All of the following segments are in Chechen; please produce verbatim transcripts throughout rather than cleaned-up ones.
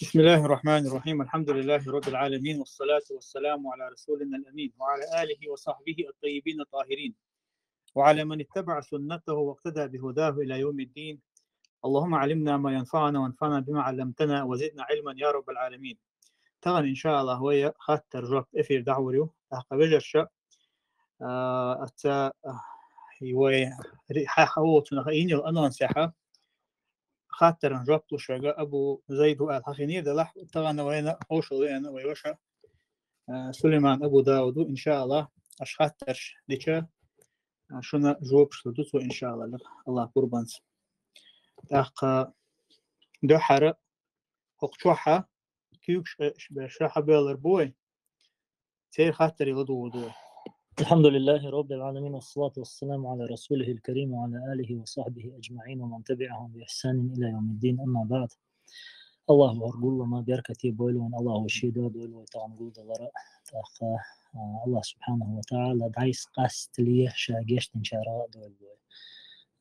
بسم الله الرحمن الرحيم. الحمد لله رب العالمين، والصلاة والسلام على رسولنا الأمين وعلى آله وصحبه الطيبين الطاهرين وعلى من اتبع سنته واقتدى بهداه إلى يوم الدين. اللهم علمنا ما ينفعنا وانفعنا بما علمتنا وزدنا علما يا رب العالمين. Тахана, иншааллахӀ, вай хаттар-жоп эфир дӀахьор ю. ТӀаккха, вежарша, а, аца, а, вай ри-, хьа-, хьа-, оцунах ийна йола анонсехьа хаттаран жоп луш вайга Абу Зайд ва аьлла хьахинера, делахь тахана вайна хьошал веана вай ваша, а, Сулейман Абу Дауд ва, иншааллахӀ, аша хаттарш дича, а, шуна жопаш лур ду цо, иншааллахӀ, АллахӀ къурбанца. ТӀаккха дуьххьара хӀокху чохьа куьйгаш, э, ш-, бе-, ша хьабеллар бу вай. Церан хаттарий ладугӀур ду вай. الحمد لله رب العالمين، والصلاة والسلام على رسوله الكريم وعلى آله وصحبه أجمعين ومن تبعهم بإحسان إلى يوم الدين، أما بعد. АллахӀа хӀара гуллама беркате бойла вайна, АллахӀа шен дуьхьа дойла вай тахана гулдалара. ТӀаккха, а, АллахӀ субхьанахӀу ва тагӀала дӀасакъастале ша гечдинчарах а дойла вай.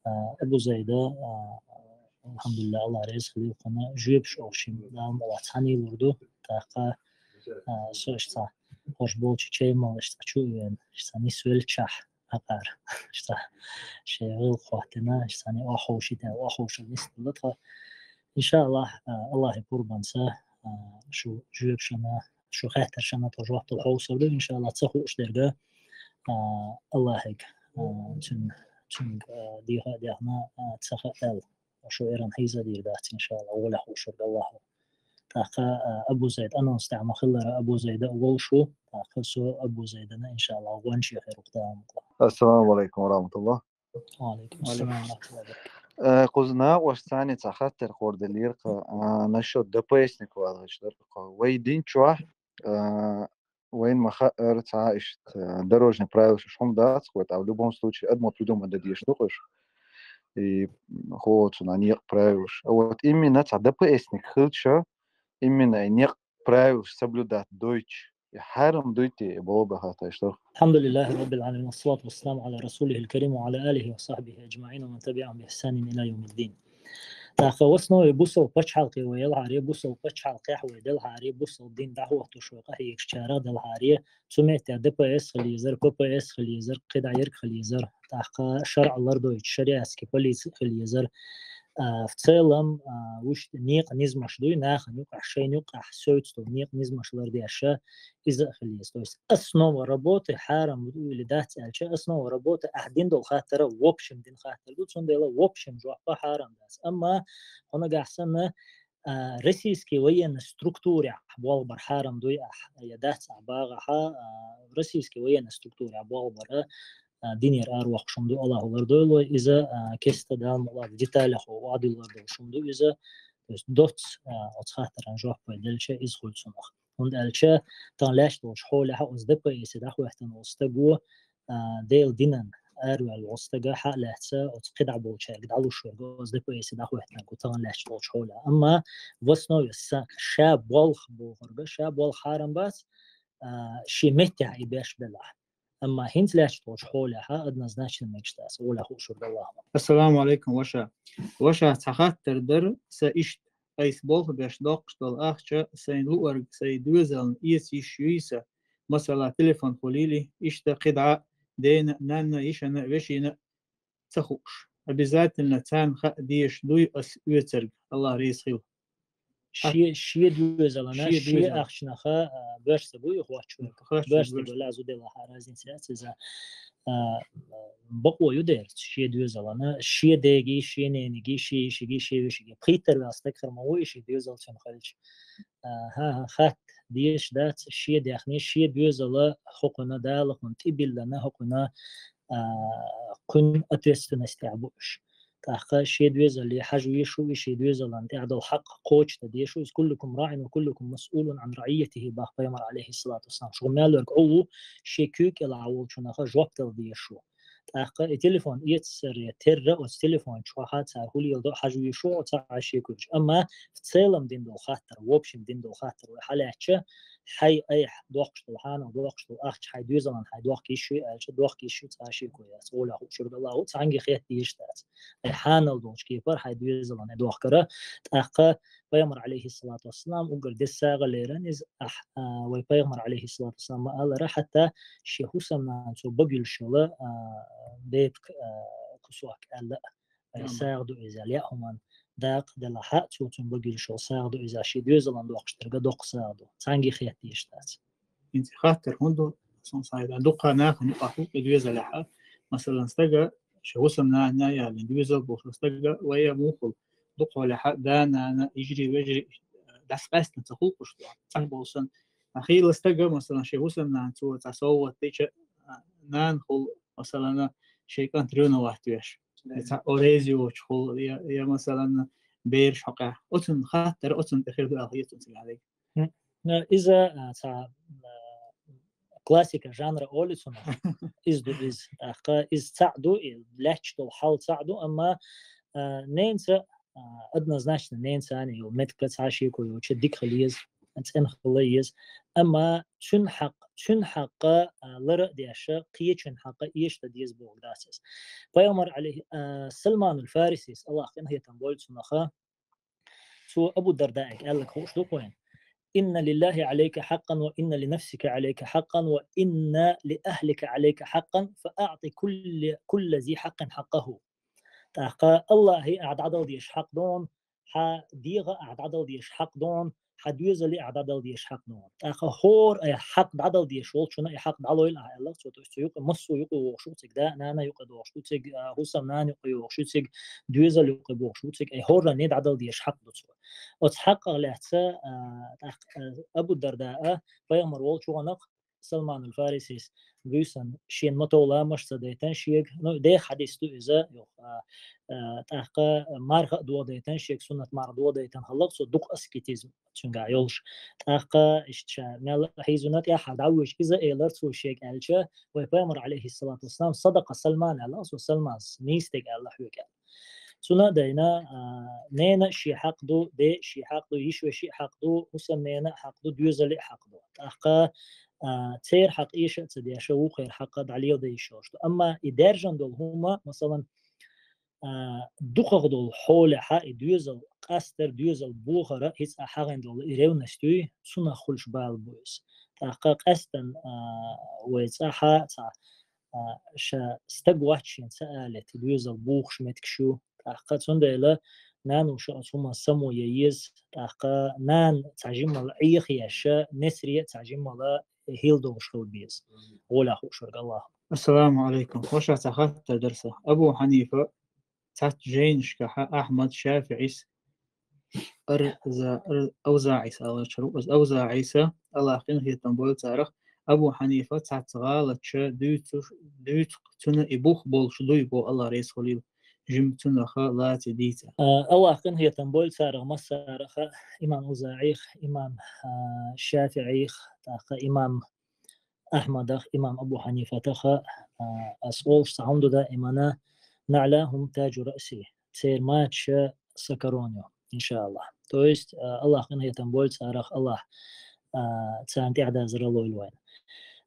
А, Абу Зайда, а, алхьамдулиллахӀ, АллахӀ реза хилийла кхунна, жоьпаш оха шимма Дала мукъалахь цхьаьна лур ду. ТӀаккха, а, со иштта хӀорш болчу чаймал иштта чу а веана, иштта нисвеллачохь хьакъара. Иштта шайн гӀиллакх хӀоттийна, иштта охьаховшийта, охьаховшал нисделла тхо. ИншааллахӀ, а, АллахӀа къурбанца, а, шу жоьпашна, шу хаттаршна тхо жоп дала хьовсур ду, иншааллахӀ, ца хууш дерг, а, АллахӀага, а, цуьнан, цуьнга, а, дехьа а даьхна, а, ца хаьа аьлла. Шу эрна хьийза а дийр дац, иншааллахӀ, гӀолехь хууш верг АллахӀ ву. ТӀаккха, а, Абу Зайд анонс тӀехь ма-хиллара, Абу Зайда а волуш ву, тӀаккха со Абу Зайдана, иншааллахӀ, гӀончий хир ву-кх Дала мукъалахь. Ассаламу алейкум ва рахматуллах. Ва алейкум ассалам ва рахматуллахӀи ва баракатухӀ. Э, кхуза накъостаца цхьа хаттар кхоьру делира-кх, а, насчет ДПСника валхаш дара-кх. Вай дин чохь, а, вайна ма-хаъара цхьа иштта, а, дорожный правилаш, уьш хӀума дац-кх вай, тӀаккха в любом случае адамо придумать дан дезаш ду-кх уьш. И хӀокху цунах некъ правилаш. А вот именно цхьа ДПСник хилча, именно и некъ правилаш соблюдать дойтуш, и хьарам дуй те, и болх бан хаттар ду. الحمد لله رب العالمين، والصلاة والسلام على رسوله الكريم وعلى آله وصحبه أجمعين ومن تبعهم بإحسان إلى يوم الدين. ТӀаккха в основе бусалба пачхьалкхе вай елхьара, бусалба пачхьалкхехь вай делхьара, бусалба дин дӀахӀоттош вай къахьегаш чарах делхьара, цу метте ДПС хила езара, ППС хила езара, кхидӀа ерг хила езара, тӀаккха шарӀ лардойтуш шариатский полици хила езара. А, в целом, а, вуьшта некъан низамаш дуй, нахана юкъахь, шайна юкъахь соьца долу некъан низамаш лардеш, иза а хила еза. То есть основа работы хьарам ду или дац аьлча, основа работы ахь дина долу хаттар в общем дина хаттар ду, цундела в общем жоп хьарам дац. Амма хьо нагахь санна, а, российский военный структурехь болх бар хьарам дуй ахь, я дац ахь багӀахь, а, российский военный структурехь болх бар, а, динера аравоккхуш хӀума ду, АллахӀа лардойла вай иза, а, кеста Дала мукъалахь деталях охьадуьллур долуш хӀума ду иза. То есть доцца, а, оцу хаттаран жоп вай делча, иза хуьлу цунах. ХӀунда аьлча тахана лаьтташ долчу хьолехь оцу ДПСе дӀахӀоьттина волу стаг ву, а, Делан динан араваьлла волу стаг хьа а лаьцна, оцу кхидӀа болчаьрга дӀалуш верг оцу ДПСе дӀахӀоьттинарг ву тахана лаьтташ долчу хьолехь. Амма в основе са-, ша болх бохург, ша болх хьарам бац, а, шен меттехь и беш белахь. Амма хӀинца лаьтташ долчу хьолехь однозначно мегаш дац, гӀолехь хууш верг АллахӀ ву. Ассаламу алейкум, ваша. Ваша, цхьа хаттар дара сан иштта. Айса болх беш доккхуш долу ахча сайн луург, сайн доьзална эца йиш юй сан? Масала, телефон хуьлийла, иштта кхидӀа дена, нанна, йишина, вешина ца хууш. Обязательно царна хаа дезаш дуй ас оьцург? АллахӀ реза хила. Шен, шен доьзалана, шен шен доьзална. Ахчанах, а, боьрша ца буй хӀотташ верг? Боьрша ца буй, лазу делахь, разница яц иза. А, бакъо ю дера, шен доьзалана, шен деги, шен нениги, шен йишиги, шен вешиги. Пхийттара ваьлла стаг хир ма ву и шен доьзал цуьнан хилча. А, хӀан-хӀа, хатта дезаш дац, шен даьхни, шен доьзал хӀокхуьнан Дала кхунна тӀебиллина, хӀокхуьнан, а, кхуьнан ответственностехь бу уьш. ТӀаккха шен доьзале хьажа везаш ву и, шен доьзална тӀехь долу хьакъ кхочушдан дезаш ву иза. «Куллукум раӀин ва куллукум масъулун ан раӀийятихӀи», бах пайхамар, алейхиссалату вассалам. Шух мел верг Ӏу ву, шен куьйга кӀела волчунах жоп дала дезаш ву. ТӀаккха и телефон эцаре терра, оцу телефон чохь цара хӀун леладо хьажа везаш ву, оцу Ӏаш шен куьйгаш. Амма в целом дина долу хаттар, в общем дина долу хаттар вай хьалаьцча, хьайн айхьа доккхуш долу, хьанал доккхуш долу ахча, хьайн доьзална хьайн дохка йиш юй аьлча, дохка йиш ю, цхьа шеко яц. ГӀолехь хууш верг АллахӀ ву, цхьаьнгге хетта дезаш дац. Ай хьанал долчу кепара хьайн доьзална дохкара, тӀаккха Пайхамар, Ӏалайхи ссалату вассалам, уггар деза сагӀа лерина из, ахь, а, вай Пайхамар, Ӏалайхи ссалату вассалам, ма аллара, хьатта шен хӀусамнана цо бага йолаш йола, а, бепиг, а, кусок аьлла, а, сагӀа ду из аьлла, яа хӀуман дакъа делахь а, цо цунна бага йолаш йола сагӀа ду из аьлла, ший доьзална доккхуш дерга доккха сагӀа ду. Цхьанне хетта дезаш дац. ХӀинца хаттар хӀунда ду, сон сайда, дукха нахана юкъахь хӀуъа доьзалехь а, масалан, стага, шен хӀусамнана яллин доьзал болчу стага, вай а мухул, дукхахьолехь а, да-нана, йижарий, вежарий, дас къаьстина ца хулкъуш ду, цхьаъ болу санна. А хила стага, масалан, шен хӀусамнана цо цхьа совгӀат дича, а, нана хул, масалан, шен кӀант ревновать веш. Я цхьа орези йоцуш хул, я, я, масалан, бераш хьокъехь. Оцун хаттар, оцун тӀе хир ду аьлла хета цунна цига. Хм. Э, иза, а, цхьа, а, классика жанра олу цунах. Иза ду иза. ТӀаккха иза цхьаъ ду, и лаьтташ долу хьал цхьаъ ду, амма, а, ненца, а, однозначно ненца ани йолу меттиг цхьа шеко йоцуш дика хила еза, цӀена хила еза. Амма цуьнан хьакъ, цуьнан хьакъ, а, лара а деш, кхечун хьакъ эшна деза бохург дац иза. Пайхамар, Ӏалайхи, а, Салманул Фарисис, Аллахь къинхетам бойла цунах, цо Абу Дардаъга аьлларг хууш ду-кх вайна: «إن لله عليك حقا وإن لنفسك عليك حقا وإن لأهلك عليك حقا فأعط كل، كل ذي حق حقه». ТӀаккха Аллахье ахь дӀадала дезаш хьакъ ду хьуна, хьан дегӀа ахь дӀадала дезаш хьакъ ду хьуна, хьан доьзале ахь дӀадала дезаш хьакъ ду хьуна. ТӀаккха хӀора и хьакъ дӀадала дезаш волчунна и хьакъ дӀалойла ахь аьлла, цо, то есть цу юкъа массо а юкъа вогӀуш ву цига, да, нана юкъа вогӀуш ву цига, а, хӀусамнана юкъа вогӀуш ву цига, доьзал юкъа вогӀуш ву цига, и хӀоранна дӀадала дезаш хьакъ ду цо. Оцу хьакъах лаьцна, а, тӀаккха, а, Абу Дардаъ, пайхамар волчу гӀанах, Салманул Фарисис буьйсанна шена ма-тов ламаш ца дайтина шега, ну, деха хьадис ду иза, йоху, а, а, тӀаккха марха а дохадайтина шега, суннат марха дохадайтина хилларг цо, дукха аскетизм цуьнгахь йолуш. ТӀаккха иштта ша мел хьийзина тӀаьххьара дӀавоьжуш иза элира цо шега аьлча, вай Пайхамар, Ӏалайхи ссалату вассалам, «صدق سلمان» аьлла, цо Салманс нийса дерг аьлла хьоьга аьлла. Цунна а дайна, а, ненан а шен хьакъ ду, ден а шен хьакъ ду, йиша-вешин а хьакъ ду, хӀусамненан а хьакъ ду, доьзалан а хьакъ ду. ТӀаккха, а, церан хьакъ эша а ца деш, вукхеран хьакъ дӀалеладан йиш йолуш ду. Амма и даьржина долу хӀума, масалан, а, дукхах долу хьолехь и доьзал къастар, доьзал бохар, хӀинца ахь хьахийна долу и ревность юй, цунах хуьлуш бала бу иза. ТӀаккха къаьстина, а, вай цӀахь цхьа а, ша стаг вац шен ца алийта, доьзал бухуш меттигаш ю. ТӀаккха цундела нануша оцу хӀуманна само ян еза, тӀаккха нана цхьа жиммал Ӏехаеш, несаре а цхьа жиммал хӀилла долуш хила беза. ГӀолехь хууш верг Аллахь. Ассаламу Ӏалайкум. Ваша цхьа хаттар дара сан. Абу Хьанифа цхьацца жайнашкахь Ахьмад, ШафиӀис, Арза-, Ар-, АвзаӀис аларчара ву. Иза АвзаӀиса, Аллахь къинхетам бойла царах, Абу Хьанифа цхьацца гӀалаташ дуьйцуш, дуьйцу-кх, цуьнан и бух болуш дуй боху, Аллахь реза хуьлийла, жимма цунах лаций дийца. А, Аллахь къинхетам бойла царах массараха, имам АвзаӀих, имам, а, ШафиӀих, тӀаккха имам Ахьмадах, имам Абу Хьанифатаха, а, ас олуш цхьа хӀума ду даимана: «نعلاهم تاج رأسي». Церан маташ сан корона ю, иншааллахь. То есть, а, Аллахь къинхетам бойла царах, Аллахь, а, царна тӀаьхьадазар лойла вайна.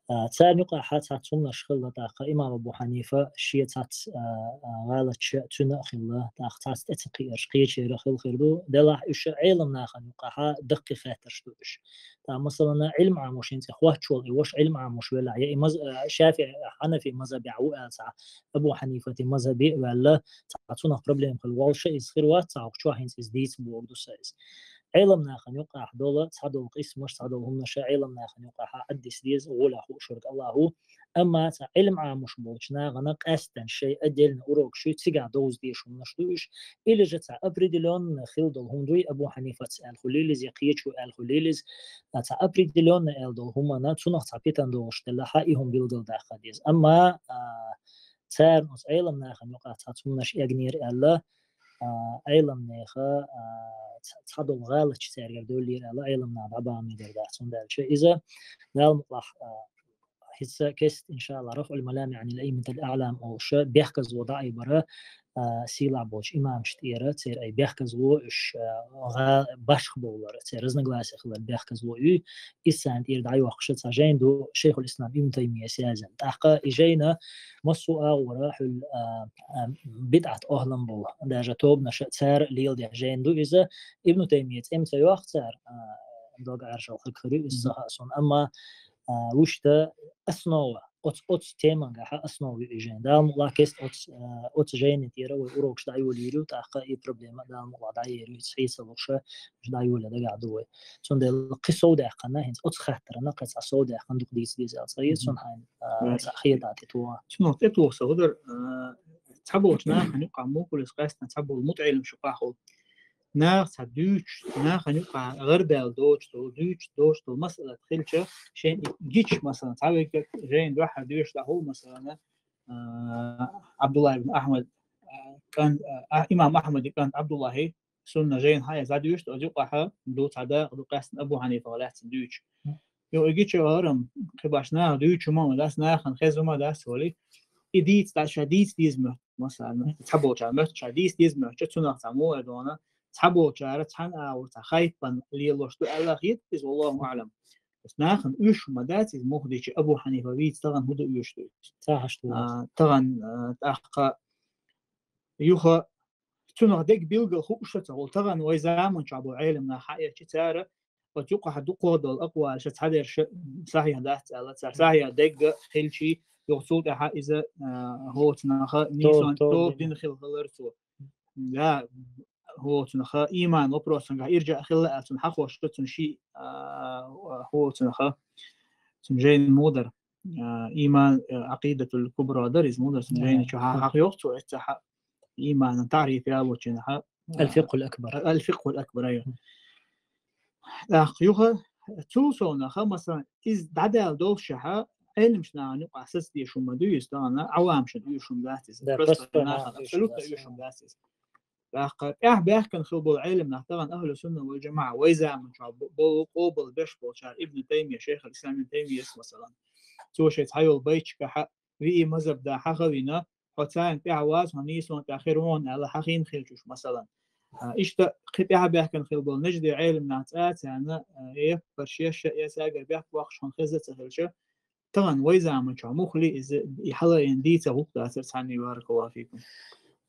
А, царна юкъахь цхьацца хӀуманаш хилла тӀаккха, имам Абу Хьанифа шен цхьацца, а, а, гӀалаташ цуьнан а хилла, тӀаккха цхьацца тӀе ца кхиарш кхечеран а хилла хир ду. Делахь уьш Ӏеламнахана юкъахь даккхий хаттарш ду уьш. ТӀаккха, масалан, Ӏилма Ӏамош хӀинца и хоттуш волу и ваша Ӏилма Ӏамош велахь, я и маз-, а, ШафиӀи, Хьанафи мазхабехь ву аьлла цхьа, Абу Хьанифатан мазхабе а ваьлла, цхьа цунах проблема хила волуш а иза хир вац, цхьа хӀокху чохь хӀинца иза дийца бохург ду сан иза. Ӏеламнахана юкъахь долу, цхьадолу къисмаш, цхьадолу хӀуманаш Ӏеламнахана юкъахь Ӏаддиса деза, гӀолехь хууш верг Аллахь ву. Амма цхьа Ӏилма Ӏамош болчу нахана къаьсттина шайн отдельно урокаш ю, цигахь довза дезаш хӀуманаш ду уьш. Или же цхьа определённо хила долу хӀума дуй, Абу Хьанифас аьлла хуьлийла иза, я кхечо аьлла хуьлийла иза, а, цхьа определённо аьлла долу хӀуманна, цунах цхьа питана долуш делахь, и хӀума билгалдаккха деза. Амма, а, царна оцу Ӏеламнахана юкъахь цхьацца хӀуманаш эгнера аьлла, а, Ӏеламнеха, а, ц-, цхьадолу гӀалаташ цаьргара девллера аьлла, Ӏеламнаха дӀабахана мегар дац, хӀунда аьлча иза, Дала мукъалахь, а, хӀинца кеста, иншааллахь, «РафӀул малами Ӏанил аимматил аӀлам» олуш, бехказло дӀаайбар, а, а, сийлахь болчу имамашна тӀера, церан ай бехказло, уьш, а, гӀа-, башха бовлар, церан разногласия хилар бехказло ю, иза царна тӀера дӀайоккхуш цхьа жайна ду Шайхул-Ислам Ибн Таймияс язйина. ТӀаккха и жайна массо а агӀора хьуьлла, а, а, бидӀат охӀлам болу, даже тобанаша цара леладеш жайна ду иза, Ибн Таймия цӀе-м ца йоккху цара, а, дог Ӏаьржалхарг хир ю иза, ца хаьа суна, амма, а, вуьшта основа, оцу, оцу темангахьа основа ю и жайна. Дала мукъ лахь кеста оцу, а, оцу жайна тӀера вай урокаш дӀайолийр ю, тӀаккха и проблема Дала мукъ лахь дӀаер ю, иза хьийца луша, уьш дӀайоле дагахь ду вай. Цундела кхин совдаьккхина, хӀинца оцу хаттарна кхин цхьа совдаьккхина дукха дийца деза аьлла ца хета, цунна хьайна, а, цхьа хетар тӀетоха. Цунах тӀетоха сан хӀудар, а, цхьаболчу нахана юкъахь мухулис къаьстина цхьаболу мутаӀеллам шу къахьол. Наха цхьа дуьйцуш, нахана юкъахь гӀардаьлла доцуш долу, дуьйцуш доцуш долу масалат хилча, шайн и гича, масалан, цхьа вегга жайна дуьхьа доьшуш дӀахьул, масалан, а, Абдулла ибн Ахьмад, а, кӀант, а, имам Ахьмади кӀант Абдуллахьи, сунна жайна хьаэца дӀадуьйшуш, оцу юкъахьа ду цхьа дакъа ду къаьстина Абу Хьанифа лаьцна дуьйцуш. Йо, и гича гӀарам, кхин баш наха дуьйцу ма дац, нахана хеза ма дац, вали. И дийца дӀа ша дийца деза моьтту, масалан, цхьаболчара моьтту ша дийца деза моьтту, цунах цхьа муха дона, цхьаболчара цхьана агӀор цхьа хайпан лелош ду аьлла хета иза, валлаху аӀлам. Нахана уьш ма дац иза муха дичи Абу Хьанифа вийца тахана хӀун ду уьш ду. Ца хьашт ву. А, тахана, а, тӀаккха юха цунах дерг билггал хууш ца хуьлу. Тахана вай заман чохь болу Ӏелам нах хьаэцчи цара, оцу юкъахь дукхах долу акъвалаш цхьадерш сахьихь дац аьлла, цара сахьихь дерг хилчи, юха цул тӀаьхьа иза, а, хӀоцунаха нийсонан тоба дина хила хилар цо. Да, хӀоцунаха иман вопросангахь иржа хилла аьлла, цунна хьахош цунна ши, а, хӀоцунаха, цунна жайна мудар, а, иман, а, Акъидатул Кубра дар иза мудар, цунна жайна чу хьа-, хьахайоху цо, эццахьа иманан таӀриф ялочунахьа, а, Аль-Фикъхул Акбар. Аль-Фикъхул Акбар, айо. ТӀаккха юха цул совнаха, масалан, иза дӀадаьлла доллушехьа, Ӏелимчу нахана юкъахь саца дешун ма ду иза, тахана Ӏавамашна уьйшун дац иза. Да, просто нахана абсолютно уьйшун дац иза. ТӀаккха тӀаьхьа баьхкина хила болу Ӏелим нах тахана Ахьлу Сунна вал ЖамаӀа вай заман чохь бо-, болу къобал беш болчара Ибн Таймия, Шайхул Ислам Ибн Таймияс, масалан. Цо шайн цхьайолу байташкахьа виъ мазхаб да хьахавина, хьо царна тӀаьхьа ваза, хьо нийсонан тӀехь хир ву хьуна аьлла хьахийна хилчуш, масалан. А, иштта кхин тӀаьхьа баьхкина хила болу нажди Ӏелим нах цӀа а царна, а, эппарш еш а, эсагара бехк боккхуш хьуна хеза а ца хилча, тахана вай заман чохь мухли иза и хьала ен дийца гӀуллакх дацар цхьанний, баракаллаху фикум.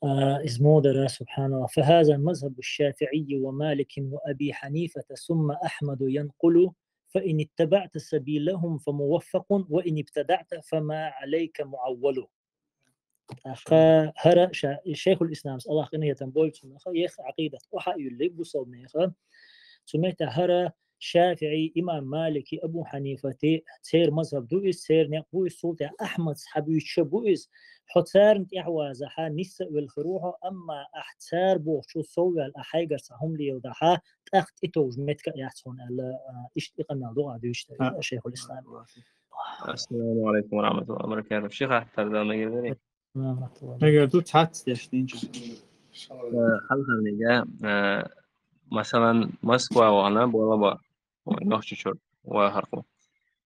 А, иза муха дара, субханаллах. فهذا مذهب الشافعي ومالك وأبي حنيفة ثم أحمد ينقل فإن اتبعت سبيلهم فموفق وإن ابتدعت فما عليك معول. ТӀаккха хӀара ша-, Шайхул Исламс, Аллах къинхетам бойла цунах, еха Ӏакъидат охьа а юьллиг бусалба неха. Цу метта хӀара ШафиӀи, имам Малики, Абу Хьанифати, церан мазхаб ду иза, церан некъ бу иза, цул тӀаьхьа Ахьмадс хьабуьйцуш бу иза. Хьо царна тӀаьхьа вазахьа, нисса а велла хир ву хьо, амма ахь цара бохучул сов ваьлла, ахь хьайгара цхьа хӀума леладахьа, тӀаккха тӀетовжа меттиг а яц хьуна аьлла, а, иштта и къамел ду а дуьйцуш дара Шайхул Ислам. Ассаламу алейкум ва рахматуллахи ва баракатух. Ши хаттар дан мегар дарий? Мегар ду, цхьацца деш динчу. Э, хьалхарниг, э, масалан, Москва вахана, бола ба, ой, Нохчийчуьра вахархо.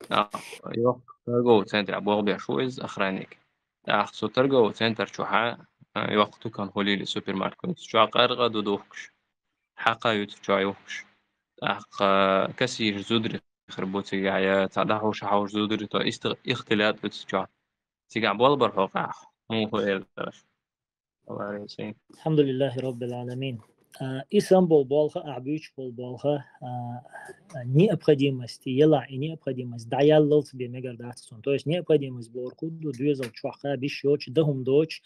А, йоккха торговый центр, а, болх беш ву иза охранник. ТӀаккха цу торговый центр чохьа, а, йоккха тукан хуьлийла, супермаркет. Цу чохь къаркъа ду духкуш. Хьакха ю цу чохь юхкуш. ТӀаккха кассирш зударий хир бу цигахь, я цхьа дӀахьуш-хьуш зударий, то ист-, ихтилат ду цу чохь. Цигахь болх бар хьо къаьхьа? Муха эр дара? Аллах реза хуьлда. Алхьамдулиллахи Роббил Ӏаламин. А, и сан болу болх а, ахь буьйцуш болу болх а, а, необходимость, елахь и необходимость дӀаяллалц бен мегар дац цунна. То есть необходимость бохург хӀун ду, доьзал чохь кхаба йиш йоцуш, дан хӀума доцуш,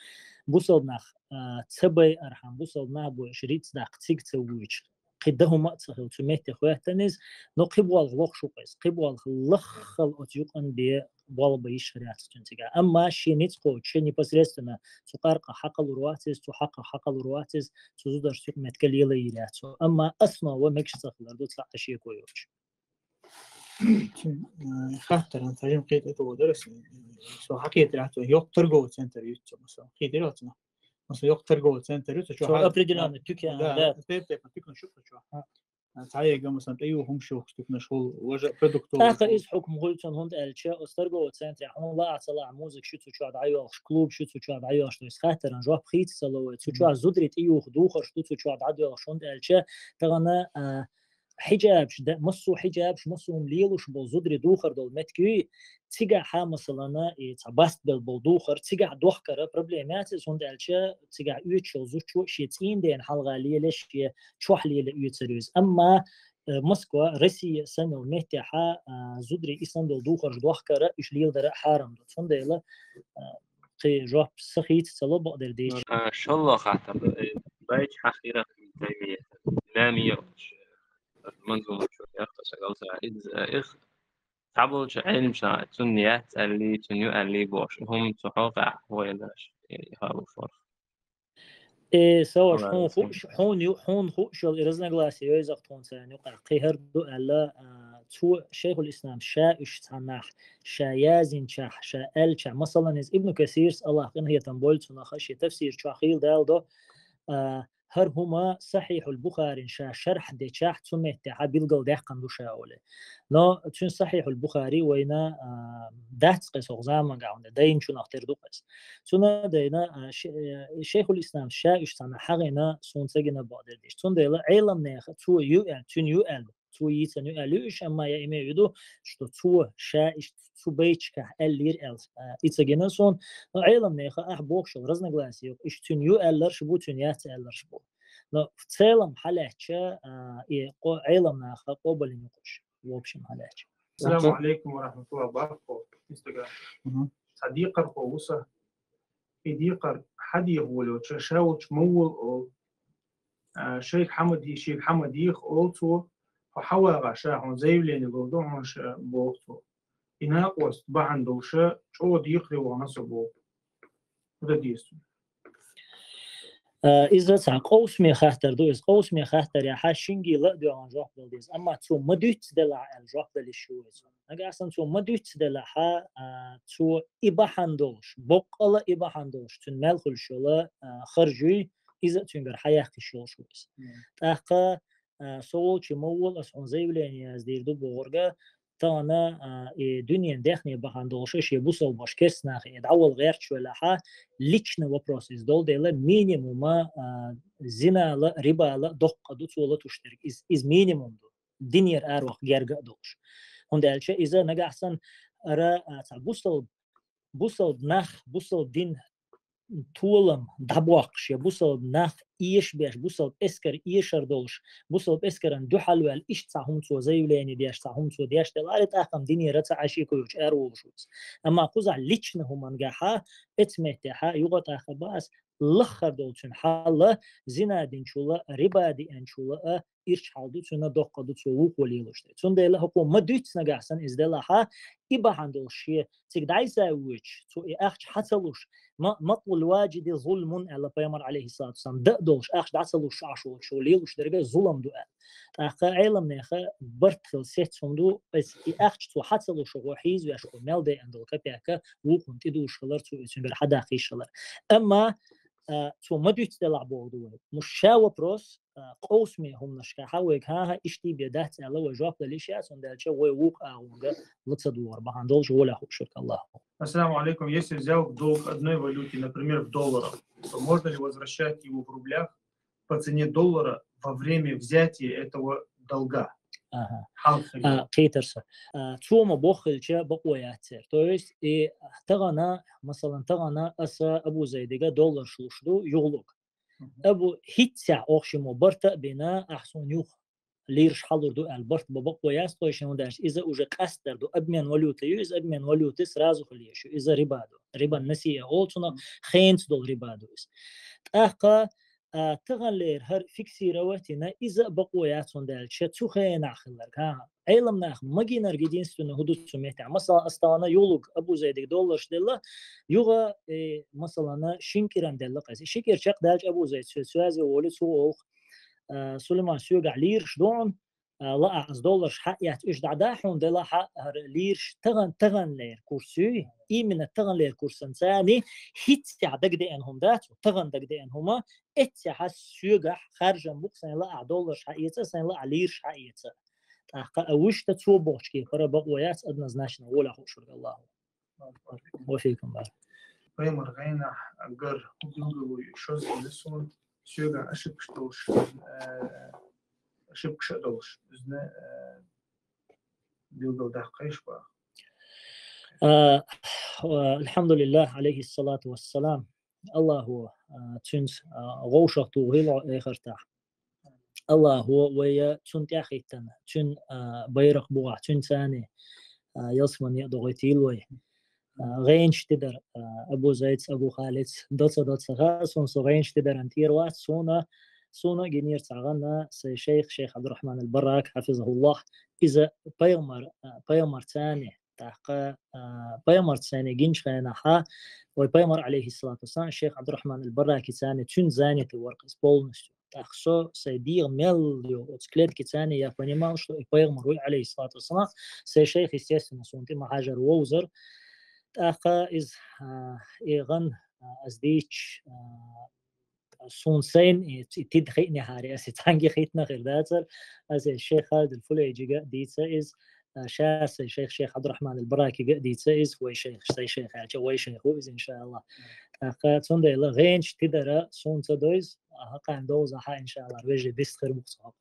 бусалба нах, а, ца байархьама, бусалба нах бу уьш риц даккха цига ца вуьйцуш. Кхин дан хӀума а ца хилла, цу метте хӀоьттина иза, но кхин болх лохуш ву-кх иза, кхин болх лаххал оцу юкъана бен болх бан йиш хир яц цуьнан цигахь. Амма шен ницкъ кхочуш, шен непосредственно цу къаркъа хьакхалур вац иза, цу хьакха хьакхалур вац иза, цу зударшца юкъаметтиг лелайийр яц цо. Амма основа мегаш ца хилар ду цхьа а шеко йоцуш. Цуьнан, э, хаттаран цхьа жима кхетар тӀе вадар аса. Со хьакхетар яц, йоккха торговый центр ю цу, масала. Кхетира оцунах? Масала, йоккха торговый центр ю цу, цу чохь определённый тукан, да, да. Тайп-тайпа тукан шу цу чохь. А. цхьаега, масалан, тӀеюха хӀума шухаш тукнаш хул, важа продуктов. ТӀаккха иза хьукм хуьлу цунна, хӀунда аьлча оцу торговый центрехь хьуна лаахь а ца лаахь а музыка шу цу чохь дӀайоьлхуш, клуб шу цу чохь дӀайоьлхуш, то есть хаттаран жоп хийца ца ло вай. Цу чохь зударий тӀеюха духарш ду цу чохь дӀадоьлхуш, хӀунда аьлча тахана, а, хьиджабаш, да, массо а хьиджабаш, массо а хӀума лелуш болу зударий духар долу меттиг юй, цигахь, масалана, и цхьа баст бел болу духар, цигахь дохкара проблема яц иза, хӀунда аьлча цигахь оьцуш йолу зудчо шен цӀийнден хьалха лелаш, шен чохь лелаш оьцур ю иза. Амма, э, Москва, Россия санна йолу меттехь, а, зударий и санна долу духарш дохкара, уьш леладара хьарам ду. Цундела, а, кхин жоп сан хийца ца ло бакъдерг дийцича. А, шолгӀа хаттар ду, э, байча хьахийра, тайми, лами йолуш, э, манзума чу яхта сагал са, из, э, их, цхьаболчу Ӏилмаша цунна яц аьлли, цунна ю аьлли бохуш, хӀума цу хьокъехь вай даш, э, хьалуш вара. Э, Саваш, хьуна хууш, хьуна ю, хьуна хууш йолу и разногласие йойзах тхуна царна юкъахь кхин хӀара ду аьлла, а, цо Шайхул-Ислам ша уьш цхьаннахь, ша язйинчахь, ша аьллачахь, масалан, иза Ибн Касирс, Аллах къинхетам бойла цунах, шен тафсир чохь хийла далдо, а, хӀара хӀума Сахьихьул Бухарин ша шархь дечахь, цу меттехь билгалдаьккхина ду ша олий. Но цуьнан Сахьихьул Бухари вайна, а, дац кхин сох заманга хьуна, дайначунах тера ду кхин. Цунна дайна, а, ше-, э, Шайхул-Ислам ша уьш цхьаннахь хьахийна, суна ца гина бакъдерг дийцича. Цундела Ӏеламнеха цо ю аьлла, цуьнан ю аьлла, цо йийцина ю аьлла ю уьш, амма я имею в виду, что цо ша иштта цу байчакахь аьллера аьлла, а, и ца гина суна. Но Ӏеламнеха ахь бохуш йолу разногласие ю, иштта цуьнан ю аьлларш бу, цуьнан яц аьлларш бу. Но в целом хьалаьцча, а, и къо-, Ӏеламнаха къобалйина ю кхуш, в общем хьалаьцча. Ассаламу алейкум ва рахматуллахи ва баракатуху. Инстаграм. Мгм. Цхьа декхархо ву сан. И декхар хьан деха волча, ша волчу ма волу олу. А, шайга хьан ма де-, шега хьан ма деха олу цо, хьо хьан вагӀахь ша, хьуна заявление лур ду хьуна ша, боху цо. И накъост бахьана долуша чӀогӀа декхаре вахана со боху. ХӀун дан деза цунна? А, иза цхьа къовсаме хаттар ду, иза къовсаме хаттар яхьа шингийла а доьгӀна жоп дала деза. Амма цо ма дуьйццу делахь аьлла жоп дала йиш ю вай цунна. Нагахь санна цо ма дуьйццу делахьа, а, цо и бахьана долуш, боккъала и бахьана долуш, цуьнан мел хуьлуш йола, а, харжуй, иза а цуьнгара хьаяккха йиш йолуш ву иза. Мгм. ТӀаккха, а, со волчу ма волу, ас хьуна заявление яздийр ду бохурга, тахана, а, и дуьненан даьхни бахьана долуш, шен бусалбаш керстанахе дӀавала гӀерташ велахьа, личный вопрос иза долу дела, минимума, а, зинала, рибала доккха ду цо латуш дерг. Из, из минимум ду. Динера араваха герга а долуш. ХӀунда аьлча иза нагахь санна ара, а, цхьа бусалба, бусалба нах, бусалба дин толам дӀабоккхуш, я бусалба нах эшабеш, бусалба эскар эшар долуш, бусалба эскаран дуьхьал ваьлла, иштта цхьа хӀума цо заявление деш, цхьа хӀума цо деш делахь, ари тӀаккха-м динера ца Ӏаш и куьйгучу араволуш ву иза. Амма кхузахь личный хӀумангахьа, эца меттехьа, юха тӀаккха бац, лаххар долу цуьнан хьалла, зина динчула, риба дианчула а, ирча хьал ду, цуьнан доккха ду, цо вукхо лелуш дерг. Цундела хӀокхо ма дуьйццу нагахь санна иза делахьа, и бахьана долуш шен цига дӀайса а воьдуш, цо и ахча хьа ца луш, ма-, матлул ваджиди зулмун аьлла пайхамар, алейхиссалату вассалам, да а долуш, ахча дӀа ца луш Ӏаш волчо лелуш дерг зулам ду аьлла. ТӀаккха Ӏеламнеха барт хила сец хӀума ду, иза и ахча цо хьа ца луш, хьийзавеш, хьо мел дайъан долу капека вукхунна тӀедугӀуш хилар, цо и цуьнгара хьадаккха йиш хилар. Амма, а, цо ма дуьйццу делахь боху ду вай. Муш ша вопрос, а, къовсаме хӀуманашкахьа вайга хӀан-хӀа иштта бен дац аьлла, вай жоп дала йиш яц, хӀунда аьлча вай вукху агӀонга ла ца догӀур бахьана долуш гӀолехь хууш верг Аллах. Ассаламу алейкум. Если взял в долг одной валюте, например, в долларах, то можно ли возвращать его в рублях по цене доллара во время взятия этого долга? Аха. Хьалха. А, кхетар со. А, цо ма боххилча бакъо яц церан. То есть, и тахана, масалан, тахана аса Абу Зайдига долларш луш ду, юхалург. Мгм. Абу хӀинццехь охшимо барта а бина, ахь суна юха лираш хьалур ду аьлла барт бан бакъо яц тхойшина, хӀунда аьлча иза уже къастдар ду, обмен валюты ю, иза обмен валюты сразу хила езаш ю, иза риба ду. Риба насиа олу цунах, хенца долу риба ду иза. ТӀаккха, а, таханлера хӀара фиксировать йина, иза а бакъо яц, хӀунда аьлча цу хенахь хилларг, хӀан-хӀа. Ӏеламнаха ма гинарг единственный хӀун ду цу меттехь. Масала, ас тахана юхалург Абу Зайдига долларш делла, юха, э, масалана, шин кӀиран делла кхайса. Ши кӀира чекхдаьлча Абу Зайд со-, соьзе волу цо олу, а, Сулайман, соьгахь лираш ду хьуна, а, лаахь аз долларш хьаэц, уьш дӀадаха хьуна делахь а, хӀара лираш тахана, таханлера курс ю, именно таханлера курсанца царна хӀинццехь дагадеана хӀума дац, тахана дагадеана хӀума, эццехь соьгахь харжам бу-кх сайн лаахь долларш хьаэца, сайн лаахь лираш хьаэца. ТӀаккха а вуьшта цо бохучу кепара бакъо яц, однозначно, гӀолехь хууш верг Аллахо. Ва фикум барак. Пайхамар гӀенах гар хӀун билгало ю, шозза ю суна, соьгахь ошибкаш долуш, э, ошибкаш а долуш, иза, э, билгал даккхийша боху. А, ва, алхьамдулиллах, алейхиссалату вассалам. Аллахо, а, цуьнца, а, вовшах тухийла эхартахь. Аллахо вай цунна тӀаьхьахӀиттина, цуьнан, а, байракх бухахь, цуьнан цӀарна, а, ялсамане а дохуьйтийла вай. А, гӀенаш тидар, а, Абу Зайдца, Абу Халидца, доцца, доцца хаьа суна, со гӀенаш тидаран тӀера вац, суна, суна гинера цхьа гӀан сайн шайх, шайх Абдурахман аль-Барак, хьафизахуллах, иза пайхамар, а, пайхамарца цӀарна, тӀаккха, а, пайхамарца цӀарна гинчу хенахь, вай пайхамар, алейхиссалату вассалам, шайх Абдурахман аль-Баракца цӀарна, цуьнан занятый вара-кх иза полностью. ТӀаккха со сайн дегӀан мел йолу оцу клеткица цӀарна я понимал, что и пайхамар вуй, алейхиссалату вассалам, сайн шайх, естественно, суна тӀе ма хьажара вовзара. ТӀаккха иза, а, и гӀан, а, ас дийцча, а, суна сайна и, и тида хиънехьара, ас и цхьаьнгге хиъна хир дацара, ас и шайх Халид аль-Фулейджига а дийца иза, а, ша сайн шайх, шайх Абдурахман аль-Баракига а дийца иза, вай шайх, сайн шайх аьлча, вай шайх ву иза, иншааллах. ТӀаккха цундела гӀенаш тидара суна ца дойза, а, хьакхайна довзахь, иншааллах, вежарий бист хир бу-кх цо.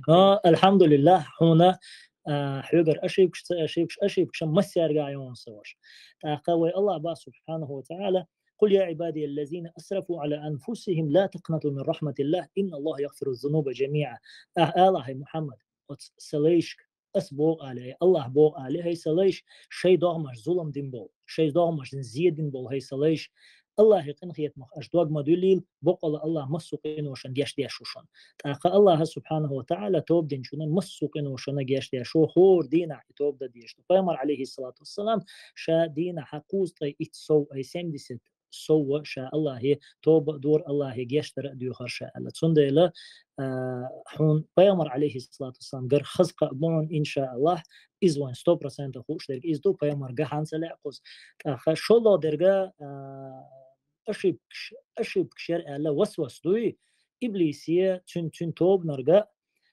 А, алхьамдулиллах, хьуна, а, хьоьгара ошибкаш ца, ошибкаш, ошибкаш массаьрга а йогӀу со ваша. ТӀаккха вай Аллах боху, субхьанаху ва тагӀала: «Къул я ибадия аллазина асрафу Ӏала анфусихим ла такънату мин рахматиллах, инна Аллаха ягъфиру зунуба жамиӀа». Ахьа ала, хӀай Мухьаммад, оцу сан лайшка, ас боху алий, Аллах боху алий, хӀай сан лайш, шайн догӀмашна зулам дина болу, шайн догӀмашна зе дина болу, хӀай сан лайш, Аллахьан къинхетамах аша дог ма дуьллийла, боккъала Аллах массо а къиношна гечдеш ву шуна. ТӀаккха Аллаха, субхьанаху ва тагӀала, тоба динчунна массо а къиношна гечдеш ву, хӀора дийнахь и тоба дан дезаш ду. Пайхамар, алейхиссалату вассалам, ша дийнахь кхузткъе итт сов, ай семьдесят сов ша Аллахье тоба а дора, Аллахье гечдар а доьхура ша аьлла. Цундела, а, хьуна пайхамар, алейхиссалату вассалам, гар хаза кхаъ бу хьуна, иншааллах, иза вайн сто процентов хууш дерг иза ду, пайхамар ган хьан ца лаьа кхуза. ТӀаккха шолгӀа дерг, а, ошибкаш, ошибкаш яра аьлла, васвас дуй, иблисе цуьнан, цуьнан тобанарга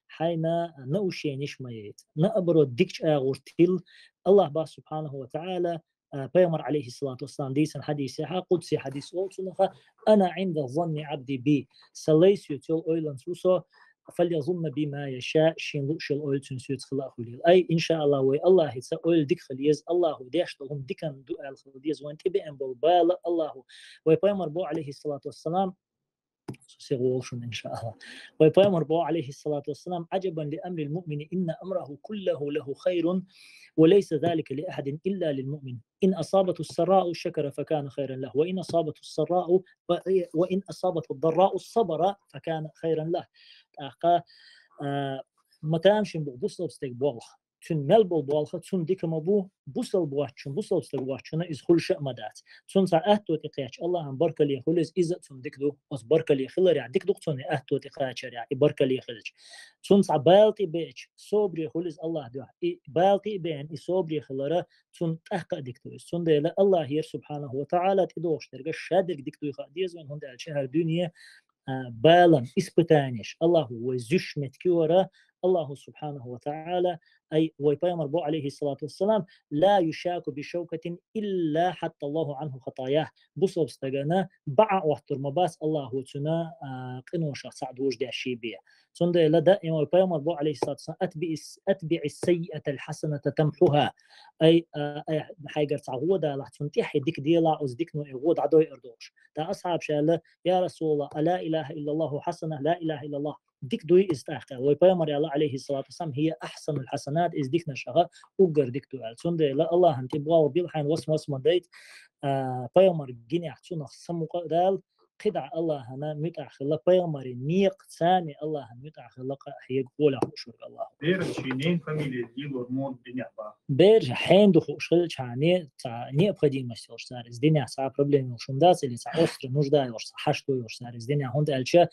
хьайна наушениш ма яйта. Наоборот, дикачу агӀор тилла, Аллах боху, субхьанаху ва тагӀала, а, пайхамар, алейхиссалату вассалам, дийцина хьадисехь, къудси хьадис олу цунах: «Ана Ӏинда занни Ӏабди би». Сан лайс соьца йолу ойланца ву со, «фальязунна би ма яша», шена лууш йолу ойла цуьнан соьца хила а хуьлийла. Ай, иншааллах, вай Аллахьца ойла дика хила еза, Аллахо деш долу хӀума диканна ду аьлла хила деза, вайн тӀебеана болу бала Аллахо. Вай пайхамар боху, алейхиссалату вассалам, со сихо волу шуна, иншааллах. Вай пайхамар боху, алейхиссалату вассалам: «Аджабан ли амрил муъмини, инна амраху куллаху лаху хайрун, ва лайса залика ли ахадин илла лил муъмин. Ин асабату саррау шакара факана хайран лах, ва ин асабату саррау, ва, ва ин асабату даррау сабара факана хайран лах». ТӀаккха, а, ма тамашийна бу бусалба стеган болх. Цуьнан мел болу болх цунна дика ма бу, бусалба воцчунна, бусалба стаг воцчунна иза хуьлуш а ма дац. Цунна цхьа атто тӀекхаьчча, Аллахьан баркалле хуьлу иза, иза а цунна дика ду. Оцу баркалле хиларехь дика ду-кх цунна и атто тӀекхачарехь, и баркалле хилча. Цунна цхьа бала тӀебеача, собаре хуьлу иза Аллахьан дуьхьа. И бала тӀе а беана, и собаре хилар цунна тӀаккха а дика ду иза. Цундела Аллахьера, субхьанаху ва тагӀала, тӀедогӀуш дерг ша дерг дика дуй хаа деза вайна, хӀунда аьлча хӀара дуьне, а, балан, испытанеш, Аллахо вай зуьйш меттиг ю хӀара, Аллахо, субхьанаху ва тагӀала, ай, вай пайхамар боху, алейхиссалату вассалам: «Ла юшаку би шаукатин илла хьатталлаху Ӏанху хатаях». Бусалба стагана бӀаъ Ӏоттур ма бац Аллахо цуьнан, а, къиношах цхьаъ дуждеш бен. Цундела даим вай пайхамар боху, алейхиссалату вассалам: «Атбиъис-, атбиъис саййиатал хьасаната тамхьуха». Ай, а, ай, хьайгара цхьа гӀо далахь, цунна тӀаьхье дика делахь, оцу дикано и гӀо дӀадойур долуш. ТӀаккха асхьабаша аьлла: «Я Расулаллах, ала илаха иллаллаху хьасана, ла илаха иллаллах». Дика дуй иза тӀаккха? Вай пайхамар аьлла, алейхиссалату вассалам: «Хия ахсанул хьасанат», иза диканашха уггар дика ду аьлла. Цундела Аллахьан тӀе болх билла, хьайна васвас ма дайта, а, пайхамар гинехь цунах самукъа а дала, кхидӀа Аллахьана муьтӀахь хилла, пайхамарийн некъа царна Аллахьана муьтӀахь хилла къа хьега гӀолехь хууш верг Аллахьо. Бераш ший ненан фамилия лелор мода динехь бах. Бераш хьенан ду хууш хилча, цхьа не, цхьа необходимость йолуш цара иза динехь, цхьа проблема йолуш хӀума дац, или цхьа острая нужда йолуш, цхьа хьашт йолуш цара иза динехь, хӀунда аьлча,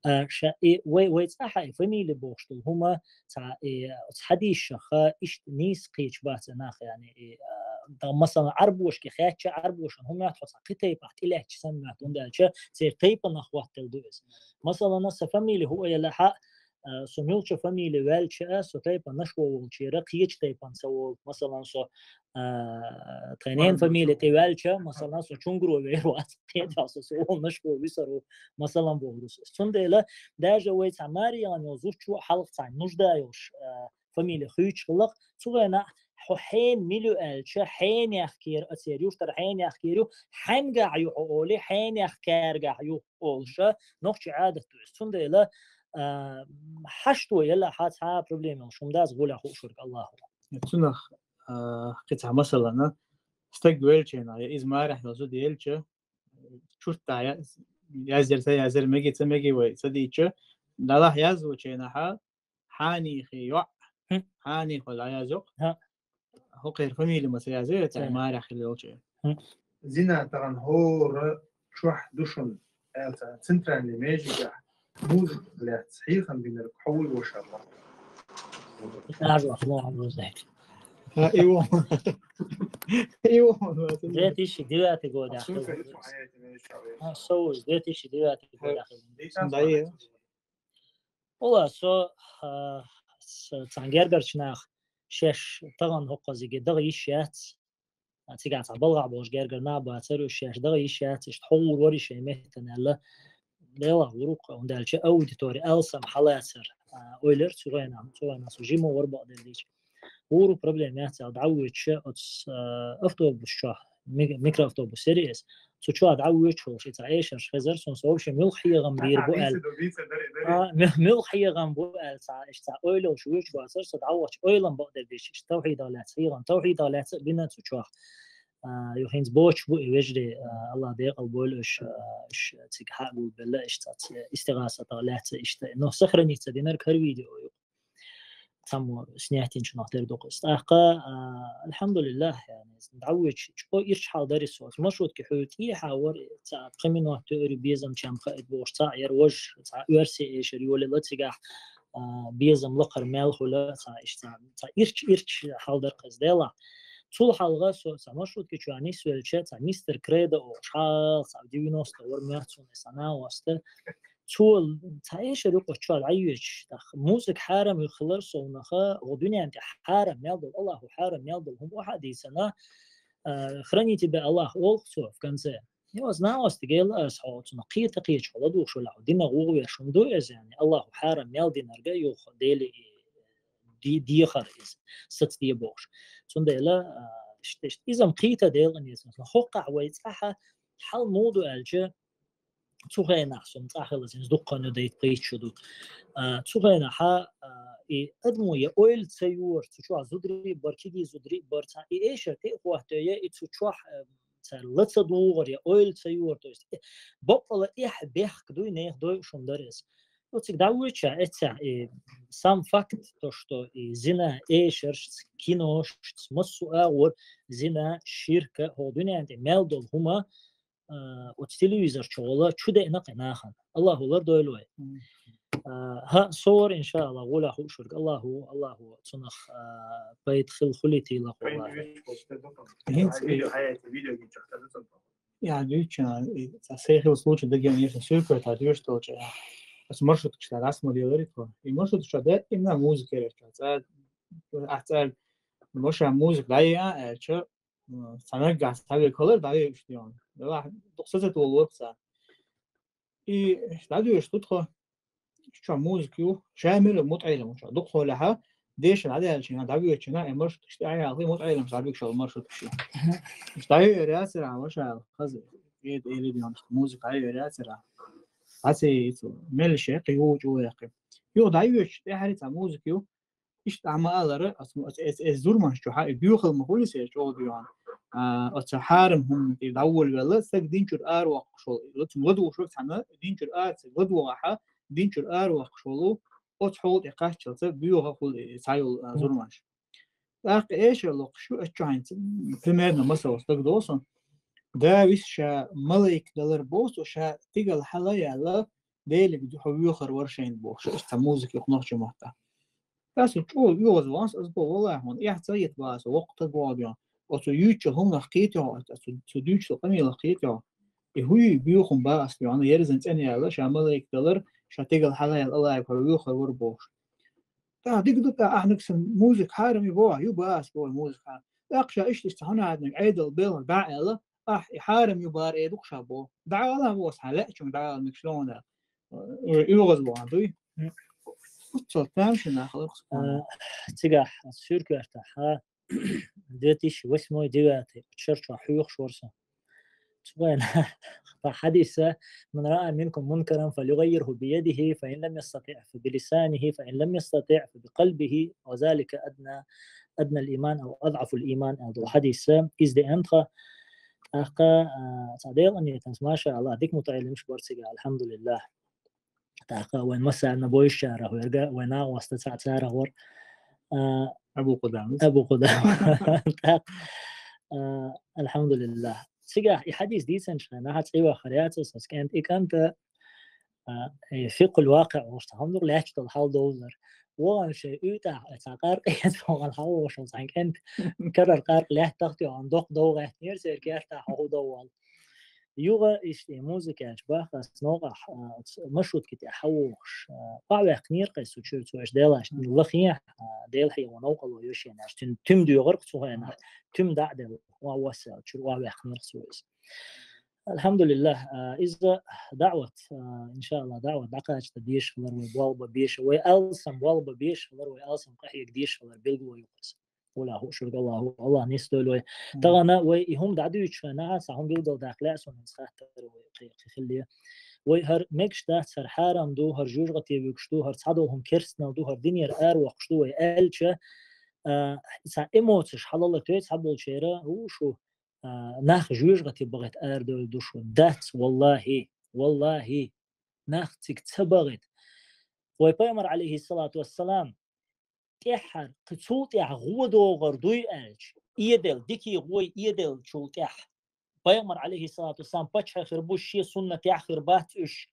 а, ша, и, вай, вай цӀахь и фамилия бохуш долу хӀума, цхьа, и, оцу хьадисашха иштта нийса кхеташ бац и нах, яъни, и, а, да, масалан, Ӏарбошка хаьттича, Ӏарбошна хӀума моьтту, хьо цхьа кхин тайпах тӀелаьттича санна моьтту, хӀунда аьлча церан тайпанах хӀоттаделла ду иза. Масалан, сан фамилия хӀун ю аьлча, а, со муьлхачу фамилия ваьлча а, со тайпанашо волчера кхечу тайпана ца волу. Масалан, со, а, тхайн ненан фамилия тӀе ваьлча, масалан, со Чунгуровер вац, кхетахь со, со волу Нашков висар ву, масалан, бохург ас. Цундела, даже вай цхьа маре яхана йолу зудчо хьалха цхьа нужда йолуш, а, фамилия хуьйцуш хилла-кх, цу хенахь хьо хьенан мила ю аьлча, хьенех кхера а церан юьртара хьенех кхера ю, хьаьнгахь ю хьо олий, хьенех кхаьргахь ю олуш, нохчийн Ӏадат ду иза. Цундела, а, хьашто елахь, цхьа а проблема йолуш хӀума дац, гӀолехь хууш верг Аллахьо. Цунах, а, кхин цхьа масалана, стаг велча хенахь, я иза марехь йолу зуда елча, чурт тӀехь я-, яздира, ца яздира, меги, ца меги вай ца дийцча, далахь яздечу хенахь, Хьанихи йоӀ. Хм. Хьанихи вала язйо-кх. ХӀокхеран фамилия ма ца язйо, цхьа марехь хилла йолчу. Зина тахана хӀора чохь ду шуна, аьлла, центральный межигахь музыка лаьцна хьехам бинарг хьо вуй, ваша? Ха, и вон. И вон. Две тысячи девятый год. А, со уж две тысячи девятый год. Да, и. Ола со, а, с-, цхьана гергарчу наха шаьш тахана хӀокхузиге даха йиш яц. А, цигахь цхьа балхахь болуш гергара нах бацара, уьш шаьш даха йиш яц, иштта хьо гӀур вара и шайн меттана аьлла. Делахь гӀур ву-кх, хӀунда аьлча аудитори алсам хьалацар, а, ойла яра цу хенахь, цу хенахь со жима вара бакъдерг дийцича. ГӀур ву, проблема яц аьлла, дӀавоьдуш оцу, а, автобус чохь, ми-, микроавтобус яра иза. Цу чохь дӀавоьдуш волуш, и цхьа эшарш хезара суна, со вообще муьлха хьехам бийр бу аьлла. А, муь-, муьлха хьехам бу аьлла, цхьа, иштта цхьа ойла йолуш воьдуш вацара со, дӀавахча ойланан бакъдерг дийцича, иштта тавхьидах лаьцна хьехам, тавхьидах лаьцна а бина цу чохь. А, юха хӀинца боцуш бу и вежарий, а, Аллах декъал бойла уьш, а, уьш цига хьагулбелла, иштта цхьацца истигӀасатах лаьцна иштта. Но сохраниться динарг хӀара видео ю. Цхьаммо снять йинчунах тера ду-кх иза. ТӀаккха, а, алхьамдулиллахӀ, яъни, дӀавоьдуш чӀогӀа ирча хьал дара со. Маршрутке хьуьлла тӀехьа вара, цхьа пхи минот тоьар ю, безам чам хаийта бохуш, цхьаъ яра важа, цхьа оьрси эшар йолийла цигахь, а, безам лакхара мел хуьлу, цхьа иштта, цхьа, цхьа ирча, ирча хьал дара-кх иза, делахь. Цул хьалха со цхьа маршрутке чохь нисвелча, цхьа мистер Кредо олуш хьал, цхьа девяносто вара моьтту суна, сан а васта. Цо цхьа эшар юкъа чохь дӀайоьдуш, тӀаккха музыка хьарам ю хилар совнаха, хӀокху дуьнен тӀехь хьарам мел долу, Аллахо хьарам мел долу хӀума охьа а дийцина, а, храни тебя Аллах олу-кх цо в конце. Йо, ас нагӀостигела ас хьо цунах кхета кхечахьа ладугӀуш валахь, динах вугӀу веш хӀума ду иза, яъни, Аллахо хьарам мел динарга юха дели ди-, дехар иза, саца де бохуш. Цундела, а, ш-, ш-, иза-м кхийта делан иза. ХӀокхахь вай цӀахьа хьал муха ду аьлча, цу хенахь со-м цӀахь хилла, иза дуккха хан ю, дайта пхийтта шу ду. А, цу хенахьа, а, и адамо я ойла ца йора, цу чохь зударий а бара, кегий зударий а бара, цхьа и эшар тӀе а хӀоттайо, я и цу чохь, а, цара ла ца дугӀура, я ойла ца йора, то есть, э, баккъала эхь бехк дуй, нехан дойуш хӀума дара иза. Оциг дӀавоьдуш а, эццехь, и сам факт, то, что и зина эшаршца, киношца, массо а агӀор зина, ширка, хӀокху дуьнен тӀе мел долу хӀума, а, оцу телевизор чу гӀолла чу деана кхин нахана. Аллахо лардойла вай. Мгм. А, хӀаъ, со вара, иншааллах, гӀолехь хууш верг. Аллахо, Аллахо цунах, а, пайда хила хуьлийтийла-кх, валлахӀи. ХӀинца и видео, хӀаьта видео гича хӀаьта ду цунах. Я, дуьйцу, а, и, цхьа сехил случай дагайо, если суьйкара тхьа дуьйцуш долчу, а, аса маршруткаш тхьа дӀасамалелари тхо. И маршруткаш да именно музыка яра тхьа. Цхьа, ахь цхьа, маша музыка дӀаяа аьлча, м, цхьа наггахь цхьа век хилар дӀавеуьш дийна. Делахь, дукха сацат волу ворхӀ цхьа. И дӀадоьшуш ду тхо. Чохь музыка ю, ша мила мутаӀелам чохь. Дукхахьолехьа, дешан дӀадаьллачийн, дӀавоьдучийн, и маршрут иштта Ӏаялхи, мутаӀелам дӀабигаш йолу маршрут ши. Иштта дӀайоьр яцара, ваша, хаза, эда, эли дийна, музыка дӀайоьр яцара. Хьаций, цу, мелла шеккхи, юучу яьккхи. Юха дӀайоьдуш, тӀаьхьари цхьа музыка ю, иштта Ӏама алара, ас, ас, ас, ас зурманаш чохьа, и буьйхал ма хуьлу, ас чӀогӀа дуьйхьана. а, оцу хьарам хӀуманна тӀе дӀаволавелла, саг дин чуьра аравоккхуш волу, цунна ладугӀуш вара цхьаьна, дин чуьра ара, саг ладугӀахь, дин чуьра аравоккхуш волу, оцу хьола тӀе кхаччалца боьха хуьлу и цхьайолу, а, зурманаш. ТӀаккха эшар локхуш ю, аччо хьайнца, примерно масала стаг долу сан. Да вис ша малайк далар боху, ша тигала хьала яьлла, Делиг хьо воьхар вара шайна бохуш, иштта музыка юха нохчийн маттахь. Аса чӀогӀа оьгӀаз ван ас бо, валлахьи, хьуна эхь ца йита ван аса, воккха стаг вогӀу. Оцу юьйчу хӀуманах кхетий хьо, оцу, цу дуьйцу къамелах кхетий хьо. И хӀуй боьхун ба ас, хьуна ерзан цӀена яьлла, ша малайк далар, ша тигала хьала яьлла, Аллахьиг хьо воьхар вара бохуш. ТӀаккха дика ду, тӀаккха ахьаниг сан музыка хьарам ю боху, ю бац боху музыка хьарам. ТӀаккха ша иштта, иштта хьуна хьадниг Ӏедал белхан дӀа а аьлла, ахь и хьарам ю бара э ду-кх ша боху. ДӀа а ала боху, хьан лаьачунга дӀа а ала мегаш ду хьуна. Э, оьгӀаз боху дуй. Уццал тамашийна хиларх. А, цигахь, ас суьркоьртахь, а, две тысячи восьмой, девятый, шарчохь хьоьхуш вара со. Цу вайн хьадиса: «من رأى منكم منكرا فليغيره بيده، فإن لم يستطع فبلسانه، فإن لم يستطع فبقلبه، وذلك أدنى، أدنى الإيمان أو أضعف الإيمان», аьлла долу хьадиса, иза деана тхан. ТӀаккха, а, цхьа Делан нийтанца, машааллахӀ, дика мутаӀеллимаш бара цига, алхьамдулиллахӀ. ТӀаккха вайн массарна бойшучарах верг, вайн накъост цхьаъ царах вара. А, Абу Къудама. Абу Къудама. ТӀаккха, а, алхьамдулиллахӀ. Цигахь и хьадис дийцинчу хенахь цӀе вахар яц аса, аса кӀант, и кӀант, а, и фикъхул вакъиӀ волуш цхьа хӀума ду-кх, лаьтташ долу хьал довзар. ВогӀан шайн уьйтӀахь, цхьа къаркъа эца вогӀан хьал волуш волу цхьана кӀант, карара къаркъа лаьттах тӀе вогӀан доккха дов гӀаьттинера церан кертахь хьо хӀун дов волу. Юха иштта и музыка яьлча баха ас новкъахь, а, оцу маршрутки тӀехь хьан вогӀуш, а, охьаваьккхинера-кх аса цу чуьра цо аша делаш, лахе, а, Делахь йолу новкъарло йо шена аьлча, туьма, туьма доьгӀура-кх цу хенахь, туьма дӀа а делла, охьавосса аьлла, чуьра охьаваьккхинера-кх цо иза. АлхьамдулиллахӀ, а, иза даӀват, а, иншааллахӀ, даӀват дӀакхача дан безаш хилар вай болх бан беша, вай алсам болх бан беша хилар, вай алсам къахьега дезаш хилар билгало ю-кх иза. Вала хууш верг Аллахь ву, Аллахь нисдойла вай. Мгм. Тахана вай и хӀума дӀадуьйцуш хенахь, цхьа хӀума билгалдаккха лаьа суна, хӀинца хаттар вай кхе-, кхе хилла. Вай хӀара мегаш дац, хӀара хьарам ду, хӀара жоьжахате вуьгуш ду, хӀара цхьадолу хӀума керстанал ду, хӀара динера аравоккхуш ду вай аьлча, а, цхьа эмоцеш хьалалатоьй цхьаболчеран, хӀу шу, а, нах жоьжахате бахийта арадевлла ду шу. Дац, валлахӀи, валлахӀи, нах цига ца бахийта. Вай пайхамар, Ӏалайхиссалату вассалам, тӀаьххьара, кхин цул тӀаьхьа гӀо догӀур дуй аьлча, эделла, дикий гӀой эделлачул тӀаьхьа. Пайхамар, Ӏалайхиссалату вассалам, паччахь хир бу, шен суннатехь хир бац уьш,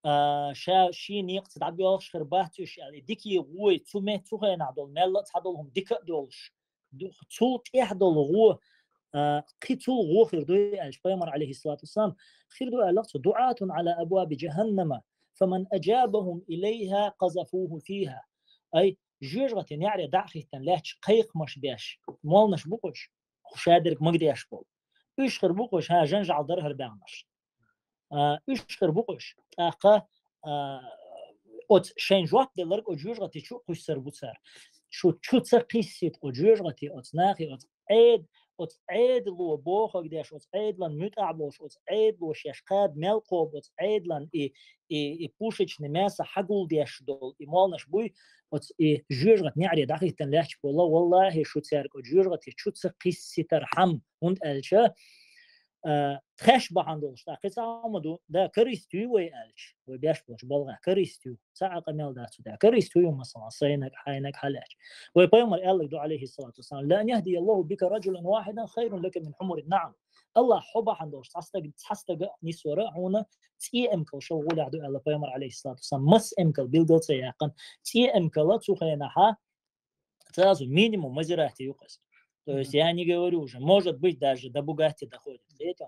а, ша шен некъаца дӀабоьлхуш хир бац уьш аьлла. И дикий гӀой, цу ме-, цу хенахь долу мелла а цхьадолу хӀума дика а долуш, ду-, цул тӀаьхьа долу гӀо, а, кхин цул гӀо хир дуй аьлча, пайхамар, Ӏалайхиссалату вассалам, хир ду аьлла-кх цо: «دعاة على أبواب جهنم، فمن أجابهم إليها قذفوه فيها». Ай, жоьжахатин неӀаре дӀа а хӀиттина лаьтташ кхайкхамаш беш, молнаш бу-кх уьш, хӀу шадерг магадеш болу. Уьш хир бу-кх уьш, хӀа, жанжал дар хӀара баьхнаш. А, уьш хир бу-кх уьш. ТӀаккха, а, оцу шайн жоп делларг оцу жоьжахати чу кхуьссур бу цара. Шу чу ца кхиссийта оцу жоьжахати, оцу нахи, оцу Ӏед-, оцу Ӏедало бохург деш, оцу Ӏедалан муьтӀахь болуш, оцу Ӏедало шаьш кхаба мел кхобу, оцу Ӏедалан и, и, и пушечный мясо хьагулдеш долу и молнаш буй, оцу и жоьжахати неӀаре дӀахӀиттина лаьтташ болу, валлахӀи, шу цаьрга оцу жоьжахати чу ца кхиссийтархьама, хӀунда аьлча, а, тхаьш бахьана долуш, тӀаккха кхин цхьа хӀума ду, да, карист ю вай аьлча, вай беш болчу балгӀехь карист ю, цхьа а къамел дац цу тӀехь. Карист ю, масала, сайнаг, хьайнаг, хьалаьча. Вай пайхамар аьлларг ду, Ӏалайхиссалату вассалам: «لأن يهدي الله بك رجلا واحدا خير لك من حمر النعم». Аллахь хьо бахьана долуш цхьа стаг, цхьа стага нисвара хьуна цӀе эмкал шал гӀолехь ду аьлла пайхамар, Ӏалайхиссалату вассалам. Мас эмкал билгал ца яьккхина, цӀе эмкала цу хенахьа Сразу минимум Мазерати ю-кх иза. То есть я не говорю уже, может быть, даже до Бугатти доходит,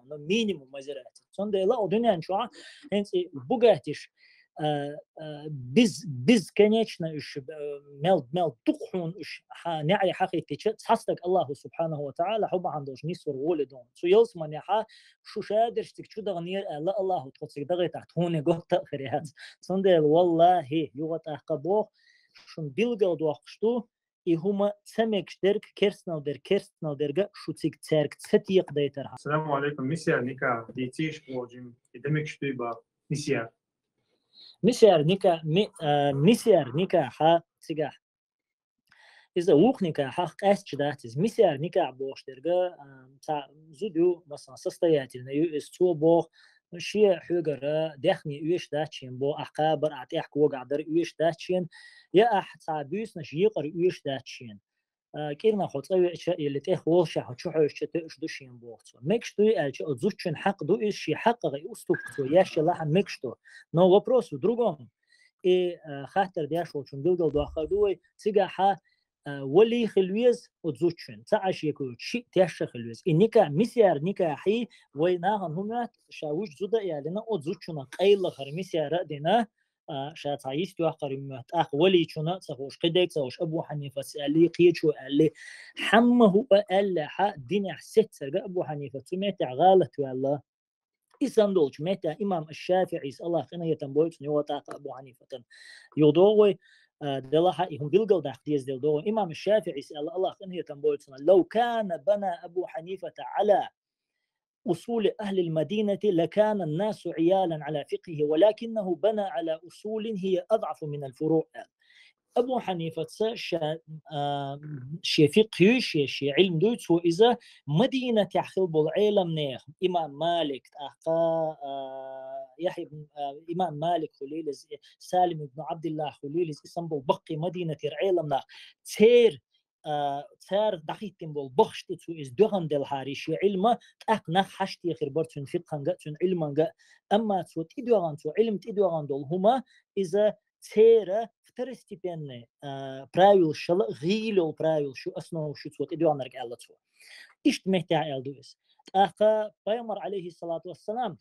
но минимум Мазерати. Цундела о дуьнен чохь хӀинца и Бугаттиш, а, а, без-, бесконечно уьш, а, мел, мел дукха хьуна уьш хьа-, неӀаре хьахиттича, цхьа стаг Аллаху субхьанаху ва таӀала хьо бахьана долуш нисвар гӀоле ду. Цу ялсаманехьа шу шадерш цига чу даханера аьлла, Аллаху тхо цига дахийтахь тхуна готта а хир яц. Цундела, валлахи, юха тӀаккха боху, шун билгал доккхуш ду, и хӀума ца мегаш дерг, керстанал дерг, керстанал дерга шу цига цаьрга ца текхадайтархьама. Ассаламу алейкум, миссар никахь дийцийша боху жима, и дан мегаш дуй боху, миссар. Миссар ника-, ми-, а, миссар никахьа цигахь. Иза вукху никахьах къаьсташ дац иза. Мисар никахь бохуш дерга, а, цхьа зуда ю, масалан, состоятельный ю, иза цо боху, шен хьоьгара даьхни оьшуш дац шена боху, ахь кхабар, ахь тӀехь когахь дар оьшуш дац шена, я ахь цхьа буьйсанаш екъар оьшуш дац шена. А, кӀирнах хьо цӀа веача или тӀех волуш хьо чу хьоьжуча тоьуш ду шена боху цо. Мегаш дуй аьлча, оцу зудчун хьакъ ду иза, шен хьакъах и уступка цо еш елахь а мегаш ду. Но вопрос в другом. И, а, хаттар деш волчун билгалдоккхур ду вай, цигахьа, а, вали хила веза оцу зудчун, ца Ӏаш екхуьйту, шиъ тешша хила веза. И никахь, мисар никахьий, вай нахана хӀун моьтту, ша вуьш зуда а ялина, оцу зудчунах къайлахара мисара а дина, а, ша цхьа йист йоккхур ю моьтту, тӀаккха валийчунна а ца хууш, кхидерг ца хууш, Абу Хьанифас аьллий, кхечо аьллий, хьамма хӀуъа аьллехьа, динехь сеццарга Абу Хьанифа цу меттехь гӀалат ваьлла. И санна долчу меттехь имам аш-ШафиӀис, Аллах къинхетам бойла цунна, юха тӀаккха Абу Хьанифатан юха догӀу вай, а, делахьа и хӀума билгалдаккха деза дела догӀу. Имам аш-ШафиӀис аьлла, Аллах къинхетам бойла цунна: «لو كان بنى أبو حنيفة على أصول أهل المدينة لكان الناس عيالا على فقهه ولكنه بنى على أصول هي أضعف من الفروع», аьлла. Абу Хьанифаца ша, а, шен фикъхӀ ю, шен, шен Ӏилм дуй, цо иза Мадинатехь хилла болу Ӏеламнех, имам Малик, тӀаккха, а, Яхья ибн, а, имам Малик хуьлийла иза, Салим ибн Абдуллах хуьлийла иза, и санна болу баккхий Мадинатера Ӏеламнах, церан, а, цара дӀахӀиттина болу бахаш тӀе цо иза доьгӀна делахьара шен Ӏилма, тӀаккха нах хьаштехира бара цуьнан фикъханга а, цуьнан Ӏилманга а. Амма цо тӀедоьгӀна, цо Ӏилма тӀедоьгӀна долу хӀума, иза церан второстепенный, а, правилаш шала а гӀийла йолу правилаш ю, основаш ю цо тӀедоьгӀнарг, аьлла цо. Иштта меттехь аьлла ду иза. ТӀаккха пайхамар, алейхиссалату вассалам: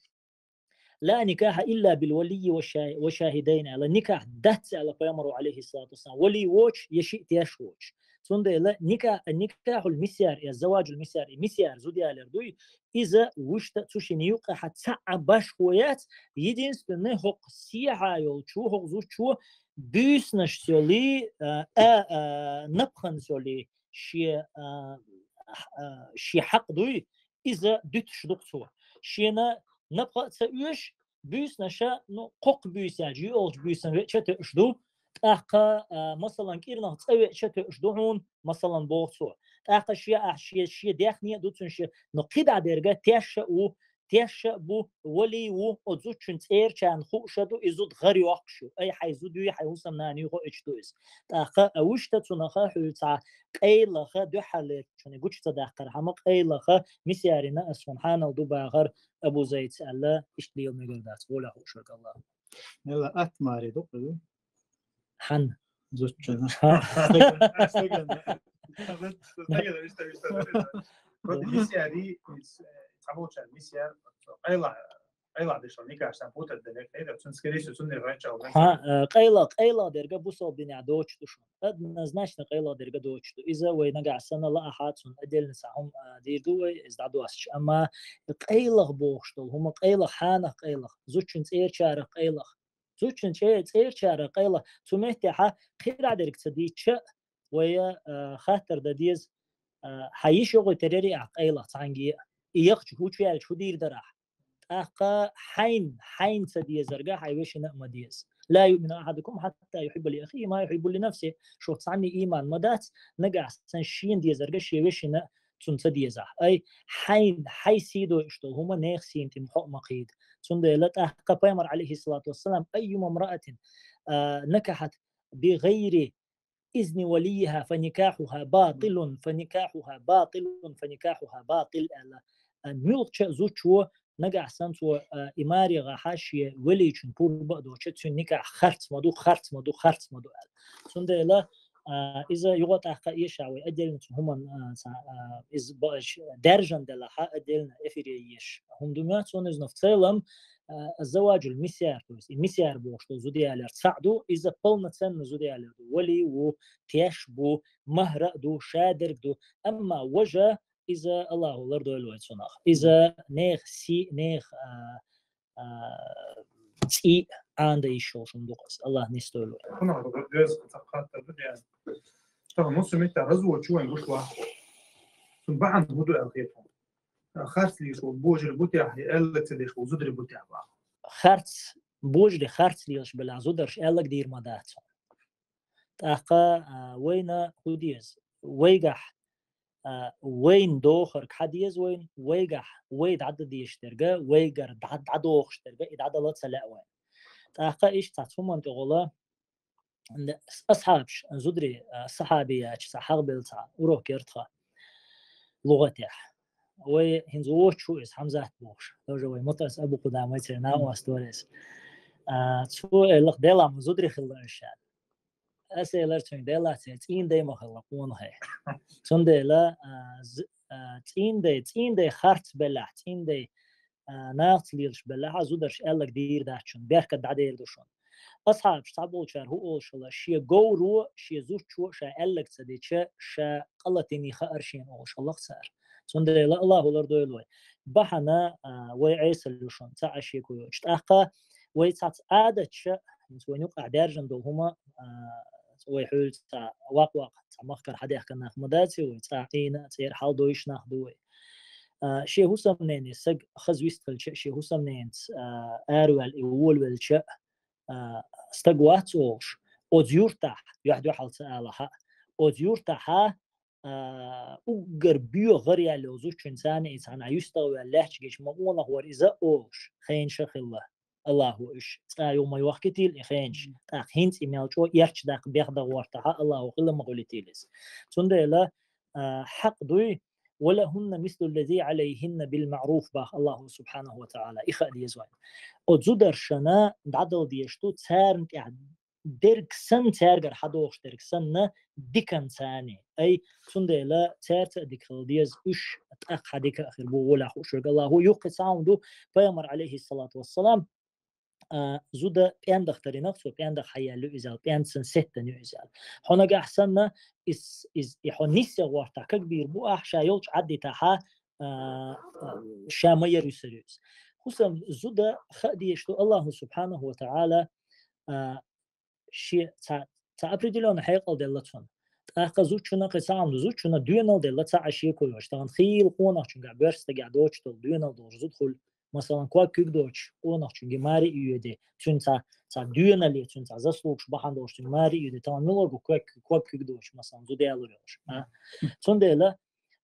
«لا نكاح إلا بولي وشا-، وشاهدين», аьлла, никахь дац, аьлла пайхамаро, алейхиссалату вассалам, вали воцуш я шиъ теш воцуш. Цундела ника-, никахьул мисар, я заваджул мисар, и мисар зуда ялар дуй, иза вуьшта цу шинна юккъехьа цхьа а башхо яц, единственный хӀокху сехьа йолчо, хӀокху зудчо буьйсанаш соли, а, а, а, напханна соли шен, а, а, шен хьакъ дуй, иза дуьтуш ду-кх цо. Шена напха а ца оьшу, буьйсанаша, ну, кхоккха буьйса яьлча, юьолчу буьйсанна веача тоьуш ду, тӀаккха, а, масалан, кӀирнах цӀа веача тоьуш ду хьуна, масалан, боху цо. ТӀаккха шен ахь, шен, шен даьхни а ду цуьнан шен, но кхидӀа дерга тешша а ву, тешша а бу, вали а ву, оцу зудчун цӀерачарна хууш а ду, и зуда гӀар йоккхуш ю. Ай, хьайн зуда юй, хьайн хӀусамнана юй хоуьйтуш ду иза. ТӀаккха а вуьшта цунах хьуьлла цхьа къайлаха, дуьххьарлерчунна гучу ца даккхархьама, къайлаха, мисарина ас хьуна хьанал ду бахар Абу Зайдс аьлла, иштта лела мегар дац, гӀолехь хууш верг Аллах. Мела атта маре ду-кх иза? Хьан? Зудчунна. Хьан? Мисари, цхьаболчара мисар, къайла, къайла дешал никаш сан путать деле, хейда, цун скорее всего, цунна гӀайчал. Хьан, э, къайла, къайла дерга бусалба динехь доцуш ду шуна. Однозначно къайла дерга доцуш ду. Иза вай нагахь санна лаахьа цунна отдельно цхьа хӀума, а, дийр ду вай, иза дӀадоссуш. Амма къайлах бохуш долу хӀума, къайлах, хьанах къайлах, зудчун цӀерачарах къайлах. Зудчун цӀе-, цӀерачарах къайлах. Цу меттехьа кхидӀа дерг ца дийцча, вай, а, хаттар дан деза, а, хьан йиш йогӀуьйтур яра ахь къайлах цхьаьнгге а? И яхча хӀу чу яьлча хӀу дийр дара ахь? ТӀаккха хьайн, хьайн ца дезарга хьайн вешина а ма деза. «لا يؤمن أحدكم حتى يحب لأخيه ما يحب لنفسه». Шух цхьанна ийман ма дац, нагахь санна шена дезарга шен вешина а цунна ца дезахь. Ай, хьайн, хьайн сий дойуш долу хӀума нехан сийна тӀе хьо а ма кхийда. Цундела тӀаккха пайхамар, алейхиссалату вассалам: «أيما امرأة, а, نكحت بغير إذن وليها فنكاحها باطل، فنكاحها باطل، فنكاحها باطل», аьлла. А, муьлххача а зудчо нагахь санна цо, а, и маре гӀахьа шен валийчун пурба а доцуш, цуьнан никахь харц ма ду, харц ма ду, харц ма ду аьлла. Цундела, а, иза юха тӀаккха эша вай отдельно цу хӀуман, а, ца, а, иза ба-, ш-, даьржина делахьа, отдельно эфире еш хӀума ду моьтту суна иза, но в целом, а, заваджул мисар, то есть и мисар бохуш долу зуда ялар цхьаъ ду, иза полноценно зуда ялар ду. Вали ву, теш бу, махӀра а ду, шадерг ду. Амма важа, иза Аллахо лардойла вай цунах. Иза нехан сий, нехан, а, а, цӀий Ӏанада йиш йолуш хӀума ду-кх иза. Аллах нисдойла вай. Хьуна хьо деза, ца хаттар ду, деза. Тахана муса митта развод чу вайн гуш ваххо. Цун бахьана хӀун ду аьлла хетахь? Харц лийш волу божари бу техьа, аьллаг ца деш волу зудари бу техьа баххо. Харц, божари харц лелаш белахь зударша аьллаг дийр ма дац. ТӀаккха а, вайна хӀу деза? Вайгахь а, вайна дохарг хьа деза вайна, вайгахь вай дӀадан дезаш дерга, вайгара дӀа- дӀадохаш дерга, и дӀадала ца лаьа вайна. ТӀаккха иштта цхьа хӀуман тӀехула асхьабаш, зударий, а, сахьабияташ, цхьа хьагӀ белла цхьа урок яр тха лугӀатехь. Вай хӀинца вочу иза Хьамзат бохуш, тоже вай МутӀас Абу Къудамайцера накъост вара иза. А, цо эллах, Делахь ма зударий хилла аша. Аса элира цуьнга, Делахь, цӀийнан дай ма хилла къонахий. Цундела а, з- а, цӀийнан дай, цӀийнан дай харц беллехь, цӀийнан дай а, нахаца лелаш беллехь, а, зударша аьлларг дийр дац шуна, беркат дӀадер ду шуна. Асхьабаш цхьаболчара хӀу олуш хилла, шен говро, шен зудчо ша аьлларг ца дича, ша къа латийна хаар шена олуш хилла-кх цара. Цундела Аллахо лардойла вай. Бахьана а, вай Ӏесалла ю шуна, цхьа а шеко йоцуш. ТӀаккха вай цхьацца Ӏадаташа, хӀинца вайна юкъахь даьржина долу хӀума, а, вай хьуьлла цхьа ваккха-ваккха цхьа махкара хьадаьхкина нах ма дац вай, цкъа Ӏийна, церан хьал дойуш нах ду вай. А, шен хӀусамнене саг хаза вистхилча, шен хӀусамненца а, араваьлла и волавелча, а, стаг вац олуш, оцу юьртахь, юьхь-дуьхьал ца алахьа, оцу юьртахьа а, уггар боьха гӀар яьлла йолу зудчуьнца и цхьана юьстагӀваьлла лаьтташ гича, ма къонах вара иза олуш, хенаш а хилла. Аллахо уьш цкъа юха ма йохкийтийла и хенаш, тӀаккха хӀинца и мел чӀогӀа эрча даккха бехдагӀа гӀортахьа, Аллахо хила ма хуьлийтийла иза. Цундела а, хьакъ дуй, ولهن مثل الذي عليهن بالمعروف, баха Аллахо субхьанаху ва таӀала, и хаа деза вайна. Оцу зударшна дӀадала дезаш ду, царна тӀехь дерг санна, цаьргара хьадохуш дерг санна, диканца. Ай, цундела цаьрца а дика хила деза, уьш тӀаккха хьан дика а хир бу, гӀолехь хууш верг Аллахо. Юххе цхьа хӀума ду, пайхамар, алейхиссалату вассалам, а, зуда пӀендаха таринах, цо пӀендаха хьаяьлла ю иза аьлла, пӀендан сеттан ю иза аьлла. Хьо нагахь санна, из, из, и хьо нисъян гӀортахь кагбийр бу ахь, ша йолчу Ӏаддитахьа, а, а, ша ма яр юьсур ю иза. ХӀусам зуда хаа дезаш ду Аллаху субхьанаху ва таӀала, а, шен цхьа, цхьа определённый хьекъал делла цунна. ТӀаккха зудчунна кхин цхьа хӀума ду, зудчунна доьналла делла цхьа а шеко йоцуш. Тахана хийла къонахчуьнгахь, боьрша стагехь доцуш долу доьналла долуш зуда хуьлу, масалан, ког куьг доцуш къонахчуьнга маре а йоьду, цуьнан цхьа, цхьа доьналле, цуьнан цхьа заслугаш бахьана долуш цуьнга маре а йоьду, тахана мила верг ву ког, ког куьг доцуш, масалан, зуда ялур йолуш, а? Цундела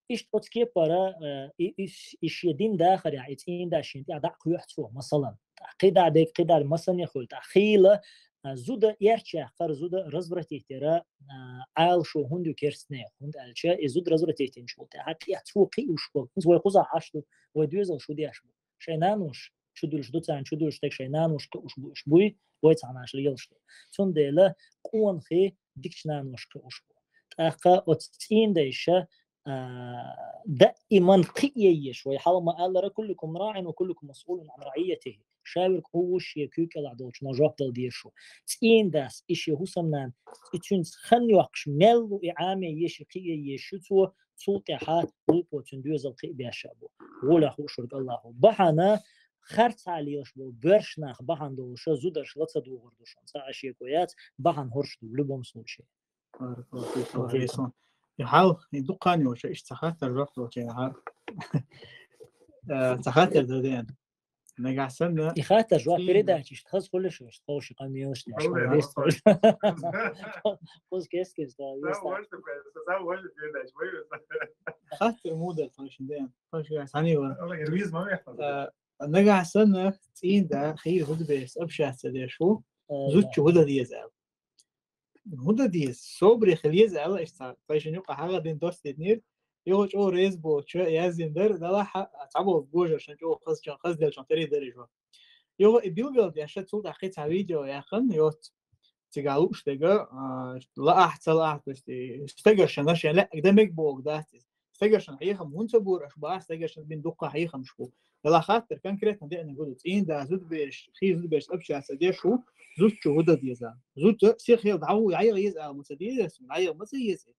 иштта оцу кепара, э, и, и, и шен дин дахарехь, и цӀийнан да шена тӀехь дӀа а кхоьхьу цо, масалан. ТӀаккха кхидӀа дерг, кхидӀа масане хуьлу, тӀаккха хийла, а, зуда эрча яьккхар, зуда развратить яра, а, Ӏалашо хӀунда ю керстанех? ХӀунда аьлча и зуда развратить йинчул тӀаьхьа тӀехь цо кхиуш бу. ХӀинца вай кхузахь Ӏаш ду, вай доьзалш хӀу деш бу? Шайн нанош чу дуьллуш ду, царна чу дуьллуш дерг шайн нанош кхиуш бу, уьш буй, вай цхьа наш лелаш ду. Цундела къонахий дикачу нанош кхиуш бу. ТӀаккха оцу цӀийнан дайша, а, даиман кхиъеш, вай хьалха ма-аллара, كلكم راع وكلكم مسؤول عن رعيته. Ша верг хӀун ву, шен куьйга кӀелахь долчунна жоп дала дезаш ву. ЦӀийнан дас, и шен хӀусамнана, и цуьнца хан йоккхуш мел ву, и Ӏамаеш, и кхиъеш ю цо, цул тӀаьхьа лупо цуьнан доьзал кхиъ беш а бу. ГӀолехь хууш верг Аллахо. Бахьана харцахьа лелаш болу боьрша нах бахьана долуша зударш ла ца дугӀур ду шуна. Цхьа а шеко яц, бахьана хӀорш ду, в любом случае. Баракаллаху фик, Аллах реза хуьлда. И хьал, и дуккха а йолча, иштта цхьа хаттар жоп долча, и хьал. Э, цхьа хаттар дар деана. Нагахь санна. И хаттар жоп передача, иштта хаза хуьлуш, иштта ховши къамелаш, иштта ховши. Кхуза кес-кес да, веста. Хаттар мудар тхойшин деана. Тхойшин сани вара. Э, нагахь санна, цӀийнан да, хийра зудабераш общаться деш ву, зудчо хӀу дан деза аьлла. ХӀу дан деза, собаре хила еза аьлла, иштта цхьа, тхойшинна юкъа хьагӀ дина доста дитнера, юха чӀогӀа реза боцучо яздина дара, далахь а, цхьаболу божаршна чӀогӀа хазачун, хазделлачун тӀера дариж вара. Юха и билгал деш, цул тӀаьхьа кхин цхьа видео яьккхина, йоцу цигахь лууш дерг, а, лаахь, ца лаахь, то есть, и стегаршна шен лаьа дан мега бохург дац иза. Стегаршна хьехам хӀунда ца бора аша боху, стегаршна бина дуккха хьехамаш бу. Делахь хаттар конкретно деанарг хӀу ду? ЦӀийнан да зудабераш, хийра зудабераш общаться деш ву, зудчо хӀу дан деза? Зуда сиха хила дӀа ву, дӀаяла еза ала ма ца деза, дӀаяла ма ца еза.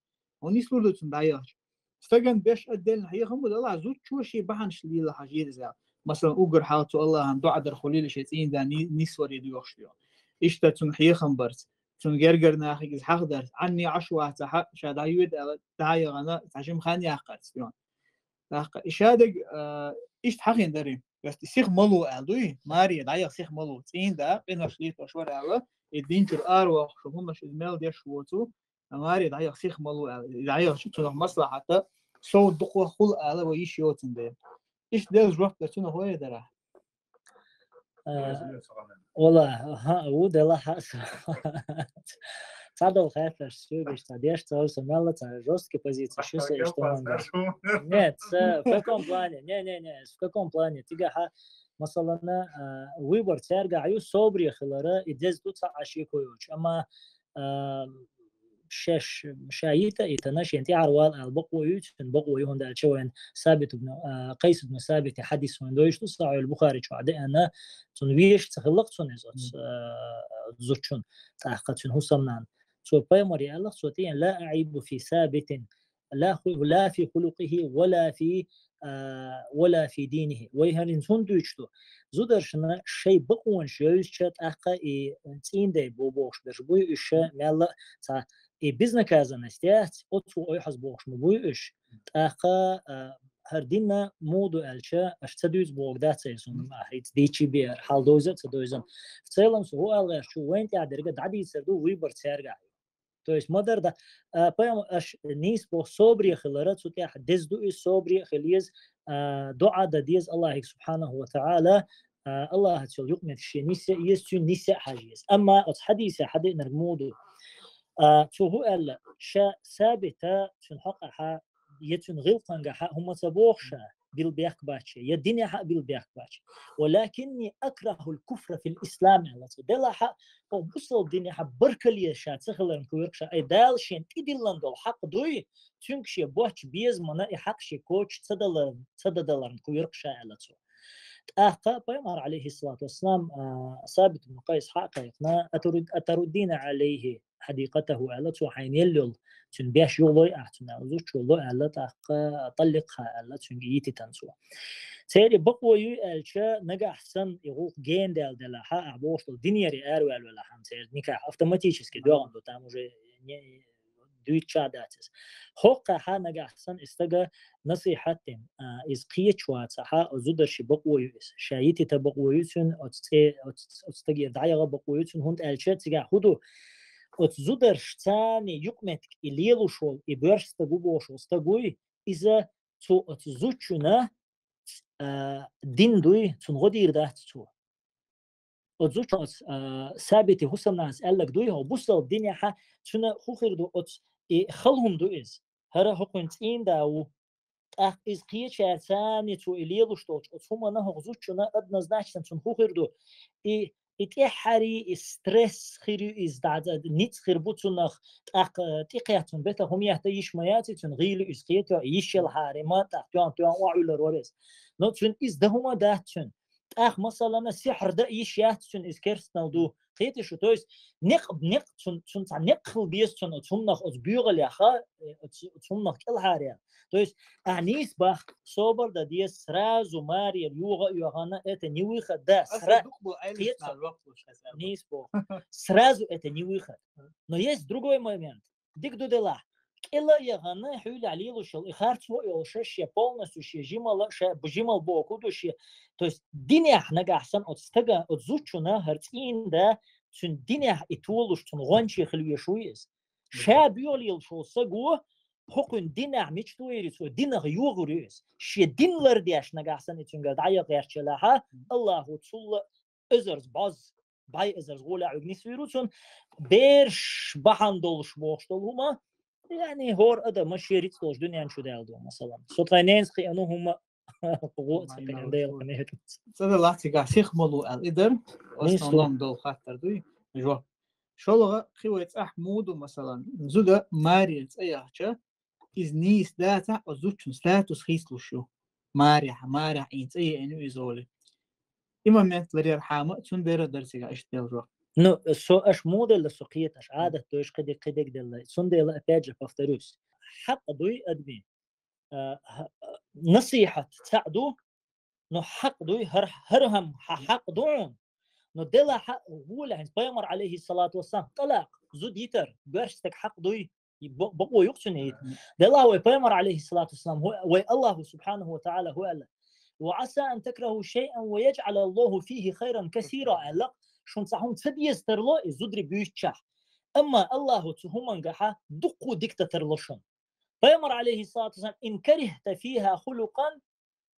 ХӀунда нислур ду цунна дӀаелча? Стагана беш отдельно хьехам бу, делахь зудчо шен бахьанаш лелахь хьажийра иза. Масалан, уггар хьалха цо Аллахьана доӀа дар хуьлийла шен цӀийнан да ни-, нисваре доьхуш ду. Иштта цунна хьехам барца, цунна гергара нахе иза хьахадарца, Ӏанне Ӏаш вацахь, ша дӀайоьду аьлла, дӀа а яхана, цхьа жима хан яккхарца ду. ТӀаккха и шадерг, а, иштта хьахийна дара. Веста сиха ма лу аьлла дуй, маре дӀаяха сиха ма лу. ЦӀийнда къинош летош вар аьлла, и дин чура араваккхаш хӀуманаш из мел деш воцу, маре дӀаяха сиха ма лу аьлла. И дӀаяхача цунах маслахьата сов дукха хул аьлла вай йиш йоцун дела. Иштта делла жоп дар цунах вай дара. Э, Вала, ха, у дела хаса. Цадал хаташ, сюгиш, цадеш, цау самала, ца жесткие позиции, что со, что он. Нет, ца, в каком плане? Не, не, не, в каком плане? Тига ха, масалана, э, выбор царга аю собри хилара, и дез тут ца аши коюч. Ама, э, шеш, шаита, и тана шен тиарвал ал бакъу ю, цун бакъу ю хонда алча вайн Сабит ибн, э, Кайс ибн Сабит хадис вайн дойш ту Сахих аль-Бухари чу аде ана, цун веш ца хилак цун из, э, зучун, тахка цун хусамнан. Цо пайгамбар я Аллах, цо тиен ла аибу фи Сабитин, ла ху-, ла фи хулукихи, ва ла фи, э, ва ла фи динихи. Вай харин цун дуйчту. Зударшна шей бакъуан шойча тахка и цӀийндай бо бохш берш буй, уьш мелла ца и безнаказанность яц, оцу ойхьаз бохш ма буй уьш. ТӀаккха, а, хӀара динна муду аьлча, аш ца дуьйцу боху дац ай сун, а, хӀиц дийчи бер, хьал дойза а ца дойзан. В целом, со хӀу алгӀаш чу вайн тӀехь дерга дӀадийцар ду выбор цаьрга. То есть, мадар да, а, пайм аш нийс боху собре хилара, цу тӀехь дез ду и собре хилез, а, дуӀа да дез Аллахьик субхьанаху ва таӀала, а, Аллахьацал юкъмет шен ниса ез, цуьн ниса хьажа ез. Амма оц хьадийса хьадеънарг муду. А, цу хӀу аьлла, ша сабита цуьн хьокъахьа, я цуьн гӀилкхангахьа хӀума ца боху ша, бил бехк бача, я динехьа бил бехк бача. Валакинни акрахул куфра фил ислам аьлла цу. Делахьа, о бусал динехьа баркале ша ца хиларн куверк ша, ай Дала шен тӀедиллан долу хьакъ дуй, цуьнга шен боч безмана и хьакъ шен коча ца даларн, ца дадаларн куверк ша аьлла цу. ТӀаккха пайхамар, алейхиссалату вассалам, а, Сабит ибн Кайс хьа а кхайкхна, «Атаруд-, атаруддина алейхи хьадикъатаху», аьлла, цо хьайна елла йолу, цуьнан беш йолой ахь цуьнан аьлла, зуч йолу аьлла, тӀаккха тӀалликъха аьлла, цуьнга йититан цо. Церан бакъо юй аьлча, нагахь санна и гӀуллакх гена даьлла делахьа, ахь бохуш долу динера араваьлла велахьа, церан никахь автоматически доьгӀна ду, там уже не, дуьйцуча дац иза. ХӀокхахьа нагахь санна и стага насихьат дина, а, иза кхеча вацахьа, о зударши бакъо ю иза. Ша йитита бакъо ю цуьнан, оцу цӀе, оцу, оцу стагера дӀаяха бакъо ю цуьнан, хӀунда аьлча цигахь хӀу ду? Оцу зударш царний юкъаметтиг и лелуш волу, и боьрша стаг ву бохуш волу стаг вуй, иза цу оцу зудчунна, а, дин дуй, цунна гӀо дийр дац цо. Оцу зудчунна оцу, а, Сабити хӀусамнанас аьлларг дуй, хӀо бусал динехьа, цуьнан хӀу хир ду оцу, и хала хӀума ду иза. ХӀара хӀокхуьнан цӀийнда ву. ТӀаккха иза кхечаьрца царний цо и лелуш долчу оцу хӀуманна хӀокху зудчунна однозначно цунна хӀу хир ду? И, и тӀаьххьарий, и стресс хир ю, иза дӀа-, дӀа-, ницкъ хир бу цунах, тӀаккха, э, тӀекхетта цунна бета хӀума етта йиш ма яций, цуьнан гӀийла ю иза кхетайо, и йиш елхьари ма, тӀаккха тоьхна-тоьхна охьаӀуьйлур вара иза. Но цуьнан иза дан хӀума дац цуьнан. ТӀаккха, масалана, сихьр дан йиш яц цуьнан, иза керстанал ду. Кхетий шу, то есть некъ, некъ, цун, цун цхьа некъ хила беза цунна оцу хӀуманах оцу боьгӀалеха, э, оцу, оцу хӀуманах кӀелхьарера. То есть ахь нийса бахка, собар дан деза, сразу марера йогӀа а йоьгӀана, это не выход, да, сра-, кхета, нийса боху. Сразу это не выход. Но есть другой момент. Дика ду делахь. КӀела а яхана, хьуьлахь лелуш йолу и харцо а йолуш, шен полностью шен жимала, ша жимал боху ду шен. То есть динехь нагахь санна оцу стага, оцу зудчунна хӀара цӀийнда, цуьнан динехь и толуш, цунна гӀончий хила веш вуй иза. Ша боьха лелаш волу саго, хӀокхуьнан динехь мича тойри цо, динах йогӀур ю иза. Шен дин лардеш нагахь санна и цуьнгара дӀаяха гӀерташ елахьа, Аллахо цул а эзарза бӀоз, бӀай эзарза гӀолехь уьгу нисвийр ву цунна, бераш бахьана долуш бохуш долу хӀума, яъни хӀора адама шен рицкъ долуш дуьнен чу даьлла ду, масалан. Со тхайн ненца кхиъна хӀума гӀо а ца кхиъна, Дела къинхетамца. ЦӀа делахь цигахь сиха ма лу аьлла, и дара, в основном долу хаттар дуй, жоп. ШолгӀа, кхин вай цӀахь муду, масалан, зуда марера цӀа яхча, иза нийса дацахь, оцу зудчун статус хийцалуш ю. Марехь, марехь, и цӀа еана ю иза олий. И момент ларъярхьама, цундела дара цигахь иштта делла жоп. Ну, со аш муделла со кхеташ, Ӏадат дойш кхидиг, кхидиг делла. Цундела, опять же, повторюсь, хьакъ дуй адми, а, хьа-, насихьат цхьаъ ду, но хьакъ дуй, хӀара, хӀара хӀама хьа-, хьакъ ду хьуна. Но делахь хӀула хӀинца пайхамар, алейхиссалату вассалам, тӀалакъ, зуда йитар, боьрша стаг хьакъ дуй, и бо-, бакъо юкъ цуьнан йита. Делахь вай пайхамар, алейхиссалату вассалам, хӀу-, вай Аллаху субхьанаху ва таӀала хӀу аьлла: «وعسى أن تكرهوا شيئا ويجعل الله فيه خيرا كثيرا», аьлла, шун цхьа хӀума ца деза тарлу и зударий буьйцучахь. Амма Аллахо цу хӀумангахьа дуккха дика дан тарлу шун. Пайхамар, алейхиссалату вассалам: «إن كرهت فيها خلقا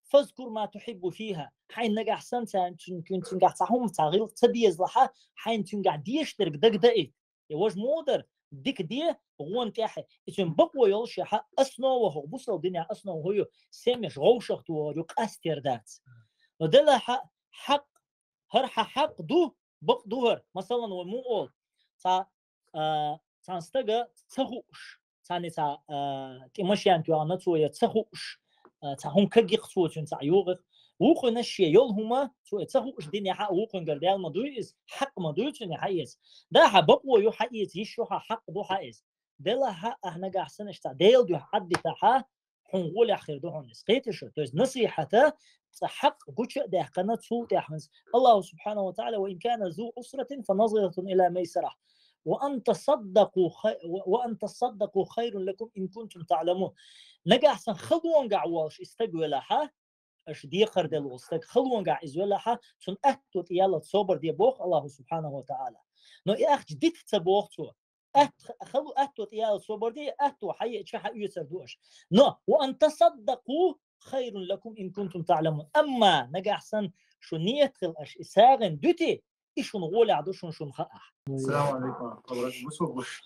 فاذكر ما تحب فيها». Хьайн нагахь санна цхьа, цун, цун, цунгахь цхьа хӀума, цхьа гӀиллакх ца дезалахьа, хьайн цунгахь дезаш дерг дагадайта. Я важа мудар, дика де, гӀона тӀехьа. И цун бакъо йолуш яхьа основа хӀокху бусалба динехь основа хӀу ю, семьяш гӀовшах тухар ю, къастер дац. Но делахьа хьакъ, хӀара хьан хьакъ ду, бакъ ду хӀара. Масалан, вай муха олу, цхьа, а, цхьана стага ца хууш, цхьаьна цхьа, а, тӀе машен тоьхна цо я ца хууш, а, цхьа хӀума кагйикх цо цуьнан цхьа йогӀих. Вукхуьнан шен йолу хӀума, цо и ца хууш динехьа а вукхуьнгара даьлла ма дуй иза, хьакъ ма дуй цуьнан хьаэца. Да, хьан бакъо ю хьаэца, йиш ю хьан, хьакъ ду хьаэца. Делахьа, ахьа нагахь санна иштта Делан дуьхьа Ӏаддитахьа, хьуна гӀолехь хир ду хьуна иза. Кхеташ шу? То есть насихьата цкъа хьакъ гуча а даьккхина, цул тӀаьхьа хӀинца Аллаху субхьанаху ва тааля: «وإن كان ذو عسرة فنظرة إلى ميسرة وأن تصدقوا خي-, وأن تصدقوا خير لكم إن كنتم تعلمون». Нагахь санна халонгахь волуш и стаг велахьа, аша декхар делла волу стаг халонгахь иза велахьа, цунна аьтто тӀеялла собар де боху Аллаху субхьанаху ва тааля. Но и ахча дита ца боху цо. Атта, халу атто тӀеяла собар де, атто хьаеача хьаоьцур ду аша. Но, «وأن تصدقوا خير لكم إن كنتم تعلمون». Амма нагахь санна шу ният хила аша и сагӀина дуьти, и шуна гӀолехь ду шуна, шуна хаахь. Салам алейкум. Бусалбаш.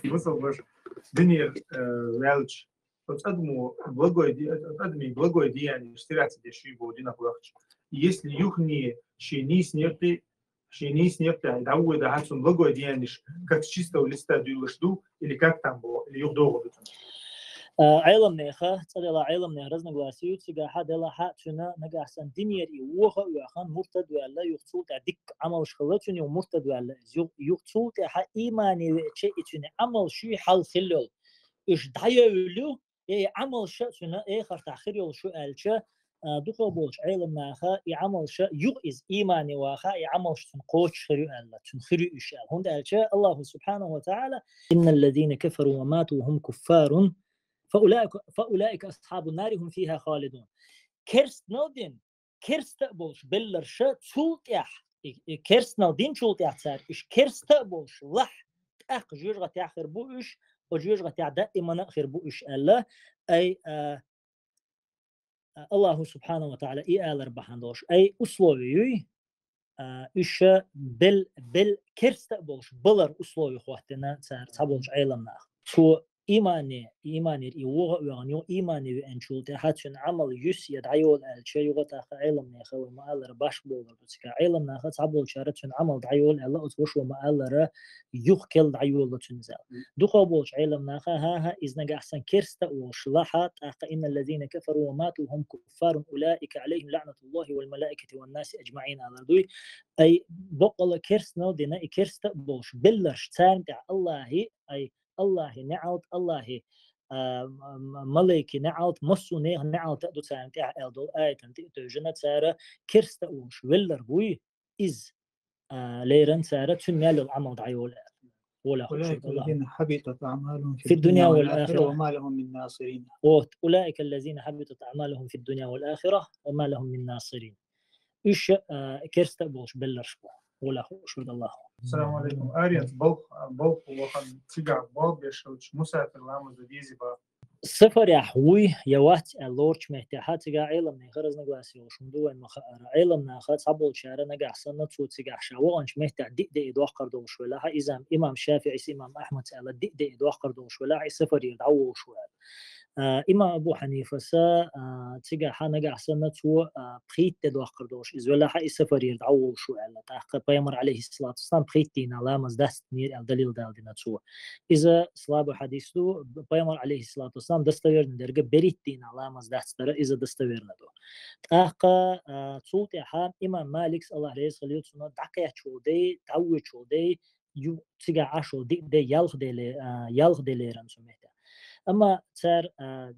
Бусалбаш. Динер, э, ваьлча. Оцу адамо благой де-, оцу адамийн благой деяниеш сираци деш ю боху динах вахча. Если юхне шен нийса некъи Шен нийса некъ тӀехь дӀавоьдахьа, цунна благой деяниш как с чистого листа дуьйлуш ду, или как там бо, или юха догӀу ду цунна? А, Ӏеламнеха, цкъа делахь Ӏеламнех разногласи ю, цигахьа делахьа цуьнан нагахь санна динера и вохо а ваьхна, муртад ваьлла, юха цул тӀаьхьа дикка Ӏамалш хилла цуьнан, юха муртад ваьлла иза. Юха, юха цул тӀаьхьа иймане веача и цуьнан Ӏамалш ю хьал хилла йолу. Уьш дӀайевлла ю, и Ӏамалша цуьнан эхартахь хир йолуш ю аьлча, а, дукхах болчу Ӏеламнаха и Ӏамалша юха иза иймане ваха, и Ӏамалш цуьнан кхочуш хир ю аьлла, цуьнан хир ю уьш аьлла. ХӀунда аьлча Аллаху субхьанаху ва тааля: «إن الذين كفروا وماتوا وهم كفار فأولئك، فأولئك أصحاب النار هم فيها خالدون». Керстанал дина, керста а болуш белларша цул тӀаьхьа, и, и керстанал динчул тӀаьхьа цара, уьш керста а болуш лахь, тӀаккха жоьжахатехь хир бу уьш, оцу жоьжахатехь даимана а хир бу уьш аьлла, ай, а, Аллаху субхьанаху ва тааля и алар бахьана долуш, ай условие юй, а, уьш бел, бел керста а болуш балар условие хӀоттина цара цхьаболчу Ӏеламнаха. Цо иймане, ийманера и вогӀа а вегӀана, юха иймане веанчул тӀаьхьа цуьнан Ӏамал юьсу я дӀайолу аьлча, юха тӀаккха Ӏеламнеха вай ма-аллара баш болур ду цигахь. Ӏеламнаха цхьаболчара цуьнан Ӏамал дӀайолу аьлла, оцу ваша ма-аллара юха кел дӀайолу цуьнан зал. Дукхах болчу Ӏеламнаха: «ХӀан-хӀа, иза нагахь санна керста а волуш лахьа, тӀаккха: إن الذين كفروا وماتوا وهم كفار أولئك عليهم لعنة الله والملائكة والناس أجمعين», алар дуй. Ай, боккъала керстанал дина, и керста а болуш белларш, царна тӀехь Аллахи, ай, Аллахи неӀалт, Аллахи, а, м-, м-, малайки неӀалт, массо а нехан неӀалт а ду царна тӀехь аьлла долу аятан тӀе а тевжина, цара керста а волуш велларг вуй иза, а, леран цара цуьнан мел йолу Ӏамал дӀайолу аьлла. Вала хууш أولئك الذين حبطت أعمالهم في الدنيا والآخرة وما لهم من ناصرين. Вот, أولئك الذين حبطت أعمالهم في الدنيا والآخرة وما لهم من ناصرين. Уьш, а, керста а болуш белларш бу. Вала хууш ву Аллаху. Салам алейкум. Аренц балх, балх вахан цигахь бал беш хилча мусафир ламаз дан дезий бах? Сафарехь вуй я вац аьлла лоручу меттехьа, цигахь Ӏеламнеха разногласи йолуш хӀума ду вайн ма хаара. Ӏеламнаха цхьаболчара нагахь санна цо цигахь ша ваханчу меттехь диъ де и доккхар долуш велахьа, иза имам ШафиӀис, имам Ахьмадс аьлла диъ де и доккхар долуш велахьа, и сафарера дӀаволуш ву аьлла. А, имам Абу Хьанифаса, а, цигахьа нагахь санна цо, а, пхийтта де доккхар долуш иза велахьа, и сафарера дӀаволуш ву аьлла. ТӀаккха Пайхамар, алейхиссалату вассалам, пхийтта дийнахь ламаз дац динера аьлла далил дала дина цо. Иза слабый хьадис ду, Пайхамар, алейхиссалату вассалам, достоверно дерга берхӀитта дийнахь ламаз дац дара, иза достоверно ду. ТӀаккха, а, цул тӀаьхьа имам Маликс, Аллах реза хилла цунна, дӀакхеччул дей, дӀавоьчул дей, ю-, цигахь Ӏаш волу диъ де, ялх де ле-, а, ялх де леран цу меттехь. Амма цара, а,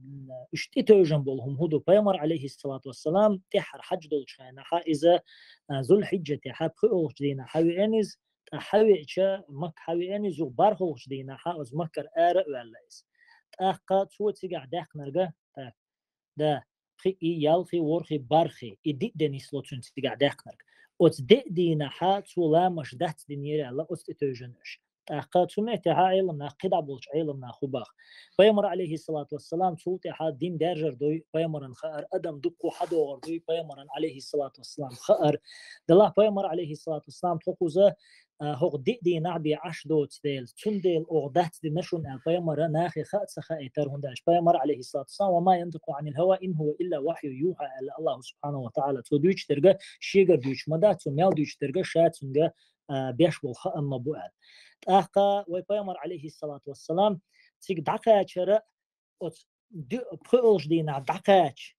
уьш тӀетевжина болу хӀума хӀун ду? Пайхамар, алейхиссалату вассалам, тӀаьххьара хьаьж долчу хенахьа иза, а, Зулхьиджатехьа пхоьалгӀачу дийнахьа веана иза, ткъа хьавеача, Макка хьавеана иза, юха бархӀалгӀачу дийнахьа оцу Маккара ара а ваьлла иза. ТӀаккха цо цигахь даьккхинарг, так, да, кхы и, ялхи, ворхи, бархи, и диъ де нисло цуьнан цигахь даьккхинарг. Оцу диъ дийнахьа цо ламазаш дац динера аьлла, оцу тӀе тевжина уьш. ТӀаккха цу меттехьа Ӏеламнах, кхидӀа болчу Ӏеламнах хӀун боху? Пайхамар, алейхиссалату вассалам, цул тӀаьхьа дин даьржар дуй, пайхамаран хаар, адам дуккха хьадогӀур дуй, пайхамаран, алейхиссалату вассалам, хаар. Делахь пайхамар, алейхиссалату вассалам, тхо кхуза, а, хӀокху диъ дийнахь бен Ӏаш доцу дела, цундела оха дац дина шуна аьлла, пайхамара нахе хаа ца хаийтара, хӀунда аьлча пайхамар, алейхиссалату вассалам, «Ва ма янтикъу анил хава, ин хува илла вахью юха», аьлла Аллаху субхьанаху ва тагӀала. Цо дуьйцуш дерг шегара дуьйцуш ма дац, цо мел дуьйцуш дерг ша цуьнга а, беш болу хаам ма бу аьлла. ТӀаккха вай пайхамар, алейхиссалату вассалам, цига дӀакхачара оцу ду-, пхоьалгӀачу дийнахь дӀакхача,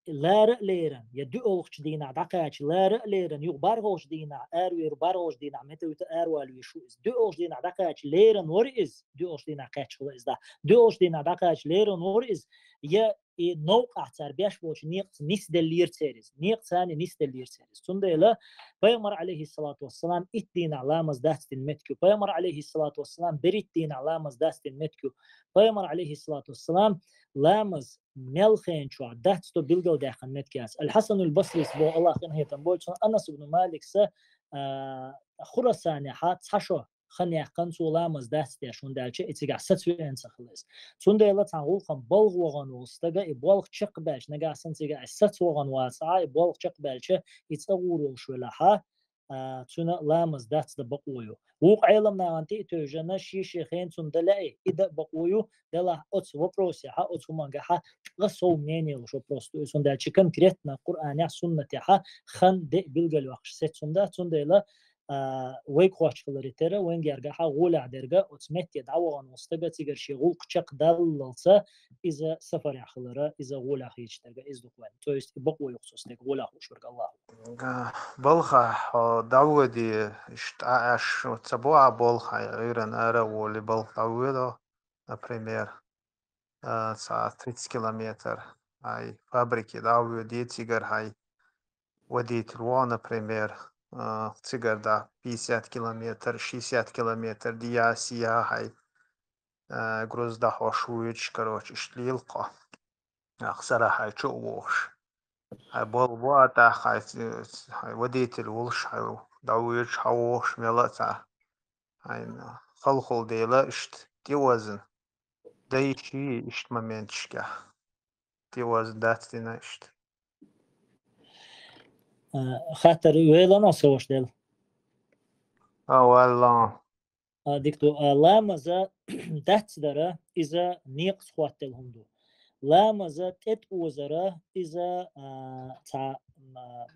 лара а леран, я дуьалгӀачу дийнахь дӀакхача, лара а леран, юха бархӀалгӀачу дийнахь, аравер бархӀалгӀачу дийнахь, метта вуьту аравала веш ву иза. ДуьалгӀачу дийнахь дӀакхача леран вара иза, дуьалгӀачу дийнахь кхаьчхила иза дӀа. ДуьалгӀачу дийнахь дӀакхача леран вара иза, я и новкъахь цара беш болчу некъаца нисделлера церан иза. Некъаца нисделлера церан иза. Цундела пайхамар, алейхиссалату вассалам, итт дийнахь ламаз дац дина меттиг ю. Пайхамар, алейхиссалату вассалам, берхӀитта дийнахь ламаз дац дина меттиг ю. Пайхамар, алейхиссалату вассалам, ламаз мел хенчохь дац до билгалдаьккхина меттиг яц. Аль-Хасанул Басрис боху, Аллах къинхетам бойла цунах, Анас ибн Маликса, а, Хурасанехьа цхьа шо хан яьккхина цо ламаз дац деш, хӀунда аьлча и цигахь сацавеана ца хилла иза. Цундела цхьана гӀуллакхана балха вахана волу стага и болх чекхбаьлча, нагахь санна цигахь и саца вахана вацахьа, и болх чекхбаьлча, и цӀа гӀур волуш велахьа, а, цуьнан ламаз дац дан бакъо ю. Вукху Ӏеламнахана тӀе а тевжина, шен-шен хенахь цунна дан лаьий, и дан а бакъо ю, делахь оцу вопросехьа, оцу хӀумангахьа ткъа сов мнение йолуш вопрос ду иза, хӀунда аьлча конкретно Къуръанехь, суннатехьа хан де а билгалйоккхуш сецна дац, цундела а, вайга хоттуш хиларе терра, вайн гергахьа гӀолехь дерга, оцу метте дӀавахана волу стага цигара шен гӀуллакх чекхдаллалца, иза сафарехь хилара, иза гӀолехь хийча дерга, иза ду-кх вайн. То есть, и бакъо ю-кх цо стеган гӀолехь хууш верг Аллаху. А, балха, хьо дӀавоьдий, иштта Ӏаш ца бу ахь болх, хьайн Ӏуьйранна ара а волий, балха дӀавоьдо, например, а, цхьа тридцать километр, хьайн фабрике дӀавоьдий, цигара хьайн водитель вон, например, а, цигара дӀа пятьдесят километр, шестьдесят километр дия, сия хьайн, а, груз дӀахьош воьдуш, короче, иштта лела-кх хьо. Нах сара хьайн чу а вогӀуш. Хьайн болх бу а тӀаккха, хьайн ц-, хьайн водитель волуш, хьайн дӀавоьдуш, хьан вогӀуш мела а цхьа. Хьайна халхал дела иштта тӀевазна. Дай ши иштта моменташкахь. ТӀевазна дац дина иштта. А, хаттар велан а аса ваша дела. А, валлахӀи. А, дика ду, а, ламаза дац дара, иза некъаца хоттаделла хӀума ду. Ламаза тӀетӀеозара, иза, а, цхьа, м, а,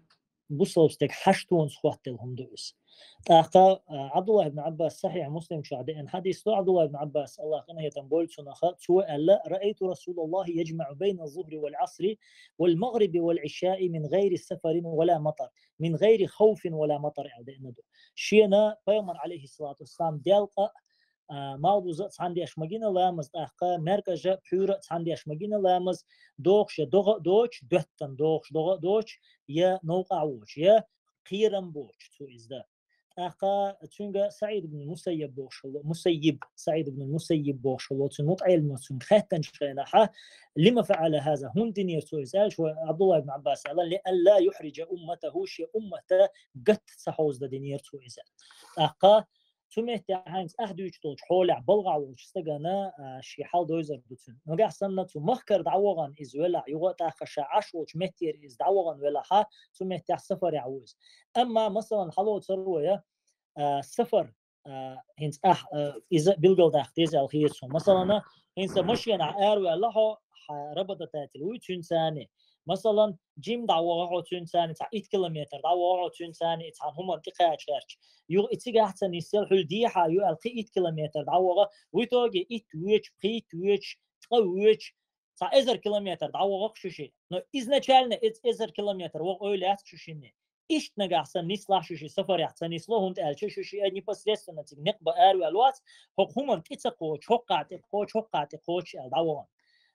бусалба стеган хьаштонца хоттаделла хӀума ду иза. ТӀаккха, а, Абдуллах ибн Аббас, Сахьихь Муслим чохь деана хьадис ду, Абдуллах ибн Аббас, Аллах къинхетам бойла цунах, цо аьлла: «Раайту Расулаллахи яджмаӀу байна зухри вал асри вал магъриби вал ишаи мин гӀайри сафарин вала матар, мин гӀайри хавфин вала матар», аьлла деана ду. Шена пайхамар, алейхиссалату вассалам, делкъа а, малхбуза а цхьаьна деш ма гина ламаз, тӀаккха маьркӀажа а, пхьуьйра а цхьаьна деш ма гина ламаз, догӀуш я догӀа а доцуш, доьттан догӀуш, догӀа а доцуш, я новкъахь воцуш, я кхерам боцуш цо иза дан. ТӀаккха цуьнга Саид ибн Мусаййиб бохуш хилла, Мусаййиб, Саид ибн Мусаййиб бохуш хилла, цуьнан мутаӀеллима цуьнга хаьттинчу хенахьа: «Лима фаӀала хаза?» ХӀунда динера цо иза? Аьлча, вай Абдулла ибн Ӏаббас аьлла: «Лиалла юхьриджа умматаху», шен уммата гатта ца хьовзадан динера цо иза. ТӀаккха цу меттехь хӀинца ахь дуьйцуш долчу хьолехь балхахь волчу стагана, а, шен хьал дойзар ду цуьнан. Нагахь санна цу махкара дӀавахана иза велахь, юха а тӀаккха ша Ӏаш волчу меттера иза дӀавахана велахьа, цу меттехь сафарехь ву иза. Амма, масалан, хьалоцур вай, а, сафар, а, хӀинца ахь, а, иза билгалдаккха деза аьлла хета суна. Масалан, хӀинца машенахь араваьлла хьо, хьан работодатель вуй, цуьнца цхьаьна. Масалан, жим дӀаваха хьо цуьнца цхьаьна, цхьа итт километр дӀаваха хьо цуьнца цхьаьна, и цхьана хӀуманна тӀе кхача гӀерташ. Юха и цигахь ца нисъелла, хьуьлла дехьа ю аьлла, кхин итт километр дӀаваха, в итоге итт воьдуш, пхийтта воьдуш, ткъа воьдуш, цхьа эзар километр дӀаваха-кх шу шиъ. Но изначально эз-, эзар километр ваха ойла яц-кх шу шинна. Иштта нагахь санна нислахь шу шиъ, сафарехь ца нисло, хӀунда аьлча шу шиъ непосредственно цига некъ бан араваьлла вац, хӀокху хӀуманна тӀе ца кхочу, хӀокхахь тӀе кхочу, хӀокхахь тӀе кхочу аьлла дӀавахана.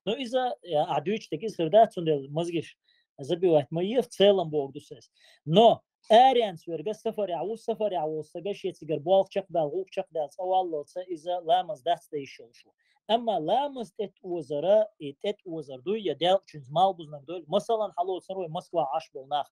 Но иза, я, ахь дуьйцуш дерг иза хир дац, цундела мозгаш забивать ма е, в целом бохург ду аса. Но Аренца верга сафарехь ву, сафарехь волу стага шен цигара болх чекхбаьлла, гӀуллакх чекхдаьлла цӀа валлалца иза ламаз дац дан йиш йолуш ву. Амма ламаз тӀетӀозара, и тӀетӀозар дуй, я делкъачуьнца малхбузнаг дуй, масалан, хьалоцур вай Москва Ӏаш болу нах.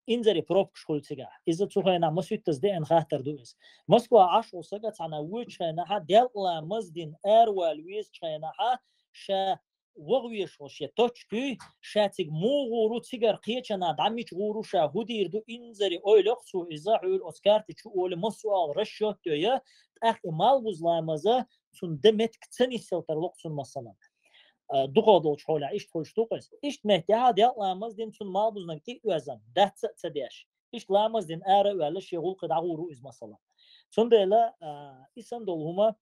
Инзаре пробкаш хуьлу цигахь. Иза цу хенахь масуьттаза деана хаттар ду иза. Москва Ӏаш волу стага цхьана вуьйчу хенахьа делкъа ламаз дина аравала везачу хенахьа ша ваха везаш волу шен точкуй, ша цига муха гӀур ву, цигара кхечанхьа дӀа мича гӀур ву, ша хӀун дийр ду, инзаре ойла йо-кх цо иза, хьуьлла оцу карта чу олий, массо а агӀор расчет йо я, тӀаккха и малхбуза ламаза цунна дан меттиг ца нисъелла тарло-кх цунна, масалан. А, дукхах долчу хьолехь иштта хуьлуш ду-кх иза. Иштта меттехьа делкъа ламаз дина цунна малхбузнаг тӀе а оьзна, дац а ца деш. Иштта ламаз дина ара а ваьлла, шен гӀуллакхе дӀагӀур ву иза, масалан. Цундела, а, и санна долу хӀума,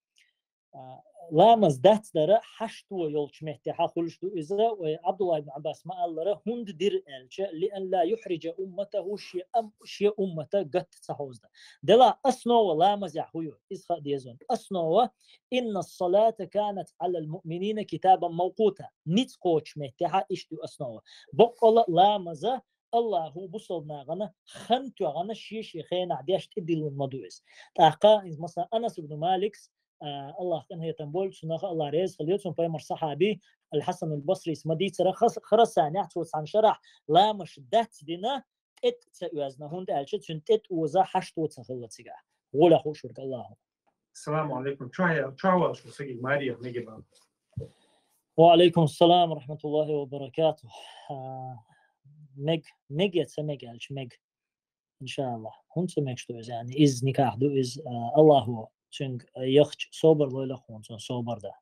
а, ламаз дац дара хьашто йолчу меттехьа хуьлуш ду иза, вай Абдулла ибн Аббас ма-аллара, хӀунда дира аьлча, «لأن لا يحرج أمته», шен ам-, шен уммата гатта ца хьовзда. Делахь основа ламазехь хӀун ю? Иза хаа деза вайна. Основа: «إن الصلاة كانت على المؤمنين كتابا موقوتا». Ницкъ кхочу меттехьа иштта ю основа. Баккъала а ламаза Аллахо бусалба нахана хан тоьхна шен-шен хенахь деш тӀедиллина ма ду иза. ТӀаккха, иза, масала, Анас ибн Маликс, а, Аллах къинхетам бойла цунах, Аллах реза хила йо цунна, пайхамар сахьаби, Аль-Хьасан аль-Басрис ма дийцара, хас-, Харасанехь цо цхьана шарахь ламаш дац дина, тӀетӀа ца оьзна, хӀунда аьлча цуьнан тӀетӀа оза хьашто ца хилла цигахь. ГӀолехь хууш верг Аллахо. Салам алейкум. Чохь я-, чохь валаш ву сагиг Мария меги бан. Ва алейкум салам ва рахматуллахи ва баракатух. А, мег, мег я ца мег аьлча, мег. Иншаллах. ХӀунда ца мегаш ду иза, яъни, иза никахь ду, иза, а, Аллахо цуьнга яхча собар лойла хьуна, цунна собар дан.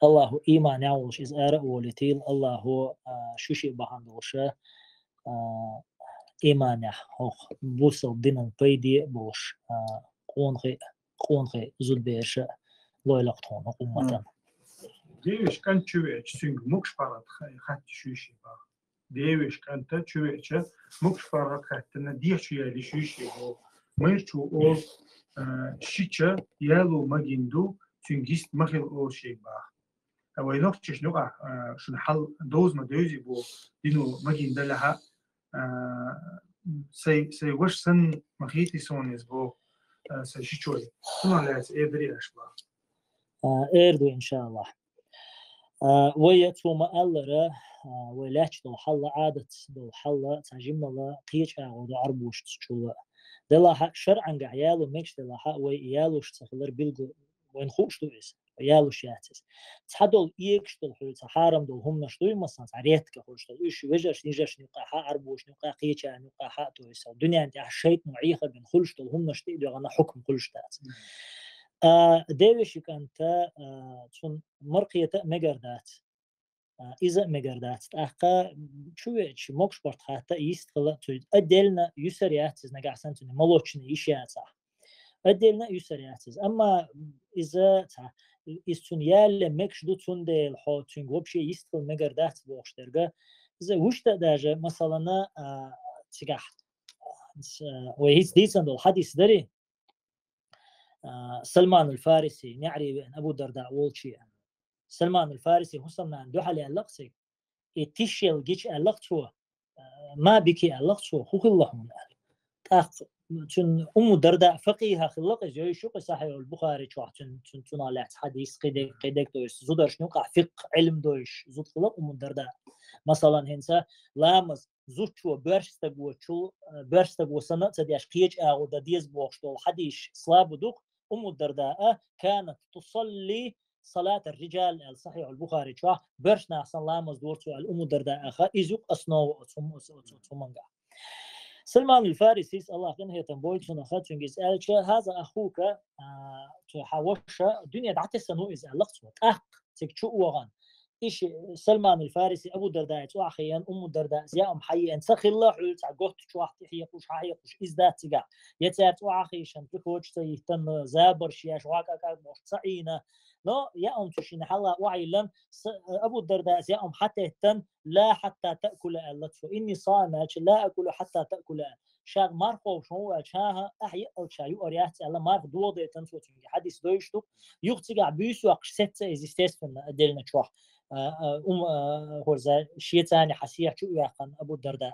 Аллахо иманехь волуш иза ара а волийтийла, Аллахо, а, шу шиъ бахьана долуша, а, иманехь хӀокху бусалба динан пайде а болуш, а, къонахий, къонахий зудбераш а лойла-кх тхуна хӀокху умматана. Девеш кӀант чу веача, цуьнга могуш паргӀат ха-, хатташ ю шен баха. Девеш кӀанта чу веача, могуш паргӀат хаьттина, дехьа чу яьлла ю шен боху. Майрачо олу, а, шича яло магийна ду, цуьнга йист ма хила олу шен баха. Ткъа вай нохчашна юкъахь, а, шуна хьал довза ма девзи боху, дино магийна далахьа, а, сайн, сайн ваша санна ма хийти суна иза боху, а, сайн шичой. Цунах лаьцна эр дарий аша баха? А, эр ду, иншаллах. А, вай я цо ма-аллара, а, вай лаьтташ долу хьал а, Ӏадатца долу хьал а, цхьа жиммала кхечу агӀор ду Ӏарбошца чула. Делахьа, шарӀангахь яло мегаш делахьа, вай ялош ца хилар билггал вайна хууш ду иза. Ялош яц иза. Цхьадолу эгаш долу хьуьлла, цхьа хьарам долу хӀуманаш дуй, масалан, цхьа ретка хуьлуш долу. Уьш вежаршна, йижаршна юкъахьа, Ӏарбошна юкъахьа, кхечарна юкъахьа а, то есть, дуьнен тӀехь шайтӀано Ӏехабина хуьлуш долу хӀуманаш тӀе а доьгӀна хьукам хуьлуш дац. А, девеши кӀанта, а, цунна маркхета а мегар дац. А, иза а мегар дац. ТӀаккха чу веача, могуш паргӀат хатта а йист хила, цуьнан отдельно юьсар яц иза, нагахь санна цуьнан молочный йиш яцахь. Отдельно юьсар яц иза. Амма иза ца, иза цунна ялле мегаш ду, цундела хьо цуьнга вообще йист хила мегар дац бохуш дерга. Иза вуьшта а даже, масалана, а, цигахь, а, вай хӀинца дийцина долу хьадис дарий? А, Салманул Фариси, неӀаре веана Абу Дарда волчу. Салманул Фариси хӀусамнана дуьхьал яьлла-кх цига. И тишъелла гича аьлла-кх цо, а, «Ма бики», аьлла-кх цо, «ХӀун хилла хьуна?» аьлла. ТӀаккха цуьнан Умму Дарда факъиха хилла-кх иза, йойуш ю-кх и Сахьихьул Бухари чохь, цуьнан, цуьнан, цунах лаьцна хьадис, кхидерг, кхидерг дойуш, зударшна юкъахь фикъхӀ, Ӏилм дойуш, зуда хилла Умму Дарда. Масалан, хӀинца ламаз зудчо боьрша стаг воцучул, э, боьрша стаг ву санна а ца деш, кхечу агӀор дан деза бохуш долу хьадисаш слабо ду-кх, Умму Дарда а, «Канат тусалли салатар риджал», аьлла Сахьихьул Бухари чохь, боьрша нах санна ламаз дора цо аьлла Умму Дарда а хаьа, иза ю-кх основа оцу хӀум-, оцу, оцу, оцу хӀумангахь. Салманул Фарисис, Аллах къинхетам бойла цунах, цуьнга иза аьлча, «Хаза ахука», а, цу хьан ваша, дуьне дӀатесна ву иза аьлла-кх цо. ТӀаккха цига чу а вахана, и ши-, Салманул Фариси Абу Дардаи цӀохь а хиъна, Умму Дардаис яа хӀума хьаеана ца хилла, хьуьлла цхьа готта чохь тӀехьекхуш, хьахьекхуш, иза дац цигахь. Я цара цӀохь а хиъна, прихожа ца йиттина, забарш еш, вакъа-кӀа бохуш ца Ӏийна. Но яа хӀума цу шина хьалха охьайиллина, с-, Абу Дардаис яа хӀума хьатеттина, «Ла хьатта таъкула», аьлла цо. «Инни саим», аьлча, «Ла акулу хьатта таъкула», аьлла. Ша марха кхобуш ма ву аьлча, «ХӀан-хӀа, ахь еъалча ша юар яц», аьлла, марха дохадайтина цо цуьнга. Хьадис дойуш ду-кх. Юха цигахь буьйса йоккхуш сецца иза, естественно, отдельно чохь. А, а, ум, а, хӀорза шен царна хьан сехьа чу а ваьккхина Абу Дарда.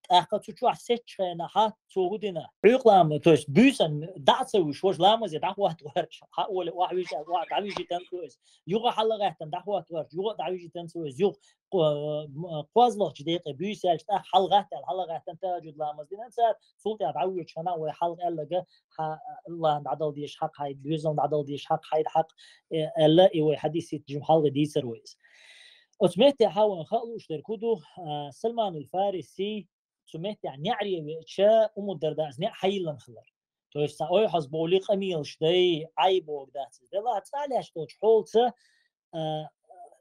ТӀаккха цу чохь сецчу хенахьа цо хӀу дина? Хьуьйкъа лама, то есть буьйсан дӀа а ца вуьйш, важа ламазе дӀахӀоттахьарча, хьан оле охьавижа, охьа дӀавижийтан цо иза. Юха хьалагӀаьттан дӀахӀоттахьарча, юха а дӀавижийтан цо иза. Юха кхо-, м-, кхозлагӀчу декъе буьйса яьлча, тӀаккха хьалагӀаттал, хьалагӀаьттан тахӀажуд ламаз дина цара, цул тӀаьхьа дӀавоьдучу хенахь вай хьалха аьлларг, хьан, Аллахьна дӀадала дезаш хьакъ хьайда, доьзална дӀадала дезаш хьакъ хьайда хьакъ, э, аьлла, и вай хьадис хӀиттачу хьалха дийцар вай иза. Оцу метте хьан вайна хаа лууш дерг хӀу ду, а, Салманул Фариси, цу меттехь неӀаре веача, Умму Дарда иза неӀ хьайиллина хилар. То есть, цхьа ойхьаз бовлий къамелаш дай, Ӏай боху дац иза. Делахь цкъа а лаьтташ долчу хьолаца, а,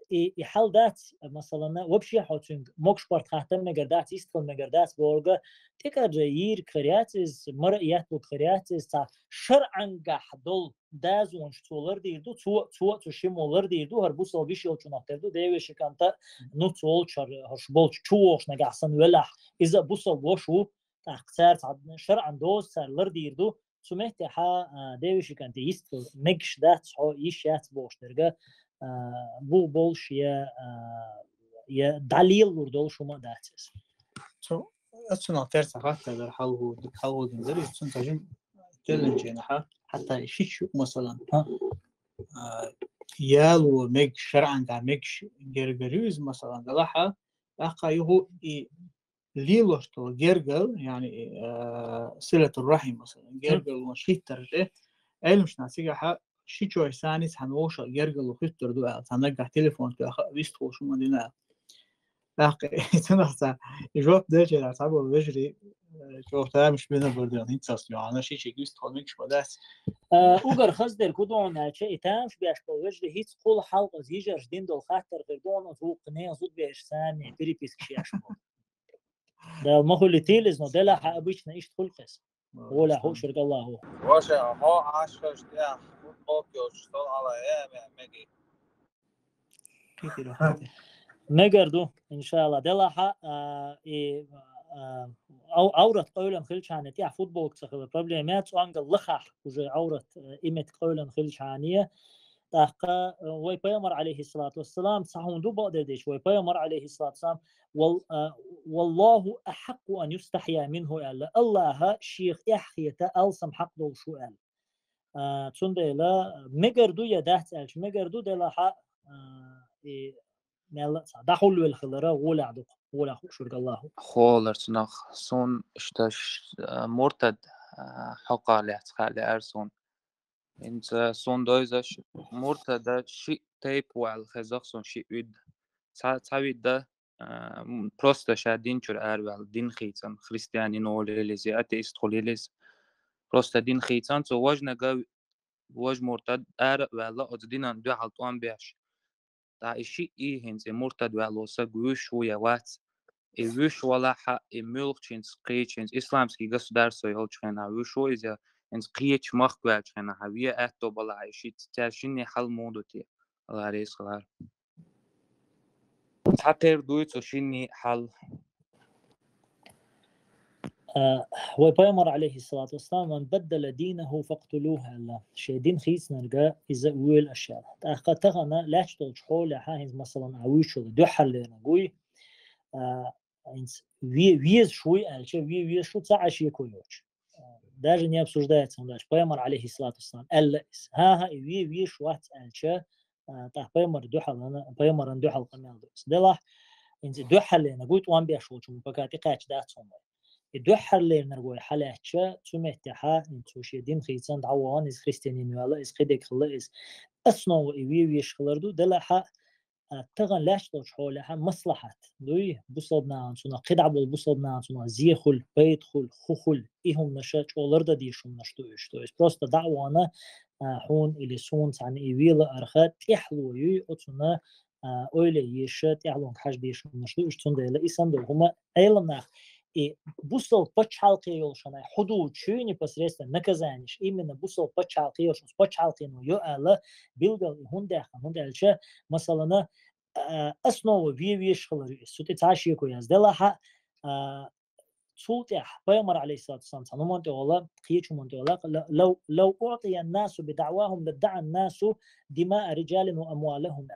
и, и хьал дац, масалана, вообще хьо цуьнга могуш-барт хаттам мегар дац, йистхила мегар дац бохург, тӀекӀаржа йийриг хир яц иза, мара а етталуг хир яц иза, цхьа шарӀангахь долу дазонаш цо лардийр ду, цо, цо а цу шимо лардийр ду, хӀара бусалба йиш йолчунах тера ду, девеши кӀанта, ну, цо волчу хӀара, хӀорш болчу чу вогӀуш нагахь санна велахь, иза а бусалба ваша ву, тӀаккха цара цхьа шарӀан доза цара лардийр ду, цу меттехьа, а, девеши кӀанте йистхила мегаш дац хьо, йиш яц бохуш дерг, а, бу болуш я, а, я дӀалелалур долуш хӀума а дац иза. Цу, цунах тера цхьа хаттар дара, хьалхо, хьалхо дина дара, иза цунна ца жима тӀеллинчийнахьа, хьатта и шича юкъа, масалан, а, яло мегаш, шарӀангахь мегаш гергара ю иза, масалан, делахьа, тӀаккха юху и лелош долу гергал, яъни, а, силатур рахьим, масалан, гергал вон шиттар тӀе, Ӏеламнаха цигахьа шичой санна цхьана вовшах гергало хӀуьттур ду аьлла, цхьа наггахь телефон тоьхна а вистхула шуна дина аьлла. ТӀаккха цунах цхьа и жоп делча, цхьаболу вежарий, э, чӀогӀа тамаш бина бара дена, хӀинца ас йоьхна, шичиг вистхула мегаш ма дац. А, угар хаза дерг хӀу ду хьуна аьлча, и тамаш беш болу вежарий хӀинца кхул хьалха оцу йижарша дина долу хаттар хир ду хьуна, оцу вукху нехан зудбераш санна переписка шеш болу. Дала ма хуьлийтийла иза, но делахьа обычно иштта хуьлу-кх иза. ГӀолехь хууш верг Аллахьо. Ваша, хьо Ӏаш хезаш тӀехь футболка йолчу стол Ӏала э, ме-, меги. Мегар ду, иншалла. Делахьа, а, и, а, ав-, аврат къевлина хилчахьана тӀехь футболка ца хилар проблема яц, цуьнга лахахь уже аврат, э, и меттиг къевлина хилчахьана. ТӀаккха, э, вай пайхамар, алейхиссалату вассалам, цхьа хӀума ду бакъдерг дийцича, вай пайхамар, алейхиссалату вассалам, вал-, а, «Валлаху ахьакъу ан юстахья минху», аьлла. Аллахьа шех эхь хета алсам хьакъ долуш ву аьлла. А, цундела мегар ду я дац аьлча, мегар ду, делахьа, а, и мелла а цхьа дӀахьулвелла хилара гӀолехь ду-кх, гӀолехь хууш верг Аллахьо. Холар цунах, суна иштта ш-, а, муртад, а, хьокъехь лаьцна хаа лаьара суна. ХӀинца суна дойзаш муртада шиъ тайпа ваьлла хеза-кх суна, шиъ вид. Цхьа, цхьа вид да, а, м, просто ша дин чуьра араваьлла, дин хийцан, христианин волу елизе, атеист хуьлу елизе. Просто дин хийцан, цо важнага, важа муртад ара а ваьлла, оцу динан дуьхьал тӀом беш. Ткъа и шиъ и хӀинца и муртад ваьлла саг вуьш ву я вац. И вуьш валахьа, и муьлххачуьнца кхечуьнца, исламский государство йолчу хенахь вуьш ву иза, хӀинца кхечу махка ваьлчу хенахь, вен аьтто балахьа, и шиъ цаьршинний хьал муха ду те? Алла реза хилар. Цхьа тера дуй цу шинний хьал. А, вай пайхамар, алейхиссалату вассалам, «Ман баддала динаху факътулуху», аьлла. Шен дин хийцинарг иза вуьйла аша аьлла. ТӀаккха тахана лаьтташ долчу хьолехьа, хӀинца, масалан, а вуьйш волу дуьххьарлерниг вуй, а, хӀинца ве-, везаш вуй аьлча, ве-, везаш ву ца Ӏаш еко йоцуш. Даже не обсуждается, хӀунда аьлча пайхамар, алейхиссалату вассалам, аьлла иза. ХӀан-хӀа, и ве-, везаш вац аьлча, а, тӀаккха пайхамар дуьхьал, пайхамаран дуьхьал къамел ду иза. Делахь, хӀинца дуьххьарлерниг вуй тӀом беш волчун, пока тӀекхаьчна дац хьуна вай. И дуьххьарлерниг вай хьалаьцча, цу меттехьа, хӀинца цо шен дин хийцан дӀавахана, иза христианин ваьлла, иза кхидерг хилла, иза основа и ве-, везаш хилар ду, делахьа, а, тахана лаьтташ долчу хьолехьа маслахьат дуй, бусалба нахана цунах, кхидӀа болу бусалба нахана цунах зе хуьлу, пайда хуьлу, хӀу хуьлу, и хӀуманаш чӀогӀа лардан дезаш хӀуманаш ду уьш. То есть просто дӀа а вахана, а, хьуна или суна цхьаьна и вела арха тӀехьало юй, оцунна, а, ойла еш, тӀехьалонга хьажа дезаш хӀуманаш ду уьш, цундела и санна долу хӀума Ӏеламнах и бусалба пачхьалкхе йолуш хьуна хьу ду чуьйна непосредственно наказанеш, именно бусалба пачхьалкхе йолуш, пачхьалкхено йо аьлла, билггал и хӀунда даьккхина, хӀунда аьлча, масалана, а, основа ве-, везаш хилар ю иза. Цу тӀе цхьа шеко яц. Делахьа, а, цул тӀаьхьа пайхамар, алейхиссалату вассалам, цхьана хӀуманна тӀе вала, кхечу хӀуманна тӀе вала, ла-, лав, лав уӀтияннасу би даӀвахум ладдаӀаннасу димаа риджалин ва амвалахум.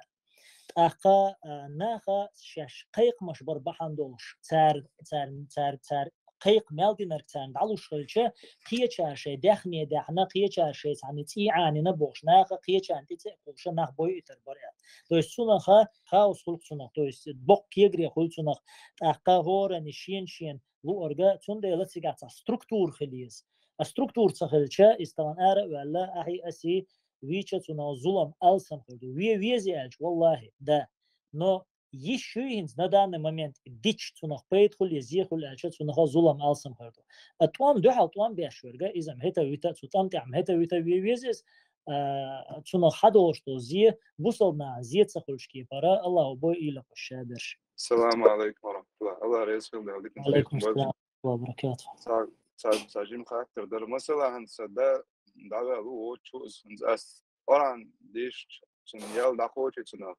ТӀаккха, а, наха шаьш кхайкхамаш бар бахьан долуш, цара, цара, цара, цара кхайкха мел динарг царна дӀалуш хилча, кхечара шайн даьхне даьхна, кхечара шайн цхьана цӀий Ӏанийна бохуш, наха кхечарна тӀе ца а кхуллуш, нах бойуьйтур бара аьлла. То есть цунах хаос хуьлу цунах, то есть боккха кегара хуьлу цунах, тӀаккха хӀоранна шен-шен луург, цундела цигахь цхьа структура хила еза. А структура ца хилча, иза тахана ара а ваьлла, ахьий, асий, вийча цунах зулам алсам хир ду. Ве веза аьлча, валлахӀи, да. Но йиш ю хӀинца на данный момент дича, цунах пайда хуьлу я зе хуьлу аьлча, цунах зулам алсам хир ду. А тӀом, дуьхьал тӀом беш верг, иза ма хӀета вита, цу тӀам тӀехь ма хӀета вита ве веза иза, а, цунах хьадолуш долу зе, бусалба нахана зе ца хуьлуш кепара, Аллахо бой ийла кхуш ша берш. Саламу алейкум ва рахматуллах. Аллах реза хила, Дала диканца Алейкум салам ва баракатух. Ца, ца, ца жим хаттар дара. Масала, хӀанз ца да, дӀаваьлла ву, вочу, хӀанз ас Къуръан дешча, цунна ял дӀакхочий цунах.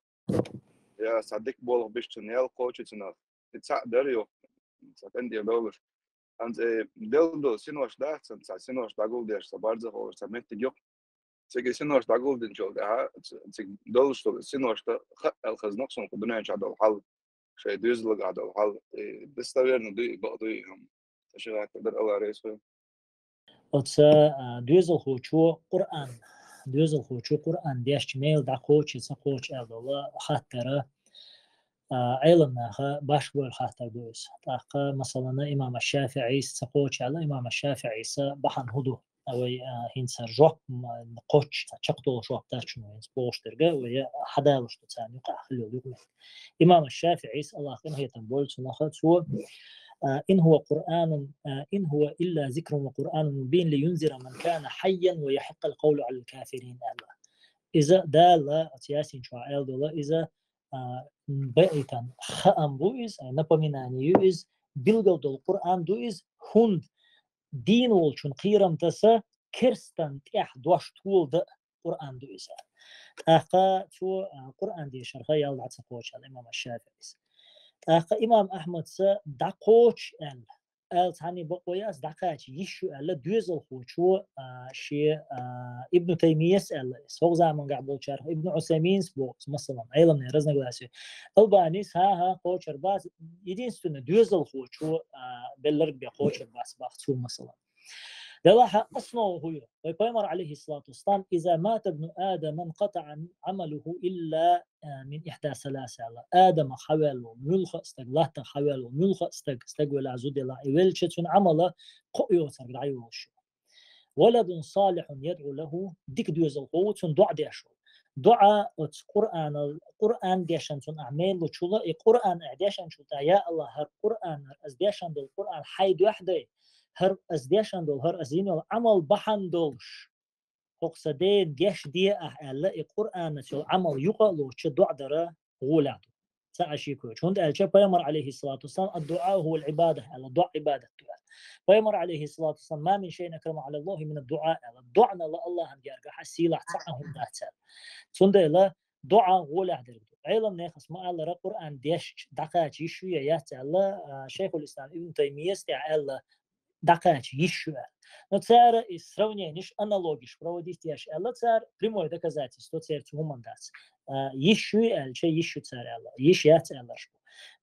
Я ца дика болх биш цунна ял кхочий цунах. И цхьаъ дара юха, ца кӀентий долуш. ХӀанз, э, делла долу синош дац, сан ца синош дӀагулдеш, ца барзах олуш, ца меттиг юкъ. Цига синош дӀагулдинчул тӀаьхьа, ц-, цига долуш долу синошта хаъал хаза нокъ суна кху дуьнен чохь долу хьал, шайн доьзалгахь долу хьал, и достоверно дуй, бакъ дуй, хӀума. Ца ши гӀаттар дара, Алла реза хуьлда. Оцу, а, доьзалхочо Къуръан, доьзалхочо Къуръан дешча мел дӀакхочий, ца кхочий аьлла долу хаттара, а, Ӏеламнаха башха бевлла хаттар ду иза. ТӀаккха, масалана, имам аш-ШафиӀис ца кхочий аьлла, имам аш-ШафиӀиса бахьана хӀун ду? А вай, а, хӀинца жоп, м, кхоччуш, цхьа чекхдолу жоп дац шуна вайна бохуш дерг, вай хьадалуш ду царна юкъахь хила йолу юкъаметтиг. Имам аш-ШафиӀис, Аллах къинхетам бойла цунах, цо, а, «Ин хӀува Къуръанун, а, ин хӀува илла зикрун ва Къуръанун мубин ли юнзира ман кана хьайян ва яхьиккъал къавлу алал кафирин», аьлла. Иза Дала оцу Ясин чохь аьлла долу, иза, а, баийтан хаам бу иза, а, напоминание ю иза, билгал долу Къуръан ду иза, хӀунда дийна волчун кхерам таса, керстан тӀехь дош тола дан Къуръан ду иза. ТӀаккха цо, а, Къуръан дешарха ял дӀа ца кхочу аьлла имам аш-ШафиӀис. ТӀаккха имам Ахьмадса дӀакхочу аьлла. Аьлла цхьанний бакъо яц, дӀакхача йиш ю аьлла, доьзалхочо, а, шен, а, Ибн Таймияс аьлла иза. ХӀокху замангахь болчарах Ибн Усайминс боху, масалан, Ӏеламнийн разногласие. Албанис, хӀан-хӀа, кхочур бац, единственное, доьзалхочо, а, белларг бен кхочур бац баха цо, масалан. Делахь а основа хӀун ю? Вай пайхамар, алейхиссалату вассалам, «Иза мата ибну Адама инкъатаъа амалуху илла, а, мин ихда саласа», аьлла. Адамах хьаваьлла волу муьлхха а стаг, латтах хьаваьлла волу муьлхха а стаг, стаг велахь, зуда елахь, и велча, цуьнан Ӏамала кхоъ йоцург дӀайолуш ю. «Валадун салихун ядъу лаху», дика доьзалхо ву, цунна доӀа деш волу. ДоӀа оцу Къуръанал, Къуръан дешан цунна ахь мел лучула, и Къуръан ахь дешанчул тӀаьхьа, я Аллах, хӀара Къуръан, хӀара ас дешан долу Къуръан хьайн дуьхьа дай, хӀара ас дешан долу, хӀара ас йина йолу Ӏамал бахьана долуш, хӀокху сан дена гечде ахь аьлла, и Къуръанаца йолу Ӏамал юкъа а лоцучу доӀа дара гӀолехь ду. Ца Ӏашикоьчу. ХӀунда аьлча пайхамар, алейхиссалату вассалам, «Ад-дуӀа хӀуал Ӏибада», аьлла, доӀа Ӏибадат ду аьлла. Пайхамар, алейхиссалату вассалам, «Ма мин шайин акрама Ӏала Аллахи мина ад-дуӀа», аьлла, доӀанал Аллахьан гергахь сийлахь цхьа а хӀума дац аьлла. Цундела доӀа гӀолехь дерг ду. Ӏеламнехас ма-аллара, Къуръан дешча дӀакхача йиш ю я яц аьлла, а, Шайхул Ислам Ибн Таймияс тӀехь аьлла, дӀакхача йиш ю аьлла. Но цара и сравнениш, аналогиш проводить еш аьлла цара, прямое доказательство церан цу хӀуман дац. А, йиш ю аьлча, йиш ю цара аьлла, йиш яц аьлларш бу.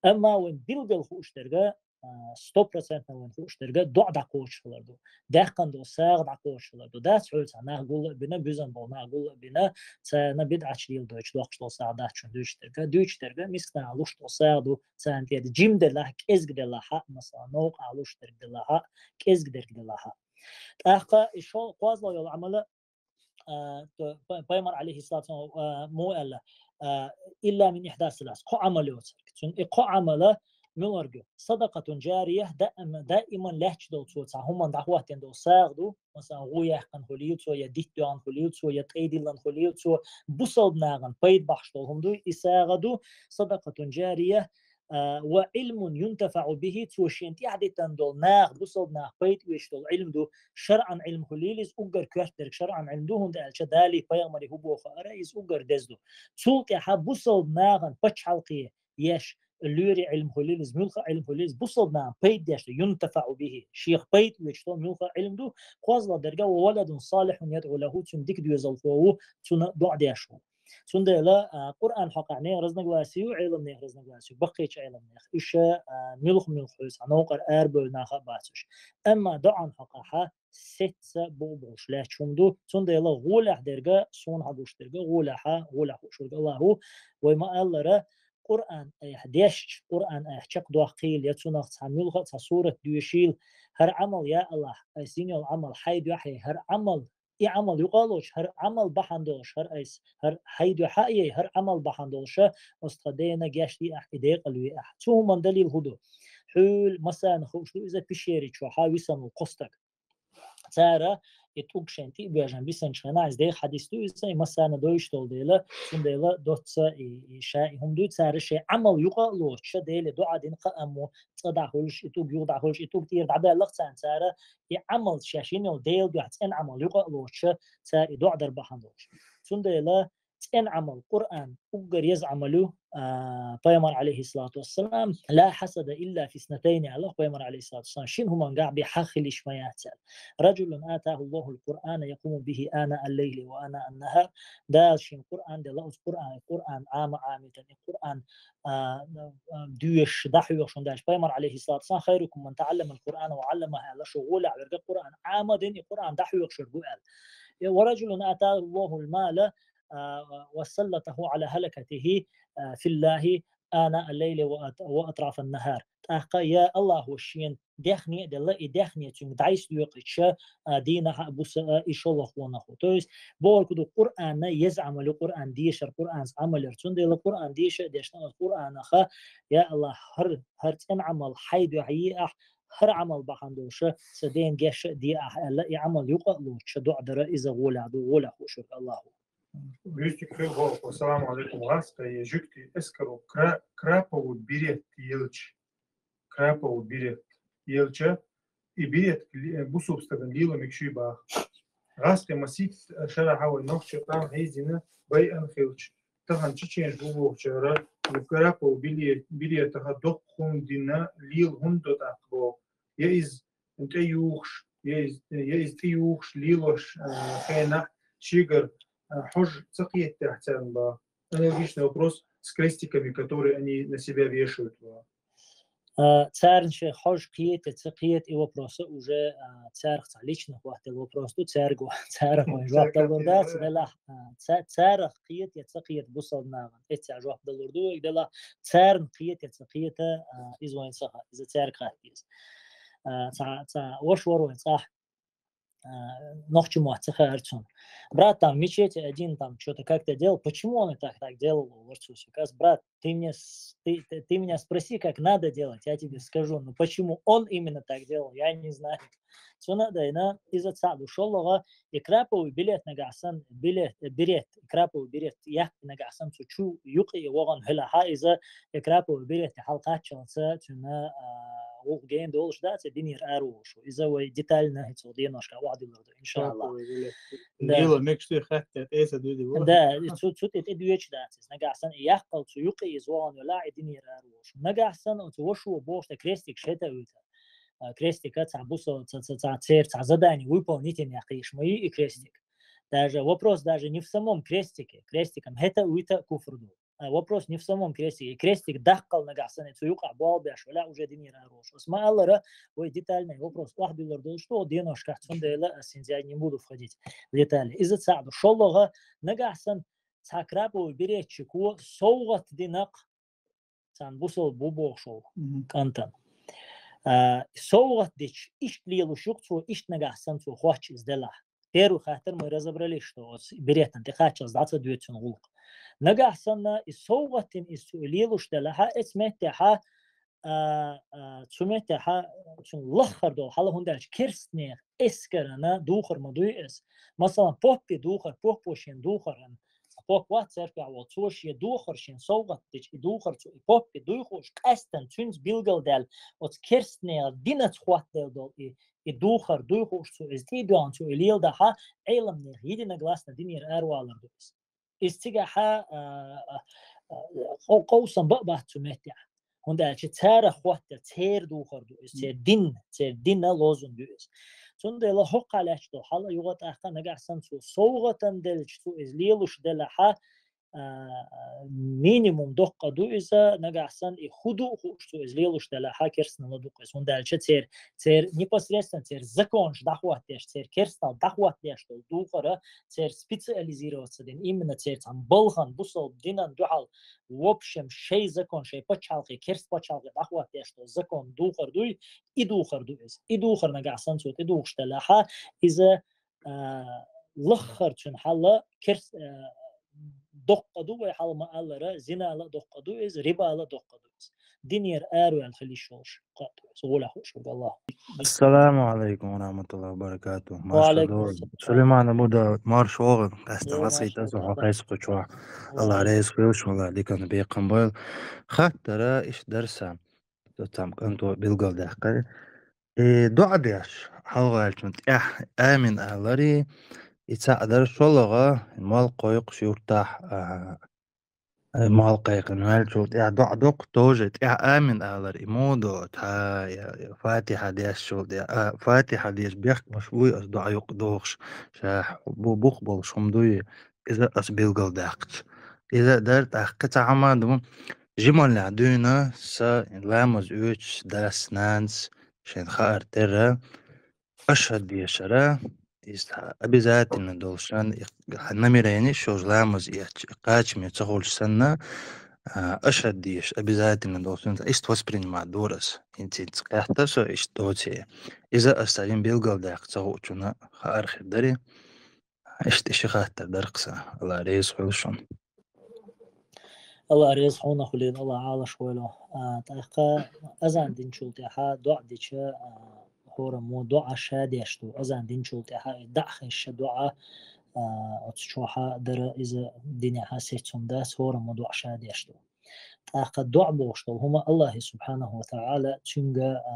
Амма вайн билггал хууш дерг, а, сто процентов вайн хууш дерг, доӀа дӀакхочуш хилар ду. Даьккхина долу сагӀа дӀакхочуш хилар ду. Дац хьоьца нах гулла а бина, буьззина болу нах гулла а бина, царна бидӀаташ леладойтуш доккхуш долу сагӀа дац шуна дуьйцуш дерг. Дуьйцуш дерг мисканахь луш долу сагӀа ду, царна тӀера жима делахь, кӀезиг делахь а, масала, новкъахь луш дерг делахь а, кӀезиг дерг делахь а. ТӀаккха и шо кхозлагӀа йолу Ӏамала, а, т-, пай-, пайхамар, алейхиссалату вассалам, а, муха аьлла, а, «илла мин ихда салас», кхо Ӏамал йоцург. Цуьнан и кхо Ӏамала муьлхарг ю? «Садакъатун жария», даим, даиман лаьтташ долу цо цхьа хӀуманна дӀахӀоттийна долу сагӀа ду, масала, гӀу яьккхина хуьлийла цо, я дитт доьгӀна хуьлийла цо, я тӀай диллина хуьлийла цо, бусалба нахана пайда бахьаш долу хӀума ду, и сагӀа ду, «садакъатун жария», а, «ва Ӏилмун юнтафаӀу бихи», цо шена тӀаьхьадитина долу наха, бусалба наха пайда оьцуш долу Ӏилм ду, шарӀан Ӏилм хуьлийла иза, уггар коьртдерг шарӀан Ӏилм ду, хӀунда аьлча Дали пайхамари хӀун боху ара, иза уггар деза ду. Цул тӀаьхьа бусалба нахана пачхьалкхе еш лоьри Ӏилм хуьлийла иза, муьлхха Ӏилм хуьлийла иза, бусалба нахана пайда деш ду, юнтафаӀу бихи, шех пайда оьцуш долу муьлхха Ӏилм ду, кхозлагӀа дерг, «ва валадун салихун ядъу лаху», цуьнан дика доьзалхо ву, цунна доӀа деш ву. Цундела, а, Къуръан хьокъехь нехан разногласие ю, Ӏеламнехан разногласие ю, баккхийчу Ӏеламнехан. Уьш, а, муьлха-муьлха хьуьйсу, хьан новкъара арабевлла нах а бацуш. Амма доӀан хьокъехь сецца бу-, бохуш лаьтташ хӀума ду. Цундела гӀолехь дерг, суна хьагуш дерг, гӀолехь, гӀолехь хууш верг АллахӀ ву. Вай ма-аллара, Къуръан айхьа дешча, Къуръан айхьа чекхдоккхийла, я цунах цхьа муьлха а цхьа сурат доьшийла, хӀара Ӏамал, я АллахӀ, айса йина йолу Ӏамал хьайна дуьхьа яй, хӀара Ӏамал, и Ӏамал юкъа а лоцуш, хӀара Ӏамал бахьана долуш, хӀара айса, хӀара хьайна дуьхьа а яй, хӀара Ӏамал бахьана долуша, оцу тхан дена гечдехь, и декъала вехь. Цу хӀуманна далил хӀун ду? Хьуьлла массарна хууш ду иза, пещери чохь висина ву кхо стаг. Цара и тӀулг шайна тӀе а боьжна бисинчу хенахь, иза деха хьадис ду иза, и массарна доьшуш долу дела, цундела доцца и, и ша и хӀума дуй, цара шайн Ӏамал юкъа а лоцуш, Деле доӀа дина кхааммо, цӀа дӀахуьлуш, и тӀулг юха дӀахуьлуш, и тӀулг тӀера дӀабаьллакх царна, цара и Ӏамал шаьш йина йолу Делан дуьхьа цӀена Ӏамал юкъа а лоцуш, цара и доӀа дар бахьана долуш. Цундела цӀена Ӏамал, Къуръан, уггар еза Ӏамал ю, а, пайхамар, алейхиссалату вассалам, «Ла хьасада илла фи снатайни», аьлла пайхамар, алейхиссалату вассалам, шина хӀумангахь бен хьагӀ хила йиш ма яц аьлла. «Раджулун атаху Аллахул Къуръана якуму бихи ана аллейли ва ана аннахар». Дала шена Къуръан делла, оцу Къуръан, Къуръан Ӏама Ӏамитан, и Къуръан, а, а, доьшуш, дӀахьоьхуш хӀума дац. Пайхамар, алейхиссалату вассалам, «Хайрукум ман таӀалламал Къуръана ва Ӏалламаху», аьлла, шу гӀолехь верг Къуръан Ӏама дина, и Къуръан дӀахьоьхуш верг ву аьлла. Э, «Ва раджулун атаху Аллахул мала, а, ва саллатаху ала халакатихи, а, филлахи ана аллейли ва ат-, ва атрафан нахар». ТӀаккха, я АллахӀо шена даьхни а делла, и даьхни цуьнга дӀасадоькъуьйтуш, а, дийнахь а, буса а, и шолгӀа къонах ву. То есть, бохург ду, Къуръан еза Ӏамал ю, Къуръан дешар, Къуръанца Ӏамал яр. Цундела Къуръан деша а дешна, оцу Къуръанах, я АллахӀ, хӀара, хӀара цӀена Ӏамал хьайна дуьхьа е ахь, хӀара Ӏамал бахьана долуша, сан дена геша а де ахь аьлла, и Ӏамал юкъа а лоцуша доӀа дара, иза гӀолехь ду, гӀолехь хууш верг АллахӀ ву. Юьстик хир хӀокху, ассаламу алейкум, гӀаскхий, жуьгтий, эскаро кра-, краповый берет елча, краповый берет елча, и берет ли-, бусулба стагана лела мегаш юй боху. ГӀаскхий масийтта шарахь вай нохчийн къам хьийзина байъина хилча, тахана чеченаш бу бохучара, и краповый бере-, беретах доккха хӀума дина лела хӀунда до тӀаккха боху. Я иза тӀеюхуш, я иза, я иза тӀеюхуш лелош, а, хенахь шегара, а, хьожа ца кхетахь царна боху. Аналогичный вопрос с крестиками, которые они на себя вешают. А, царна шайн хьожа кхета, ца кхета, и вопрос уже, а, царах цхьа личных хӀоттаелла вопрос ду, цаьрга, царах вайн жоп далур дац, делахь, а, ца-, царах кхета я ца кхета бусалба нахана, эццехь жоп далур ду вайга, делахь, царна кхета я ца кхета, а, иза вайн ца хаьа, иза цаьрга хатта деза. А, цхьа, цхьа ваша вара вайн цӀахь, а, нохчийн мотт ца хаьара цунна. Брат, там в мечети один там что-то как-то делал. Почему он и так, так делал, олура цо соьга. Аз, брат, ты мне с-, ты, ты, ты меня спроси, как надо делать, я тебе скажу. Ну почему он именно так делал, я не знаю. Цунна а дайна, иза цхьаъ ду, шолгӀа, и краповый билет нагахь санна, билет, э, берет, и краповый берет яккхий нагахь санна, цу чу юкъа и вогӀан хӀуьлахь, иза и краповый берет хьал кхаччалца цуьнан, а, гӀуллакх гена долуш дац, и динера ара волуш ву. Иза вай детально хӀинца деношкахь охьадиллар ду, иншаллах. Краповый билет. Да. Лела мегаш юй хатта тӀе ца дуьйди бу. Да, и цу, цу тӀе тӀедоьдуш дац иза. Нагахь санна и яккхал цу юкъа иза вогӀан велахь, и динера ара волуш ву. Нагахь санна оцу вашо бохуш тӀе крестик шайта вуьйта. А, крестика цхьа бусал-, ца-, ца-, ца-, церан цхьа задание выполнить йина яккхийш ма ю и крестик. Даже вопрос даже не в самом крестике. Крестиком хӀета а вуьйта а куфр ду. А, вопрос не в самом крестике. И крестик даккхал нагахь санна, цу юкъахь болх беш велахь, уже динера ара волуш. Ас ма-аллара, вай детальный вопрос охьадиллар долуш ду, деношкахь, цундела ас хӀинца не буду входить в детали. Иза цхьаъ ду. ШолгӀа, нагахь санна, цхьа краповый беретчико совгӀат дина-кх царна бусалба ву бохуш волу кӀантана. А, совгӀат дича, иштта лелаш ю-кх цо, иштта нагахь санна цо хоттуш иза делахь. Первый хаттар мы разобрались, что оцу беретана тӀе кхаччалц дӀа ца доьду цуьнан гӀуллакх. Нагахь санна и совгӀат дина иза цо и лелаш делахь, эцу меттехь, а, а, цу меттехь цуьнан лаххара долу хьал, хӀунда аьлча керстанех эскарана духар ма дуй иза. Масалан, поппе духар, поппо шен духаран, поп вац церковехь волу, цо шен духар, шен совгӀат дича, и духар цо и поппе дуй хууш, къаьстина цуьнца билгалдаьлла, оцу керстанех динаца хоттаделла долу и, и духар дуй хууш цо, иза тӀе а доьгӀна цо и леладахь, Ӏеламнехан единогласно динера аравалар ду иза. Иза цигахь, а, а, а, къо-, къовсам бан а бац цу меттехь. ХӀунда аьлча царах хоттаделла, церан духар ду иза, церан дин, церан динан лозунг ю иза. Цундела хӀокхахь лаьтташ долу хьал а юха тӀаккха нагахь санна цо совгӀатана делча, цо иза лелаш делахь, а, минимум доккха ду иза, нагахь санна и хӀу ду хууш цо иза лелаш далахь, керстанал дукха иза. ХӀунда аьлча церан, церан непосредственно церан законаш дӀахӀоттаеш, церан керстанал дӀахӀоттаеш долу духар, церан специализироваться дина, именно церан цхьана балхан, бусалба динан дуьхьал, в общем, шайн закон, шайн пачхьалкхе, керста пачхьалкхе дӀахӀоттаеш долу закон духар дуй, и духар ду иза. И духар нагахь санна цо тӀедухуш далахь, иза а, лаххара цуьнан хьал керс-, а, доккха ду, вай хьалха ма-аллара, зинал а доккха ду иза, рибал а доккха ду иза. Динера араваьлла хила йиш йолуш кхаъ ду иза. ГӀолехь хууш верг Аллах. Ассаламу алейкум ва рахматуллахи ва баракатух. Ва алейкум ассалам. Сулейман Абу Дауд, марша вогӀийла, къаьстина васийтаза хьо хьесапхучохь. Аллах реза хуьлуш, валла, диканна бекхам бойла. Хаттара иштта дара сан, цу цхьана кӀанто билгалдаьккхира. И доӀа деш, хьалхаваьллачун тӀехь амин алари, и цхьаъ дара, шолгӀа, молла кхойкхуш юртахь, а, молла кхайкхина ваьллачул тӀехь доӀа доккху, тоже тӀехь амин алар, и муха до, цхьа, я, я, фатихьа дешчул тӀехь, а, фатихьа деш бехкамаш вуй ас доӀа юкъа дохуш, ша бу-, бух болуш хӀума дуй, иза ас билгалдаьккхича. Иза дара тӀаккха цхьа хӀума ду, жималлехь дуьйна сан ламаз оьцуш дас-нанас шайн хаар терра, ашхӀад дешара, иза обязательно долуш, сан и хьан намерение шоьш ламаз эцча, кхачаме ца хуьлуш санна, а, ашхӀад деш обязательно долуш, сан иштта воспринимать дора ас. ХӀинца, хӀинца кхетта со иштта доций. Иза ас цхьа жима билгалдаьккха ца хуучунна хаар хир дарий. Иштта ши хаттар дара-кх сан. Аллах реза хуьлу шуна. Аллах реза хьуна хуьлийла, Аллах Ӏалаш войла. А, тӀаккха азан динчул тӀаьхьа доӀа дича, а, хӀораммо доӀа ша деш ду. Азан динчул тӀаьхьа и дӀа а хезча доӀа, а, оцу чохь а дара иза динехь а сецна хӀума дац, хӀораммо доӀа ша деш ду. ТӀаккха доӀа бохуш долу хӀума Аллахье субхьанаху ва таӀала цуьнга, а,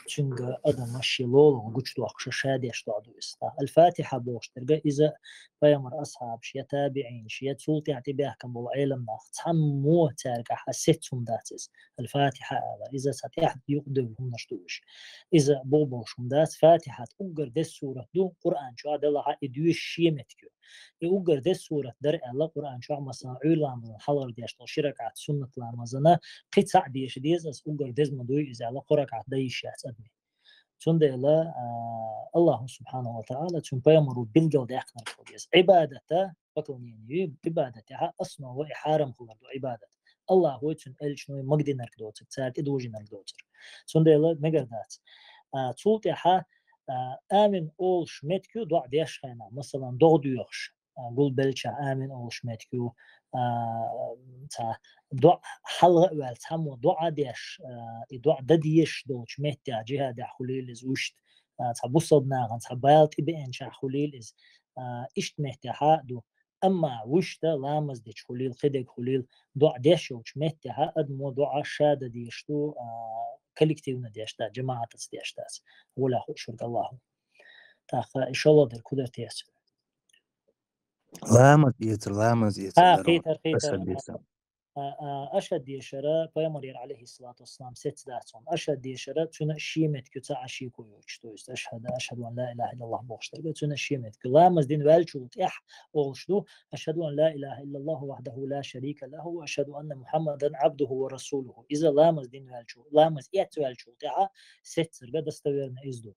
цуьнга адама шен лолахь гучудоккхуш ша деш доӀа ду иза. ТӀаккха Аль-Фатихьа бохуш дерг иза пайхамар асхьабаш, я табиӀинаш, я цул тӀаьхьа тӀебаьхкина болу Ӏеламнах цхьаммо цаьргахь сецна хӀума дац иза. Аль-Фатихьа ала, иза цхьа тӀехь юкъадевлла хӀуманаш ду уьш. Иза боху болуш хӀума дац, Фатихьат уггар деза сурат ду, Къуръан чохь делахь а и доьшуш шен меттиг ю. И уггар деза сурат дара аьлла, Къуръан чохь, масалан, Ӏуьйра ламазан хьалхара деш долу ши ракаӀат суннат ламазана кхин цхьаъ деша деза, аса уггар деза ма дуй иза аьлла, кхо ракаӀат дан йиш яц адамийн. Цундела, а, Аллахьу субхьанаху ва таӀала цуьнан пайхамаро билгалдаьккхинарг хила деза. Ӏибадата, поклонение, Ӏибадатехь основа и хьарам хилар ду Ӏибадат. Аллахьо цуьнан элчано магадинарг доцург, цара тӀедожийнарг доцург. Цундела мегар дац. А, цул тӀаьхьа, а, амин олуш меттиг ю доӀа деш хенахь, масалан, догӀа доьхуш, а, гулбеллачохь амин олуш меттиг ю, а, цхьа доӀа хьалха а ваьлла, цхьаммо доӀа деш, а, и доӀа дан дезаш долчу меттехь, жихӀадехь хуьлийла иза вуьшта, а, цхьа бусалба нахана цхьа бала тӀебеанчохь хуьлийла иза, а, иштта меттехь а ду. Амма вуьшта ламаз дечу хуьлийла, кхидерг хуьлийла, доӀа деш йолчу меттехь адамо доӀа ша дан дезаш ду, а, коллективно деш дац, жамаӀатаца деш дац. ГӀолехь хууш верг Аллахьо. ТӀаккха и шолгӀа дерг хӀун дара те? Ламаз эцар, ламаз эцар хӀа, дара кхетар, кхетар. АшхӀад дешар. А, а, ашхӀад дешара пайхамарера, алейхиссалату вассалам, сецца дац хьуна. АшхӀад дешара цуьнан шен меттиг ю, цхьа а шеко йоцуш, то есть ашхӀад, ашхӀаду ан ла илаха иллаллах бохуш дерг, цуьнан шен меттиг ю. Ламаз дина ваьллачул тӀаьхьа олуш ду: ашхӀаду ан ла илаха иллаллаху вахьдаху ла шарика лаху, ва ашхӀаду анна Мухьаммадан абдуху ва расулуху. Иза ламаз дина ваьллачул, ламаз эцна ваьллачул тӀаьхьа сеццарга достоверно иза ду.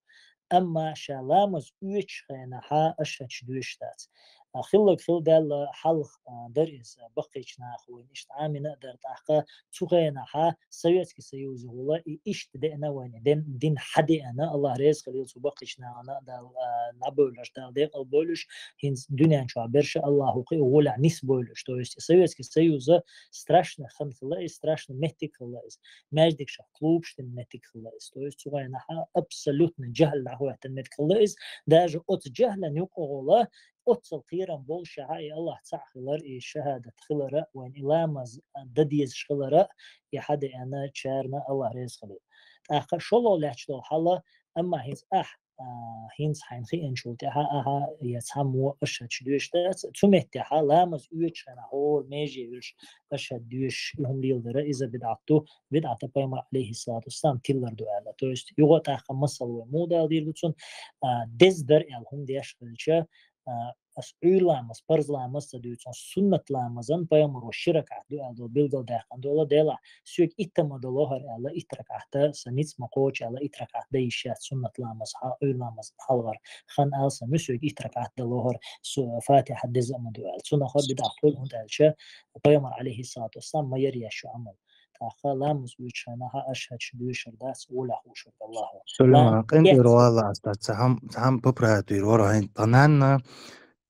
Амма ша ламаз оьцучу хенахь ашхӀадаш доьшуш дац. А, хилларг хилла даьлла хьалха, а, дара иза, баккхийчу наха вайна иштта Ӏамийна а дара, тӀаккха цу хенахь Советский Союзехула и иштта деана вайна, дин, дин хьадеана, Аллах реза хилийла цу баккхийчу нахана а, Далла, а, дӀабевллаш, Далла декъал бойла уьш, хӀинца дуьнен чохь берш а Аллахо кхин а гӀолехь нисбойла уьш. То есть Советский Союза страшный хан хилла иза, страшный меттиг хилла иза. Маьждигашкахь клубаш дина меттиг хилла иза. То есть цу хенахь абсолютно жахӀл дӀахӀоьттина меттиг хилла иза. Даже оцу жахӀлан юкъагӀолла, оццул кхерам болушехь, и Аллах цхьаъ хилар, и шахӀадат хилара, вайн и ламаз дан дезаш хилара, и хьадеанчарна Аллах реза хилийла. ТӀаккха шолгӀа лаьтташ долу хьал, амма хӀинца ахь, а, хӀинца хьайна хиъначул тӀаьхьа ахьа я цхьаммо ашхӀадаш доьшуш дац, цу меттехь ламаз оьцучу хенахь хӀора меже йолуш ашхӀад доьшуш и хӀума леладара, иза бидӀат ду, бидӀата пайхамар, алейхиссалату вассалам, тиллар ду аьлла. То есть юха а тӀаккха масал вай муха дала дийр ду цунна, а, деза дара аьлла хӀума деш хилча, а, ас Ӏуйра ламаз, парз ламаз ца дуьйцу, суннат ламазан пайхамаро ши ракаӀат ду аьлла долу билгалдаьккхина долу делахь, соьга итт ма дало хӀара аьлла, итт ракаӀат, сан ницкъ ма кхочу аьлла, итт ракаӀат дан йиш яц суннат ламаз, хьа-, Ӏуйра ламаз хьалхара. Хан аьлла сан муьсуьйга итт ракаӀат дало хӀара, су-, Фатихьа деза а ма ду аьлла. Цунах хӀара бидӀат хуьлу, хӀунда аьлча пайхамар, алейхиссалату вассалам, ма яра еш шу Ӏамал. ТӀаккха ламаз уьйчу хенахь аша хӀачу дуьйшур дац, гӀолехь хууш верг Аллахо. Сулейман, къинтӀера вала ас дац, ца хьам-, ца хьам поправить вийр вара хьайн. Тхан нанна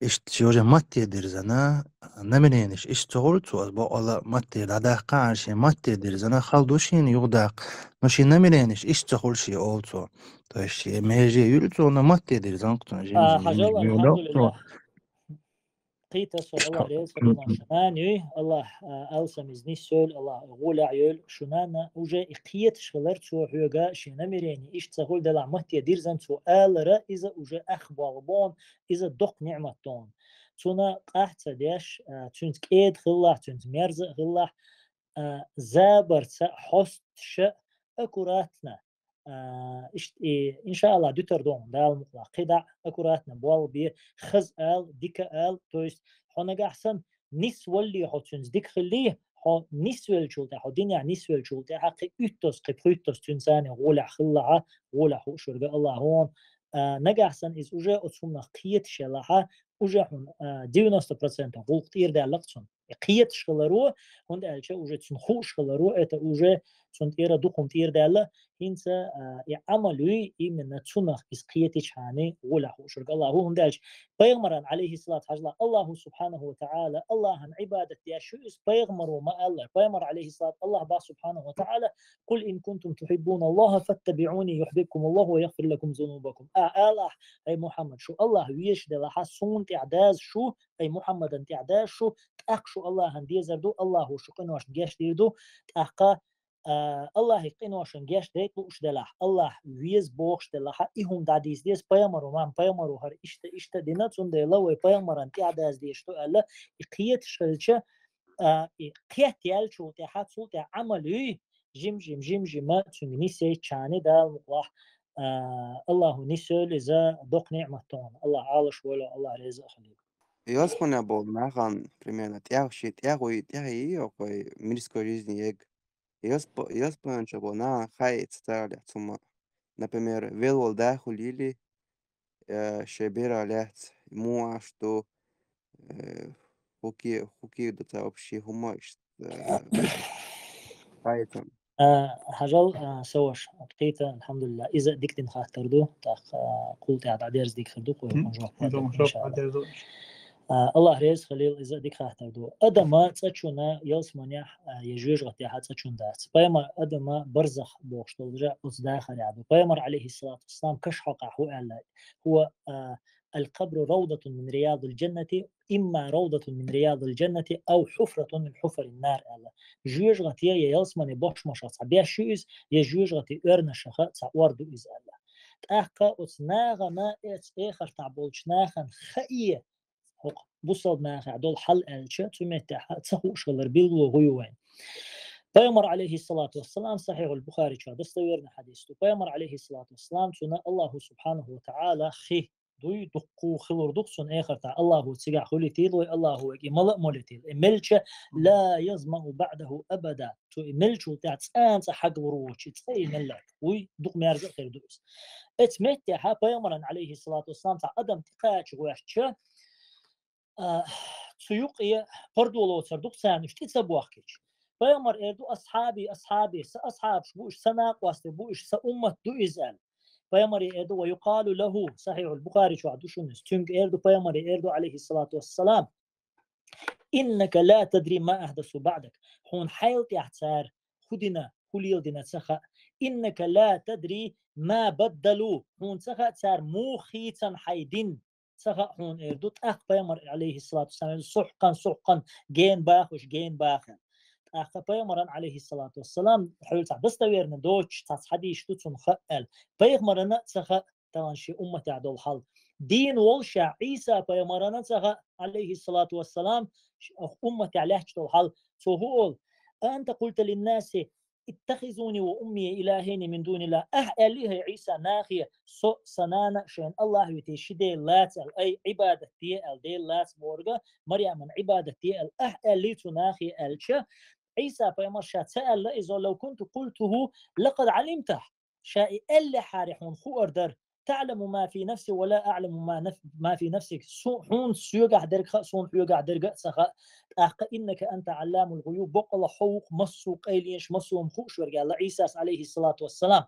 иштта шен уже матте дирзана, намеренеш иштта ца хуьлу цо, ас бокъала матте дӀадаккха, а шен матте дирзана, хала ду шена юхадаккха, но шен намеренеш иштта ца хуьлу шен, олу цо. То есть шен меже юьлу цо, но матте дирзана кху цунна жим-жим, хьажал, жим-жим юьлу алхьамдулиллах. Кхета со, Аллах реза хуьлда шуна, нана юй, Аллах, а, алсам иза нисъйойла, Аллах гӀолехь йойла шуна, нана, уже и кхеташ хилар цо хьоьга, шен намерение иштта ца хуьлу делахь, матте дирзан цо алара, иза уже ах болх бу хьуна, иза доккха ниӀмат ду хьуна. Цунна къахь ца деш, а, цуьнца кӀеда хилалахь, цуьнца мерза а хилалахь, а, забарца хьостуша аккуратно, а, ишт-, и, иншааллах, дуьтар ду хьуна, Дала мукъалахь. КхидӀа аккуратно болх бе, хаза ала, дика ала, то есть хьо нагахь санна нисвалале хьо цуьнца дика хилале, хьо нисвеллачул тӀаьхьа, хьо динехь нисвеллачул тӀаьхьа кхин уьттазза, кхин пхуьйттазза цуьнца цхьаьна гӀолехь хилалахь, гӀолехь хууш верг Аллах ву хьуна. А, нагахь санна иза уже оцу хӀуманах кхеташ елахь, уже хьуна, а, девяносто процентов гӀуллакх тӀера даьлла-кх цунна. И кхеташ хиларо, хӀунда аьлча уже цунна хууш хиларо, это уже цунна тӀера дукха хӀума тӀера даьлла, хӀинца, а, и Ӏамал юй, именно цунах иза кхетичхьана гӀолехь хууш верг Аллах ву, хӀунда аьлча пайхамаран, алейхиссалату, хьажал, Аллаху субхьанаху ва таӀала, Аллахьан Ӏибадат деш ю иза, пайхамаро ма аллара. Пайхамар, алейхиссалату, Аллах бах субхьанаху ва таӀала: «Къул ин кунтум тухьиббуна Аллаха фаттабиӀуни юхьбибкумуллаху ва ягъфир лакум зунубакум». А, алахь, ай Мухьаммад, шу Аллах везаш делахь, суна тӀаьхьа даза шу, ай Мухьаммадан тӀаьхьа даза шу, тӀаккха шу Аллахьан дезар ду, Аллахо шу къиношна гечдийр ду, тӀаккха, а, Аллахье къиношна гечдайта лууш делахь, Аллахь веза бохуш делахь, и хӀума дӀадийца деза, пайхамаро, ма, пайхамаро хӀара иштта, иштта дина, цундела вай пайхамаран тӀаьхьа даза дезаш ду аьлла, и кхеташ хилча, а, и кхетъяьллачул тӀаьхьа, цул тӀаьхьа Ӏамал юй, жим-жим, жим-жима цуьнга нисъяйчхьана, Дала мукъалахь, а, Аллахо нисъйойла иза, доккха ниӀмат ду хьуна. Аллах Ӏалаш войла, Аллах реза а хуьлийла. Ялсамане болу нахана, примерно, тӀех-, шен тӀехуй, тӀехье йоккхуй мирской жизни ег. Ялсп-, ялсаманчохь болу нахана хаийта царалехь цу ма. Например, велвала да хуьлийла, э, шайн берах лаьцна, муха аш ду, э, хӀокхе-, хӀокхе ду цхьа вообще хӀума иштта, э, хаийта. А, хьажал, а, Саваш, кхета, алхьамдулиллах, иза дика дина хаттар ду, тӀаккха, а, кхул тӀехь дӀадерза дика хир ду, кху Мгм. хӀун жоп Хьажал, хаттар, жоп иншаллах. Хьадерза. А, Аллах реза хуьлийла, иза дика хаттар ду. Адама цӀа чунна ялсаманехь, а, я жоьжахатехь цӀа чунна дац. Пайхамар Адама барзах бохуш долу жа оцу дахарехь ду. Пайхамар, алейхиссалату вассалам, каш хьокъехь хӀу аьлла: «Хува, а, аль-кабру равдатун мин риядил джаннати, имма равдатун мин риядил джаннати, ав хьуфратун мин хьуфарин нар», аьлла. Жоьжахате я ялсамане бошмашах цхьа беш ю иза, я жоьжахате оьрнашаха цхьа ор ду иза аьлла. ТӀаккха оцу нахана, оцу эхартахь болчу нахана хаий, хӀокху бусалба нахехь долу хьал аьлча, цу меттехь ца хууш хилар билгало хӀу ю вайн. Пайхамар, алейхиссалату вассалам, Сахьихул Бухари чохь достоверный хьадис ду. Пайхамар, алейхиссалату вассалам, цунна Аллаху субхьанаху ва таӀала хи дуй, дуккху хилур ду-кх цунна эхартахь. Аллахо цигахь хуьлийтийла вай, Аллахо вайга и мала а молийтийла. И мелча, ла язмау баъдаху абада. Цу и мелчул тӀаьхьа цкъа а цкъа хьагалур воцуш, цкъа и мелларг. Вуй, дукха мерза а хир ду иза. Эцу меттехь пайхамаран, алейхиссалату вассалам, цхьа адам тӀекхача гӀоьртича, а, цу юкъе пардо лоцур ду-кх царна уьш тӀе ца бохкича. Пайхамар эр ду: «Асхьаби, асхьаби, сан асхьабаш бу уьш, сан накъостий бу уьш, сан уммат ду иза», аьлла. Пайхамаре эр ду, ва юкъалу лаху, Сахьихул Бухари чохь ду шуна иза. Цуьнга эр ду, пайхамаре эр ду, алейхиссалату вассалам: «Иннака ла тадри ма ахдасу баъдак». Хьуна хьайл тӀехь цара хӀу дина, хӀу леладина ца хаьа. «Иннака ла тадри ма баддалу». Хьуна ца хаьа, цара муха хийцан хьайн дин. Ца хаьа хьуна, эр ду. ТӀаккха пайхамар, алейхиссалату вассалам, сухькъан, сухькъан, гена баха уьш, гена баха. ТӀаккха пайхамаран, алейхиссалату вассалам, хьуьлла цхьа достоверно доцуш цхьацца хьадисаш ду цунна хаьа аьлла. Пайхамарана ца хаьа тахана шен умматехь долу хьал. Дийна волуш а Ӏийса пайхамарана ца хаьа, алейхиссалату вассалам, ш-, умматехь лаьтташ долу хьал. Цо хӀу олу: «Анта къулта линнаси اتخذوني وأمي إلهين من دون الله. Ахь аьллий хӀай, Ӏийса, нахе, со, сан нана шайна Аллахь витий ши Дела лаца аьлла, ай, Ӏибадат де аьлла, Дела лаца бохург, Марьяман Ӏибадат де аьлла, ахь аьллий цу нахе аьлча, Ӏийса пайхамар ша ца аьлла иза: لو كنت قلته لقد علمته. Ша и аьллехьара хьуна хуур дара. تعلم ما في نفسي ولا أعلم ما نف-، ما في نفسك. Су-, хьуна соьгахь дерг хаьа, суна хьоьгахь дерг а ца хаьа. ТӀаккха إنك أنت علام الغيوب. Боккъала хьо ву-кх массо а къайленаш, массо а хӀума хууш верг аьлла Ӏийсас, عليه الصلاة والسلام.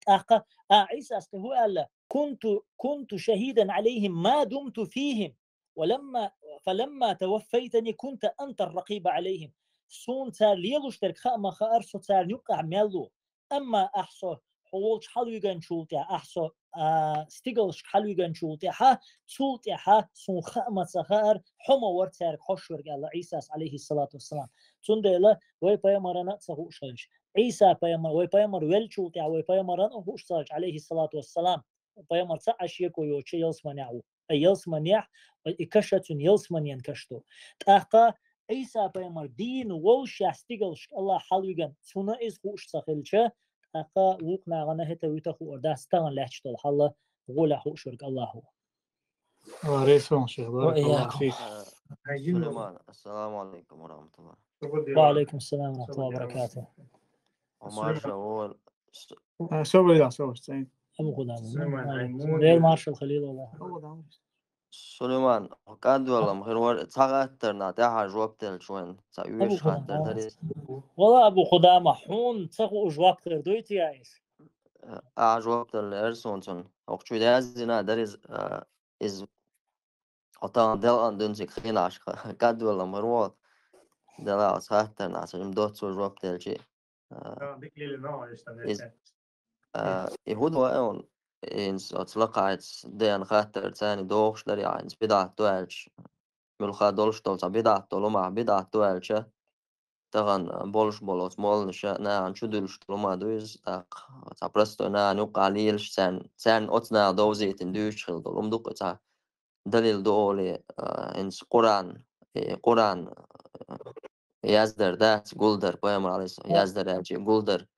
ТӀаккха, а, Ӏийсас кхы хӀу аьлла: كنت، كنت شهيدا عليهم ما دمت فيهم. ولما، فلما توفيتني كنت أنت الرقيب عليهم. Суна цара лелош дерг хаа ма хаара, со царна юккъехь мел ву. Амма ахь со хьо волчу хьалвигначул тӀаьхьа, ахь со, а, стигалшка хьалвигначул тӀаьхьа, цул тӀаьхьа суна хаа ма ца хаара, хьо ма вара цаьрга хьош верг, аьлла Ӏийсас, عليه الصلاة والسلام. Цундела вай пайхамарана а ца хууш хилча, Ӏийса пайхамар, вай пайхамар веллачул тӀаьхьа вай пайхамарана а хууш ца хилча, عليه الصلاة والسلام, пайхамар цхьа а шеко йоцуш ялсаманехь ву. Ай, ялсаманехь, ай, и каш а цуьнан ялсаманен каш ду. ТӀаккха Ӏийса пайхамар дийна волуш шаьш стигалшка Аллахь хьалвигна, цунна иза хууш ца хилча, тӀаккха вукху нахана хӀета вуьту хуур дац тахана лаьтташ долу хьал гӀолехь хууш верг Аллахь ву. Ва алейкум салам, шейх. Ва баракаллаху ийякум. Фик. Э, Сулейман, ассаламу алейкум ва рахматуллах. Ва алейкум салам ва рахматуллахи ва баракатух. Омар Шавол. Э, собар, да, собар, цӀен. Абу Худама. Сулейман, Ай, Мун. Дел маршал Халил, валла. Абу Худама. Сулейман, кӀадвелла-м хир вара, цхьа хаттарна тӀаьхьа жоп делча вайн, цхьа Абу уьш хаттар Худама. Дарий. Валла, Абу Худама, хьуна ца хуу жоп хир дуй те иза? А, жоп делла эр суна цунна. ХӀокху чу яздина дара иза, а, иза. Хьо тахана делкъан дуьнциг хиъна Ӏаш, кӀадвелла-м хир ву. Дела, аса хаттарна, аса им доццо жоп делчи. А, А, дика лелина, еш сан иза, эшна. А, и хӀун ду вай хьуна, хӀинца оцу лакхахьица дена хаттар царна дохуш дарий, хӀинца бидӀат ду аьлча, муьлхха долуш долу цхьа бидӀат долу хӀума, бидӀат ду аьлча, тахана болуш болу оцу молланаша нахана чу дуьллуш долу хӀума ду иза, тӀаккха цхьа простой нахана юккъахь лелаш царна, царна оцу наха довзийтина дуьйцуш хила долу хӀума ду-кх и цхьа. Далил ду олий, а, хӀинца Къуръан, и Къуръан, а, яздар дац, гулдар, пайхамар, алейхиссалам, Э. яздар аьлча, гулдар.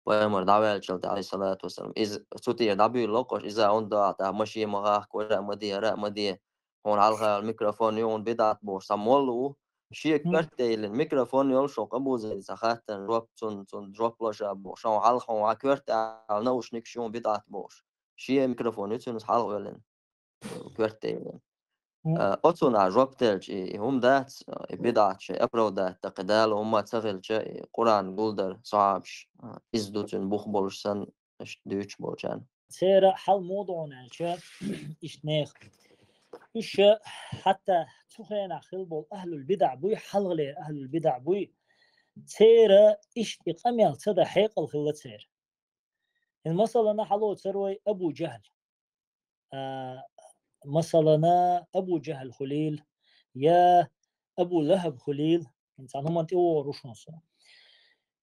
Пайхамар дӀаваьллачул тӀаьхьа, алейхиссалату вассалам, иза цу тӀера дӀабуьйлу локхуш, иза хӀунда до ахьа, тӀаккха машен ма хахка, ара а ма де, ара а ма де. Хьуна хьалха йолу микрофон ю, хьуна бидӀат бохуш, цхьа молла ву, шен Мгм. коьрта тӀе йиллина микрофон йолуш, хӀокху Абу Зайда цхьа хаттарна жоп, цунна, цунна жоп ло ша бохуш, хьуна хьалха, хьуна хьан коьрта тӀе аьлла наушникаш ю, хьуна бидӀат бохуш. Шен микрофон ю цуьнан хьалха веллина. Коьрта тӀе йиллина. Мгм. А, оцунна жоп делча, и, и хӀума дац, и бидӀат шайн оправдать даккха, Дала хӀумма ца хилча, и Къуръан гулдар, сахьабаш, а, иза ду цуьнан бух болуш санна, иштта дуьйцуш болчарна. Церан хьал муха ду хьуна аьлча, иштта нехан. Уьш хьатта цу хенахь хилла болу ахьлул бидӀа буй, хьалхалера ахьлул бидӀа буй. Церан иштта и къамел ца дан хьекъал хилла церан. ХӀинца масалана хьалоцур вай Абу Джахьл. А, масалана, Абу Джахьл хуьлийла, я Абу Лахаб хуьлийла, хӀинца цхьана хӀуманна тӀе вогӀур ву шуна со.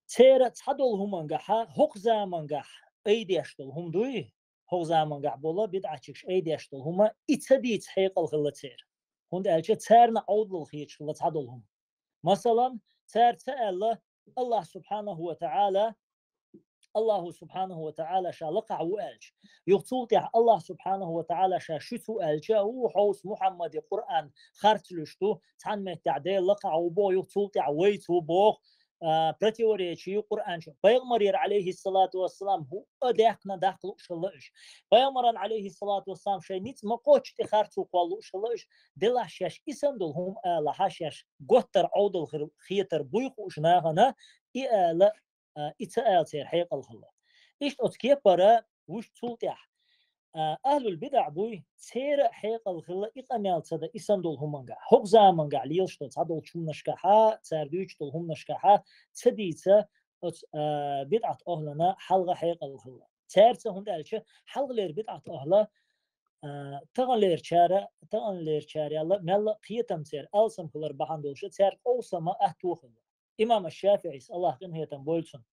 Церан цхьадолу хӀумангахьа, хӀокху замангахь айдеш долу хӀума дуй, хӀокху замангахь болу бидӀатчигаш айдеш долу хӀума, и ца дийца хьекъал хилла церан. ХӀунда аьлча царна Ӏовдалла хеташ хилла цхьадолу хӀума. Масалан, цара ца аьлла, Аллахь субхьанаху ва таӀала, Аллаху субхьанаху ва таӀала ша лакхахь ву аьлча, юха цул тӀаьхьа Аллахь субхьанаху ва таӀала ша шуьца ву аьлча, ву хьовса Мухьаммаде Къуръан харц луьйш ду, цхьана меттехь Дела лакхахь ву боху, юха цул тӀаьхьа вайца ву боху, а, противоречие ю Къуръан чу. Пайхамарера, алейхиссалату вассалам, хӀуъа даьккхина даккха лууш хилла уьш. Пайхамаран, алейхиссалату вассалам, шайн ницкъ ма кхоччу тӀе харцо кхолла лууш хилла уьш, делахь шаьш и санна долу хӀума алахьа, шаьш готтар Ӏовдал хир-, хетар буй хууш нахана, и ала, а, и ца ала церан хьекъал хилла. Иштта оцу кепара вуьш цул тӀаьхьа. А, ахьлул бидӀа буй, церан а хьекъал хилла и къамел ца дан, и санна долу хӀумангахь. ХӀокху замангахь лелаш долу цхьадолчу хӀуманашкахьа, цара дуьйцуш долу хӀуманашкахьа ца дийца оцу, а, бидӀат охьлана хьалха хьекъал хилла. Цаьрца, хӀунда аьлча хьалхалера бидӀат охьла, а, таханлерчара, таханлерчара яьлла, мелла а кхетам церан алсам хилар бахьана долуша, цаьрга къовсама атто хилла. Имам аш-ШафиӀис, Аллахь къинхетам бойла цунна,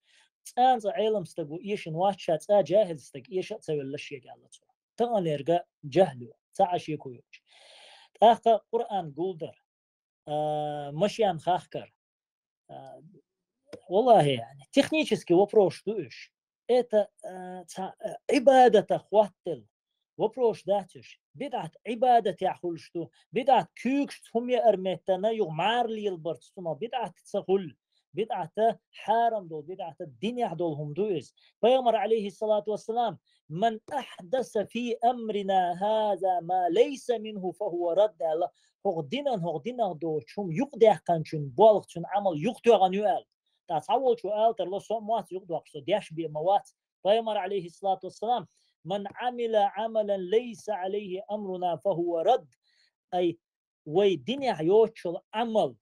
цкъа а цкъа Ӏелам стаг ву эшина вац ша, цкъа а жахӀил стаг эша а ца велла шега аьлла цо. Таханлерга жахӀил ю, цхьа а шеко йоцуш. ТӀаккха Къуръан гулдар, а, машен хахкар, а, Валлахи, яъни, технический вопрос ду уж. Это, э, ца-, э, Ӏибадата хӀоттал вопрос дац уж. БидӀат Ӏибадатехь хуьлуш ду. БидӀат куьйгашца хӀума яар меттана юха мара лелабарца цунах бидӀат ца хуьлу. БидӀата хьарам долу, бидӀата динехь долу хӀума ду иза. Пайхамар, алейхиссалату вассалам: «Ман ахьдаса фи амрина хаза ма лайса минху фахуа радд», аьлла, хӀокху динан, хӀокху динах доцучу хӀума юкъадаьккхинчун болх, цуьнан Ӏамал юкъатоьхна ю аьлла. ТӀаккха цхьаволчо ала тарло: «Со а ма вац юкъадоккхуш, со деш бен ма вац». Пайхамар, алейхиссалату вассалам: «Ман Ӏамила Ӏамалан лайса алейхи амруна фахуа радд». Ай, вай динехь йоцучул Ӏамал,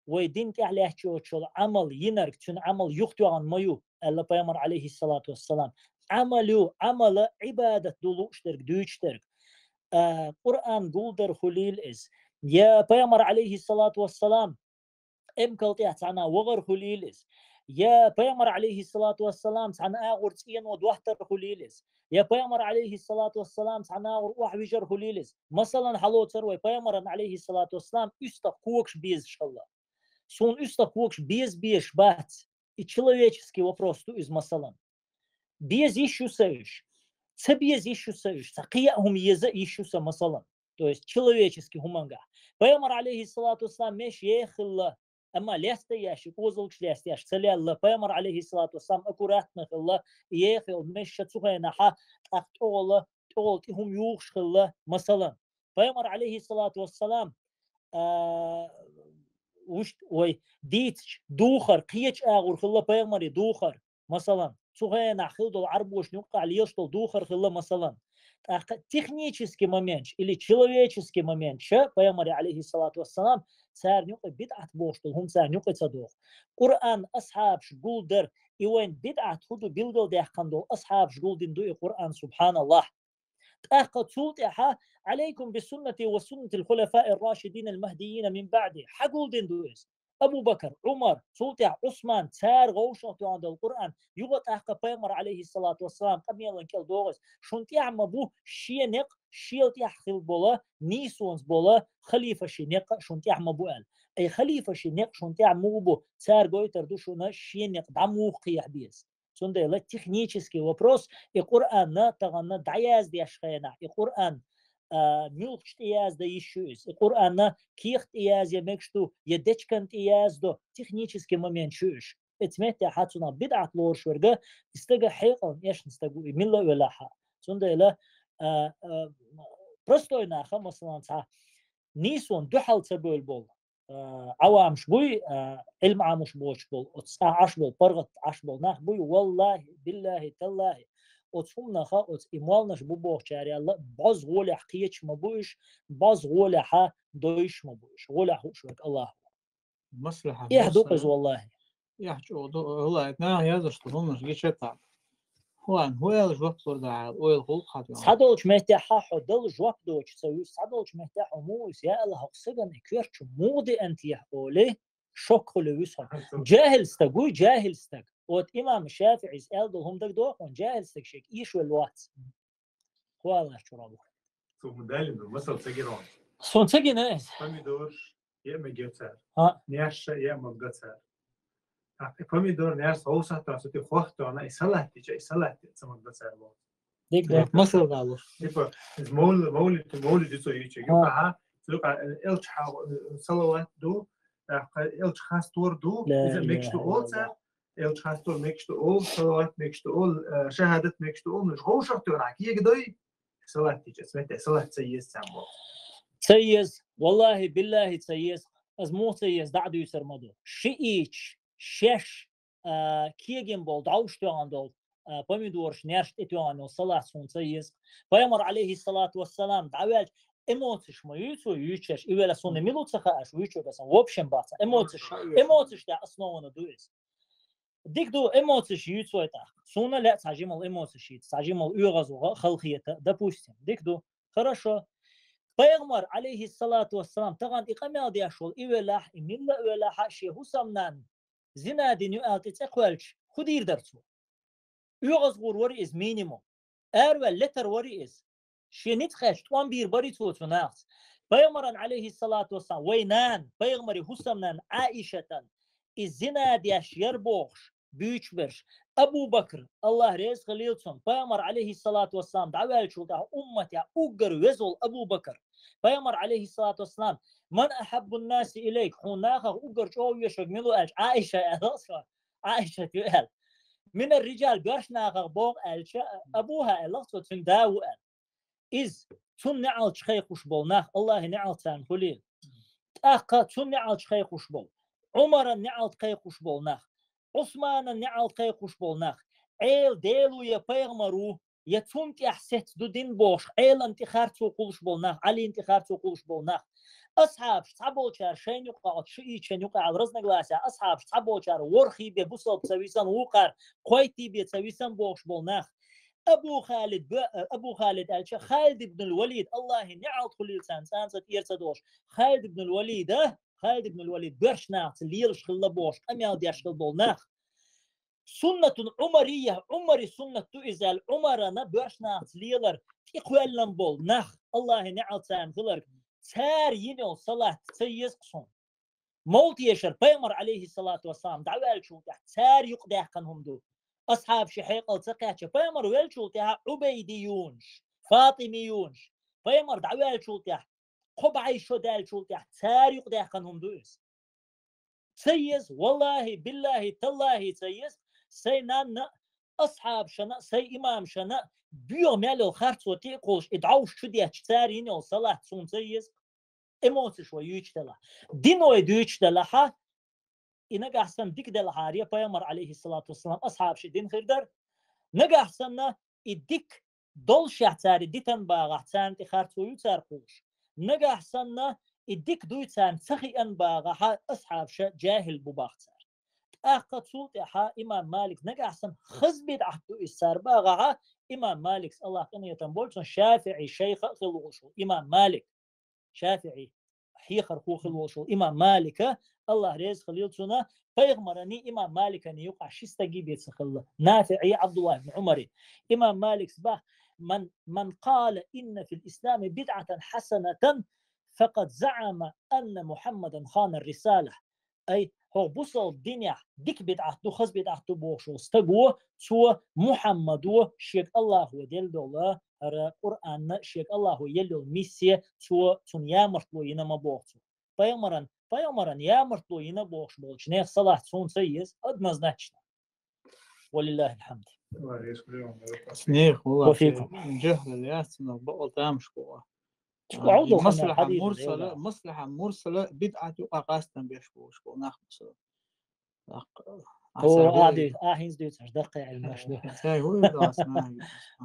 вай дин тӀехь лаьтташ йоцучул Ӏамал йинарг, цуьнан Ӏамал юхатоьхна ма ю, аьлла Пайхамар, алейхиссалату вассалам. Ӏамал ю, Ӏамала Ӏибадат ду лууш дерг, дуьйцуш дерг. А, Къуръан гулдар хуьлийла иза. Я Пайхамар, алейхиссалату вассалам, эмкал тӀехь цхьана вахар хуьлийла иза. Я Пайхамар, алейхиссалату вассалам, цхьана агӀор цӀено доттар хуьлийла иза. Я Пайхамар, алейхиссалату вассалам, цхьана агӀор охьавижар хуьлийла иза. Масалан, хьалоцур вай Пайхамаран, алейхиссалату вассалам, уьстагӀ когаш безаш хилла. Суна уьстагӀ когаш беза безаш бац. И человеческий вопрос ду иза, масалан. Беза йиш ю сан уьш. Ца беза йиш ю сан уьш. Цхьа кхин а хӀума еза йиш ю сан, масалан. То есть человеческий хӀумангахь. Пайхамар, алейхиссалату вассалам, меш еха хилла, амма лаьцна еш, и кӀозалгаш лаьцна еш ца лелла. Пайхамар, алейхиссалату вассалам, аккуратно хилла, еха йолу меш ша цу хенахьа тӀаккха тӀегӀолла, тӀегӀолла тӀе хӀума юхуш хилла, масалан. Пайхамар, алейхиссалату вассалам, а, вуьшта вай дийцича, духар, кхечу агӀор хилла Пайхамаре духар. Масалан, цу хенахь хилла долу Ӏарбошна юккъехь лелаш долу духар хилла, масалан. ТӀаккха технический моменташ или человеческий моменташ Пайхамаре, алейхиссалату вассалам, царна юкъе бидӀат бохуш долу хӀума царна юкъе ца доху. Къуръан асхьабаш гулдар, и вайн бидӀат хӀун ду билгалдаьккхина долу асхьабаш гулдина ду и Къуръан, субханаллахь. ТӀаккха цул тӀаьхьа: «Алейкум би суннати ва суннатил хулафаи рашидин ал-махдийина мин баъди». Хьан гулдина ду иза? Абу Бакр, Ӏумар, цул тӀаьхьа Ӏусман, цара вовшах тоьхна долу Къуръан, юха тӀаккха Пайхамар, алейхиссалату вассалам, къамелан кӀел догӀу иза. Шун тӀехь ма бу шен некъ, шел тӀехь хила болу, нийсонца болу халифаши некъ а шун тӀехь ма бу аьлла. Ай халифаши некъ шун тӀехь муха бу, цара гойтар ду шуна шен некъ дӀа муха кхехьа беза. Цундела технический вопрос, и Къуръанна тахана дӀаяздеш хенахь, и Къуръан, а, муьлхачу тӀеязда йиш ю иза, и Къуръанна кехат тӀеязъян мегаш ду, я дечкан тӀеяздо, технический момент шу уьш. Эцу меттехь хьан цунах бидӀат лоруш верга, и стага хьекъална эшна стаг ву, и милла а велахьа. Цундела, а, а, простой наха, масалан, цхьа нийсонан дуьхьал ца бевлла болу, а, Ӏавамаш буй, а, Ӏилма Ӏамош боцуш болу, оцу цӀа Ӏаш болу, паргӀат Ӏаш болу нах буй, валлахи, биллахи, таллахи, оцу хӀуманаха, оцу и молланаш бу бохучара аьлла, бозу гӀолехь кхеташ ма бу уьш, бозу гӀолехьа дойуш ма бу уьш, гӀолехь хууш верг Аллах ву. Маслахьат Эхь ду-кх иза, валлахи. Эхь чӀогӀа ду, валлахи, наха яздарш ду, хӀуманаш гича тӀаккха. ХӀун, хӀун аьлла жоп лур дара, ойла гӀуллакх хьан. Цхьадолчу меттехь хьо дала жоп доцуш ца вуьсу, цхьадолчу меттехь хьо муха вуьсу, я Аллах, хӀокху стагана и коьрта чу муха деана техьа олий, шок хуьлу вуьсу хьо. Жаьхил стаг вуй, жаьхил стаг. Вот имам ШафиӀис аьлла долу хӀума дагадогӀу хьуна, жаьхил стаг шега ийшвелла вац. Хвалаш чура бу. Цу хӀума далина, масал ца гина. Сон ца гина иза. Помидорш, е мегар цара. А. Нерша, е мегар цара. А, и помидор, нерса, ховсахтана, со те хохтана, и салат тича, и салат тича, ца мегар цара бу. Дик ду. Масал дало. Типа, из мовли-, мовли-, мовлид дицо йича. А. Юкъа, цуька, э, элча хьа-, э, салават ду, тӀаккха элча хастор ду, ла иза мегаш ду илаха олу цара, илаллах. Элча хастор мегаш ду олу, салават мегаш ду олу, э, шахадат мегаш ду олу, ну, ховшах тойна, кега дой, салат тича, сметта, салат ца еза царна боху. Ца еза, валлахи, биллахи, ца еза. Аз муха ца еза, дӀа а дуьйцур ма ду. Шиъ ийча, шаьш, а, кегин болу, дӀовш тоьхна долу, а, помидораш, нерш тӀе тоьхна йолу салат суна ца еза. Пайхамар, алейхиссалату вассалам, дӀаваьлча, эмоциш ма юьйцу, юьйцуш, и велла суна мила ца хаьаш, вуьйцу аса, в общем, бац. Эмоциш, эмоциш тӀе основана ду иза. Дика ду, эмоциш юьйцу вай тӀаккха. Суна лаьа цхьа жимал эмоциш йийца, цхьа жимал оьгӀаз ваха, халахета, допустим. Дика ду. Хорошо. Пайхамар, алейхиссалату вассалам, тахана и къамел деш волу, и велахь, и милла а велахьа, шен хӀусамнанна зина дина ю аьлла тӀе цӀе кхоьллича, хӀун дийр дара цо? ОьгӀаз гӀур вара иза минимум. Араваьлла летар вара иза. Шен ницкъ хьаьжча, тӀом бийр бара цо цу нахаца. Пайхамаран, алейхиссалату вассалам, вай нана, пайхамари хӀусамнана Ӏаишатан, и зина деш яр бохуш, буьйцуш берш. Абу Бакр, Аллах реза хилийла цунна, пайхамар, алейхиссалату вассалам, дӀаваьллачул тӀаьхьа умматехь уггар веза волу Абу Бакр. Пайхамар, алейхиссалату вассалам: «Ман ахьаббун наси илайк», хьуна нахах уггар чӀогӀа вешаг мила ву аьлча, Ӏаиша аьлла цо. Ӏаишат ю аьлла. «Минар риджал», боьрша нахах боху аьлча, Абуха аьлла цо, цуьнан да ву аьлла. Иза, цунна неӀалташ кхайкхуш болу нах, Аллахьан неӀалт царна хуьлийла. ТӀаккха цунна неӀалташ кхайкхуш болу, Ӏумаран неӀалт кхайкхуш болу нах, Ӏусманан неӀалт кхайкхуш болу нах, Ӏела Дела ву я пайхамар ву, я цунна тӀехь сецца ду дин бохуш, Ӏелан тӀе харцо кхуллуш болу нах, Ӏалин тӀе харцо кхуллуш болу нах. Асхьабаш цхьаболчара шайна юкъахь, оцу шиӀиташна юкъахь разногласия, асхьабаш цхьаболчара ворхӀе бен бусалба ца висина, вукхара кхойтте бен ца висина бохуш болу нах. Абу Халид, бо-, Абу Халид аьлча, Халид ибн аль-Валид, Аллахьан неӀалт хуьлийла царна, цӀанца тӀера ца долуш. Халид ибн аль-Валида, Халид ибн аль-Валид боьрша нахаца лелаш хилла бохуш, къамел деш хилла болу нах. Суннатун Ӏумарийя, Ӏумари суннат ду иза аьлла, Ӏумарана боьрша нахаца лелар тӀекхоьллина болу нах, Аллахьан неӀалт царна хиларг, цара йина йолу салат ца еза-кх суна. Мовла тешар, пайхамар, алейхиссалату вассалам, дӀаваьллачул тӀаьхьа цара юкъадаьккхина хӀума ду. Асхьабаш шайн хьекъал ца кхаьчча, пайхамар веллачул тӀаьхьа Ӏубайдиюнаш, Фатимиюнаш, пайхамар дӀаваьллачул тӀаьхьа, кхо бӀе шо даьллачул тӀаьхьа цара юкъадаьккхина хӀума ду иза. Ца еза, валлахьи, биллахьи, таллахьи ца еза, сайн нанна а, асхьабашна а, сайн имамашна а, боьха мел йолу харцо тӀе а кхуллуш, и дӀовш чу детташ цара йина йолу салат суна ца еза. Эмоциш вай юьйцуш делахь. Дин вай дуьйцуш делахьа, и нагахь санна дика делахьара, я пайхамар, алейхиссалату вассалам, асхьабаш и дин хир дара. Нагахь санна и дика доллушехь цара и дитина багахь, царна тӀе харцо ю цара кхуллуш. Нагахь санна и дика дуй царна ца хиъна багахьа, асхьабаша жаьхӀил бу бах цара. ТӀаккха цул тӀаьхьа имам Малик, нагахь санна хаза бидӀат ду иза цара багахьа, имам Маликс, Аллах къинхетам болчун, ШафиӀи шайх а хилла волуш ву имам Малик. ШафиӀи хьехархо хилла волуш волу имам Малика, Аллах реза хилийла цунна, пайхамарани имам Маликани юкъахь ши стаги бен ца хилла, НафиӀи, Абдуллах ибн Умари. Имам Маликс бах: «Ман, ман къала инна фил ислами бидъатан хьасанатан, факъад заъама анна Мухаммадан хана рисала». Ай, хӀокху бусалба динехь дика бидӀат ду, хаза бидӀат ду бохуш волу стаго, цо Мухьаммадо шега Аллахо делла долу хӀара Къуръанна, шега Аллахо елла йолу миссия, цо цунна ямартло йина ма боху цо. Пайхамаран, пайхамаран ямартло йина бохуш болчу нехан салат суна ца еза, однозначно. Валиллахил хьамд. Нехан, Ва фикум. Жахлал яц, но бакъал тамаш бу. Чу А, Ӏовдал и ханна маслахьа хьадийса мурсала, дела. Маслахьа мурсала бидъат юкъа къастам беш болуш бу нах масала. Ах, О, аса а хӀуй. Ди-, а хӀинца дуьйцуш, даккхий Ӏилмаш ду. Аса хӀуй дас нах.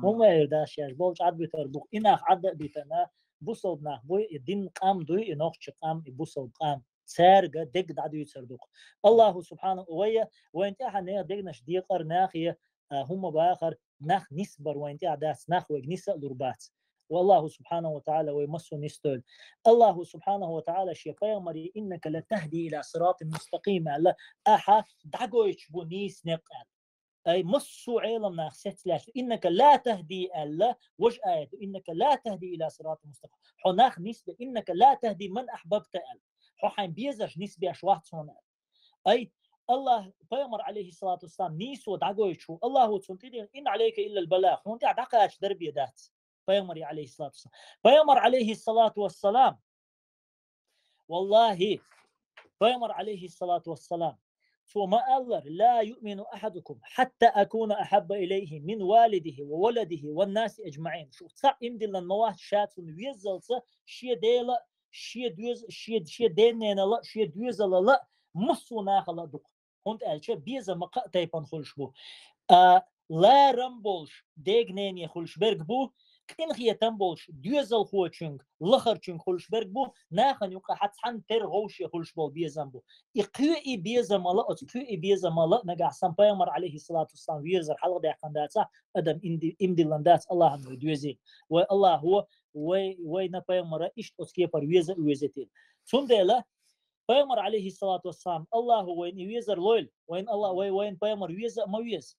ХӀума эр дас шаьш, болчу Ӏад битар бу. И нах Ӏад а битана, бусалба нах буй, и дин къам дуй, и нохчи къам, и бусалба къам. Цаьрга дег дӀадуьйцар ду-кх. Аллаху субхьанаху, вайя, вайн тӀаьхьа нехан дегнаш декъар нахе, а, хӀума бахар, нах нисбар вайн тӀаьхьа дац, нах вайга ниса а лур бац. Ва Аллаху субхьанаху ва тагӀала вай массо нисдойла. Аллаху субхьанаху ва тагӀала шен пайхамаре: «Иннака ла тахди ила сиратин мустаким», аьлла, ахьа дӀагойтуш бу нийса некъ аьлла. Ай, массо Ӏелам нах сецлаьш, «Иннака ла тахди», аьлла, важа аят, «Иннака ла тахди ила сиратин мустаким». Хьо нах нисбе, «Иннака ла тахди ман ахбабта», аьлла. Хьо хьайн безарш нисбеш вац хьуна аьлла. Ай, Аллах, пайхамар, алейхиссалату вассалам, нийсо дӀагойтуш ву. Аллаху цунна тӀедиллина: «Ин алейка иллал балагъ», хьуна тӀехь дӀакхача дарбе дац. Пайхамаре, алейхиссалату вассалам. Пайхамар, алейхиссалату вассалам. Валлахи, пайхамар, алейхиссалату вассалам, цо ма аллара: «Ла юъмину ахадукум хьатта акуна ахабба илайхи мин валидихи ва валадихи ван наси аджмаин». Шу цхьаъ имдиллан ма вац ша цунна веззалца, шен Дела, шен доьз-, шен, шен денненала, шен доьзалала, массо нахала а дукха. ХӀунда аьлча безам кхаа тайпана хуьлуш бу. А, ларам болуш дега-нене хуьлуш берг бу, къинхетам болуш доьзалхочуьнга, лахарчуьнга хуьлуш берг бу, нахана юкъахь цхьана тера вовше хуьлуш болу безам бу. И кхоъ и безамала, оцу кхоъ и безамала нагахь сан пайхамар, алейхиссалату вассалам, вирзар хьалха даьккхина дацахь, адам инди-, имдиллан дац Аллахьан вай доьзийла. Вай Аллахо, вай, вайна пайхамара иштта оцу кепара веза а везитийла. Цундела, пайхамар, алейхиссалату вассалам, Аллахо вайна и везар лойла, вайна Аллах, вай, вайна пайхамар веза а ма веза.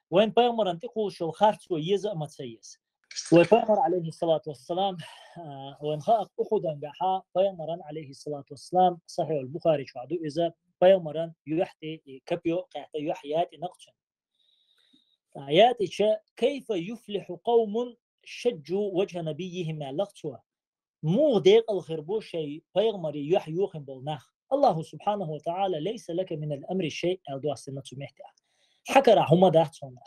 Вайна пайхамаран тӀекхуллуш йолу харцо еза а ма ца еза. Вай пайхамар, алейхиссалату вассалам, а, вайна хаьа Ухудангахьа пайхамаран, алейхиссалату вассалам, Сахьихул Бухари чохь ду иза, пайхамаран юьхь тӀе и копьё кхаьчна, юьхь яьтӀина-кх цуьнан. ТӀаккха яьтӀича: «كيف يفلح قوم شجوا وجه نبيهم», — аьлла-кх цо. Муха декъала хир бу шайн пайхамаран юьхь йохийна болу нах? Аллаху субхьанаху ва таӀала: «ليس لك من الأمر شيء», — аьлла доссийна цу меттехь. Хьан карахь хӀума дац хьуна.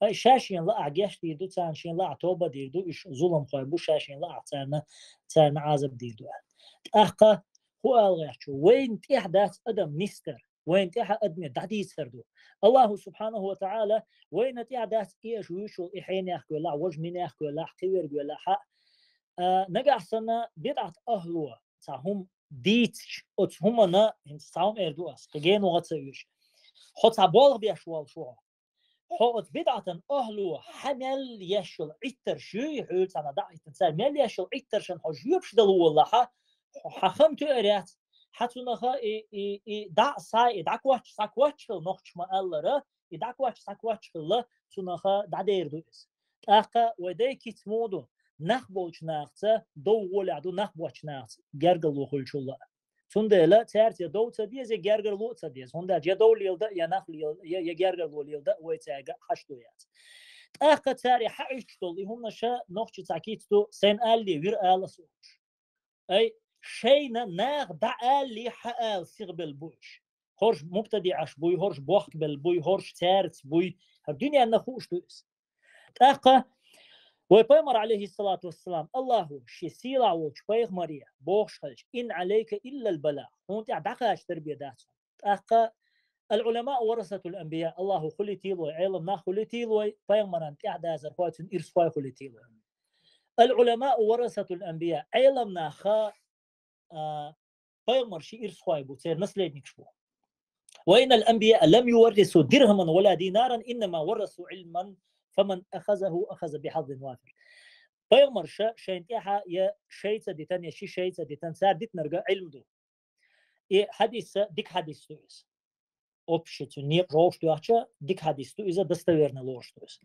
Ай, ша шена лаахь гечдийр ду царна, шена лаахь тоба дийр ду, уьш зуламхой бу, ша шена лаахь царна, царна Ӏазап дийр ду аьлла. ТӀаккха хӀун ала гӀерташ ву? Вайна тӀехь дац адам нисдар, вайна тӀехь адаме дӀадийцар ду. Аллаху субхьанаху ва таӀала вайна тӀехь дац и аша вуьйцуш волу и хьенех кхоьллахь, важа минех кхоьллахь, кхин верг велахь а, а, нагахь санна бидӀат ахӀло цхьа хӀума дийцича, оцу хӀуманна, хӀинца цхьа хӀума эр ду ас, кхин генугӀа ца оьшу. Хьо цхьа болх беш волуш ву хьо. Хьо оцу бидӀатан ахӀло хьан мел еш йолу Ӏиттарш юй, хьуьлла цхьана дӀа а хӀиттина, цара мел еш йолу Ӏиттаршна хьо жоьпаш дала волахь, хьан хам тоьар яц, хьан цунах и, и, и дӀа а схьа, и дӀакхоччуш, схьакхоччуш хилла нохчаша ма-аллара, и дӀакхоччуш, схьакхоччуш хилла, цунах дӀадер ду иза. ТӀаккха вай дай кица муха ду, нах болчу нахаца дов гӀолехь ду, нах боцчу нахаца гергарло хуьлучул а. Цундела цаьрца я дов ца деза, я гергарло а ца деза. ХӀунда аьлча я дов леладан, я нах лела-, я, я гергарло леладан вай цаьрга хьашт ду яц. ТӀаккха цара и хьаӀуьттуш долу и хӀуманаш нохчийн цхьа кица ду, сайн алале вира ала ас олуш. Ай, шайна наха дӀаалале хьаала сихбелла бу уьш. ХӀорш мубтадиӀаш буй, хӀорш бохкабелла буй, хӀорш цаьрца буй. ХӀара дуьненна хууш ду иза. ТӀаккха вай пайхамар, алейхиссалату вассалам, Аллаху шен сийлахь волчу пайхамаре бохуш хилча: «Ин алейка иллал балагъ», хьуна тӀехь дӀакхача тара бен дац хьуна. ТӀаккха: «Ал-Ӏуламау варасатул анбия», Аллаху хуьлийтийла вай, Ӏелам нах хуьлийтийла вай, пайхамаран тӀаьхьадазархой, цуьнан ирсхой хуьлийтийла вай. «Ал-Ӏуламау варасатул анбия», Ӏелам нах, а, пайхамаршийн ирсхой бу, церан наследникаш бу. «Ва иннал анбияа лам юваррису дирхаман ва ла динаран, иннама варрасу Ӏилман, фаман ахазаху ахаза бихьаззин вафир». Пайхамарша шайна тӀаьхьа я шайца дитан, я ши шайца дитан, цара дитинарг Ӏилма ду. И хьадис дика хьадис ду иза. Общий цуьнан некъа жовхӀаш доьхча, дика хьадис ду иза, достоверно лоруш ду иза.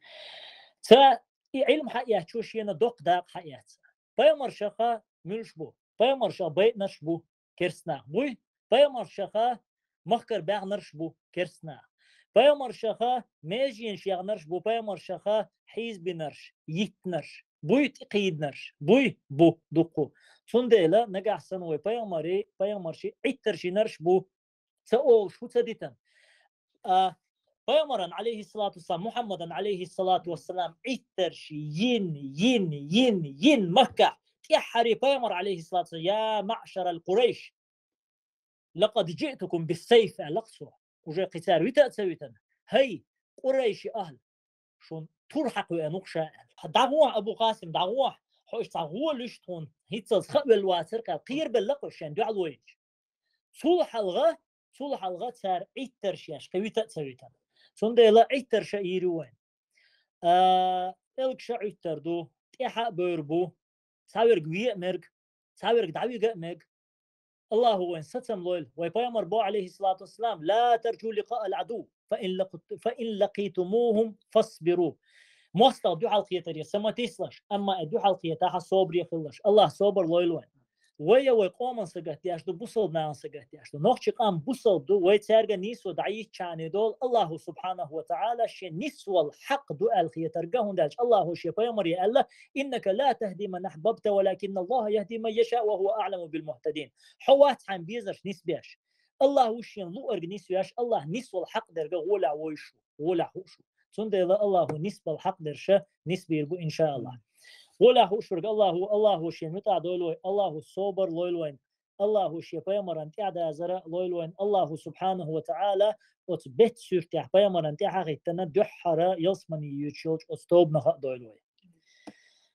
Ца и Ӏилма хьаэцчо шена доккха дакъа хьаэцна. Пайхамаршаха муьлш бу? Пайхамаршаха байтанарш бу, керстанах буй. Пайхамаршаха махкара баьхнарш бу, керстанах. Пайхамаршаха меженаш яхнарш бу, пайхамаршаха хьийзабинарш, йиттинарш буй, тӀекхийдинарш буй, бу дуккху. Цундела нагахь санна вай пайхамари, пайхамарши Ӏиттарш йинарш бу, ца олуш хӀу ца дитан. А, пайхамаран, алейхиссалату вассалам, Мухаммадан, алейхиссалату вассалам, Ӏиттарш йин, йин, йин, йин Маккахь. ТӀаьххьаре пайхамар, алейхиссалату вассалам: «Я маъшарал Курайш, лакъад джиътукум биссайф», аьлла-кх цо. Уже кхин цара вита а ца витана: «ХӀай, Курайши ахӀл, шуна тур хьакха веана ву-кх ша», аьлла. «ДӀагӀохьа, Абу Къасим, дӀагӀохьа, хьо иштта цхьа гӀо луьйш тхуна, хӀинццалц хаа велла вацара-кх», аьлла, кхерабелла-кх уьш шен дуьхьал вайча. Цул хьалха, цул хьалха цара Ӏиттарш еш кхин вита а ца витана. Цундела Ӏиттарша йийр ю вайн. А, элгаша Ӏуьттар ду, тӀаьхьа а бевр бу, цхьаверг ве а мерг, цхьаверг дӀавига а мег. Аллаху вайн сацам лойла. Вай пайхамар бо, алейхиссалату вассалам: «Ла тарджу ликъа ал-Ӏаду, фа ин лакут-, фа ин лакитумухум фасбиру». МостагӀа дуьхьал кхетаре са ма тислаш, амма и дуьхьал кхетахь собаре хилалаш. Аллах собар лойла вайн. Вай я вай къоман сагатдеш ду, бусалба нахана сагатдеш ду. Нохчи къам бусалба ду, вай цаьрга нийсо дӀайитча а долу, Аллаху субхьанаху ва таӀала шен нисвал хьакъ ду аьлла хетарга, хӀунда аьлча Аллаху шен пайхамаре аьлла: «Иннака ла тахди ман ахьбабта, валакинна Аллаха яхди ман яшаъ, ва хӀува аъламу бил мухтадин». Хьо вац хьайна безарш нисбеш. Аллаху шен луъург нисвеш, Аллах нисвал хьакъ дерга гӀолехь войшу, гӀолехь хууш ву. Цундела Аллаху нисбал хьакъ дерша нисбийр бу, иншааллах. ГӀолехь хууш верг Аллаху, Аллаху шен муьтӀахь дойла вай, Аллаху собар лойла вайн, Аллаху шен пайхамаран тӀаьхьадазара лойла вайн, Аллаху субхьанаху ва таӀала оцу беттан суьртехь пайхамаран тӀаьхьа хӀиттина дуьххьара ялсамане йоьдуш йолчу оцу тобанах а дойла вай.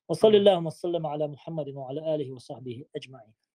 Ва саллаллаху ва саллам Ӏала Мухаммадин ва Ӏала алихи ва сахьбихи аджмаӀин.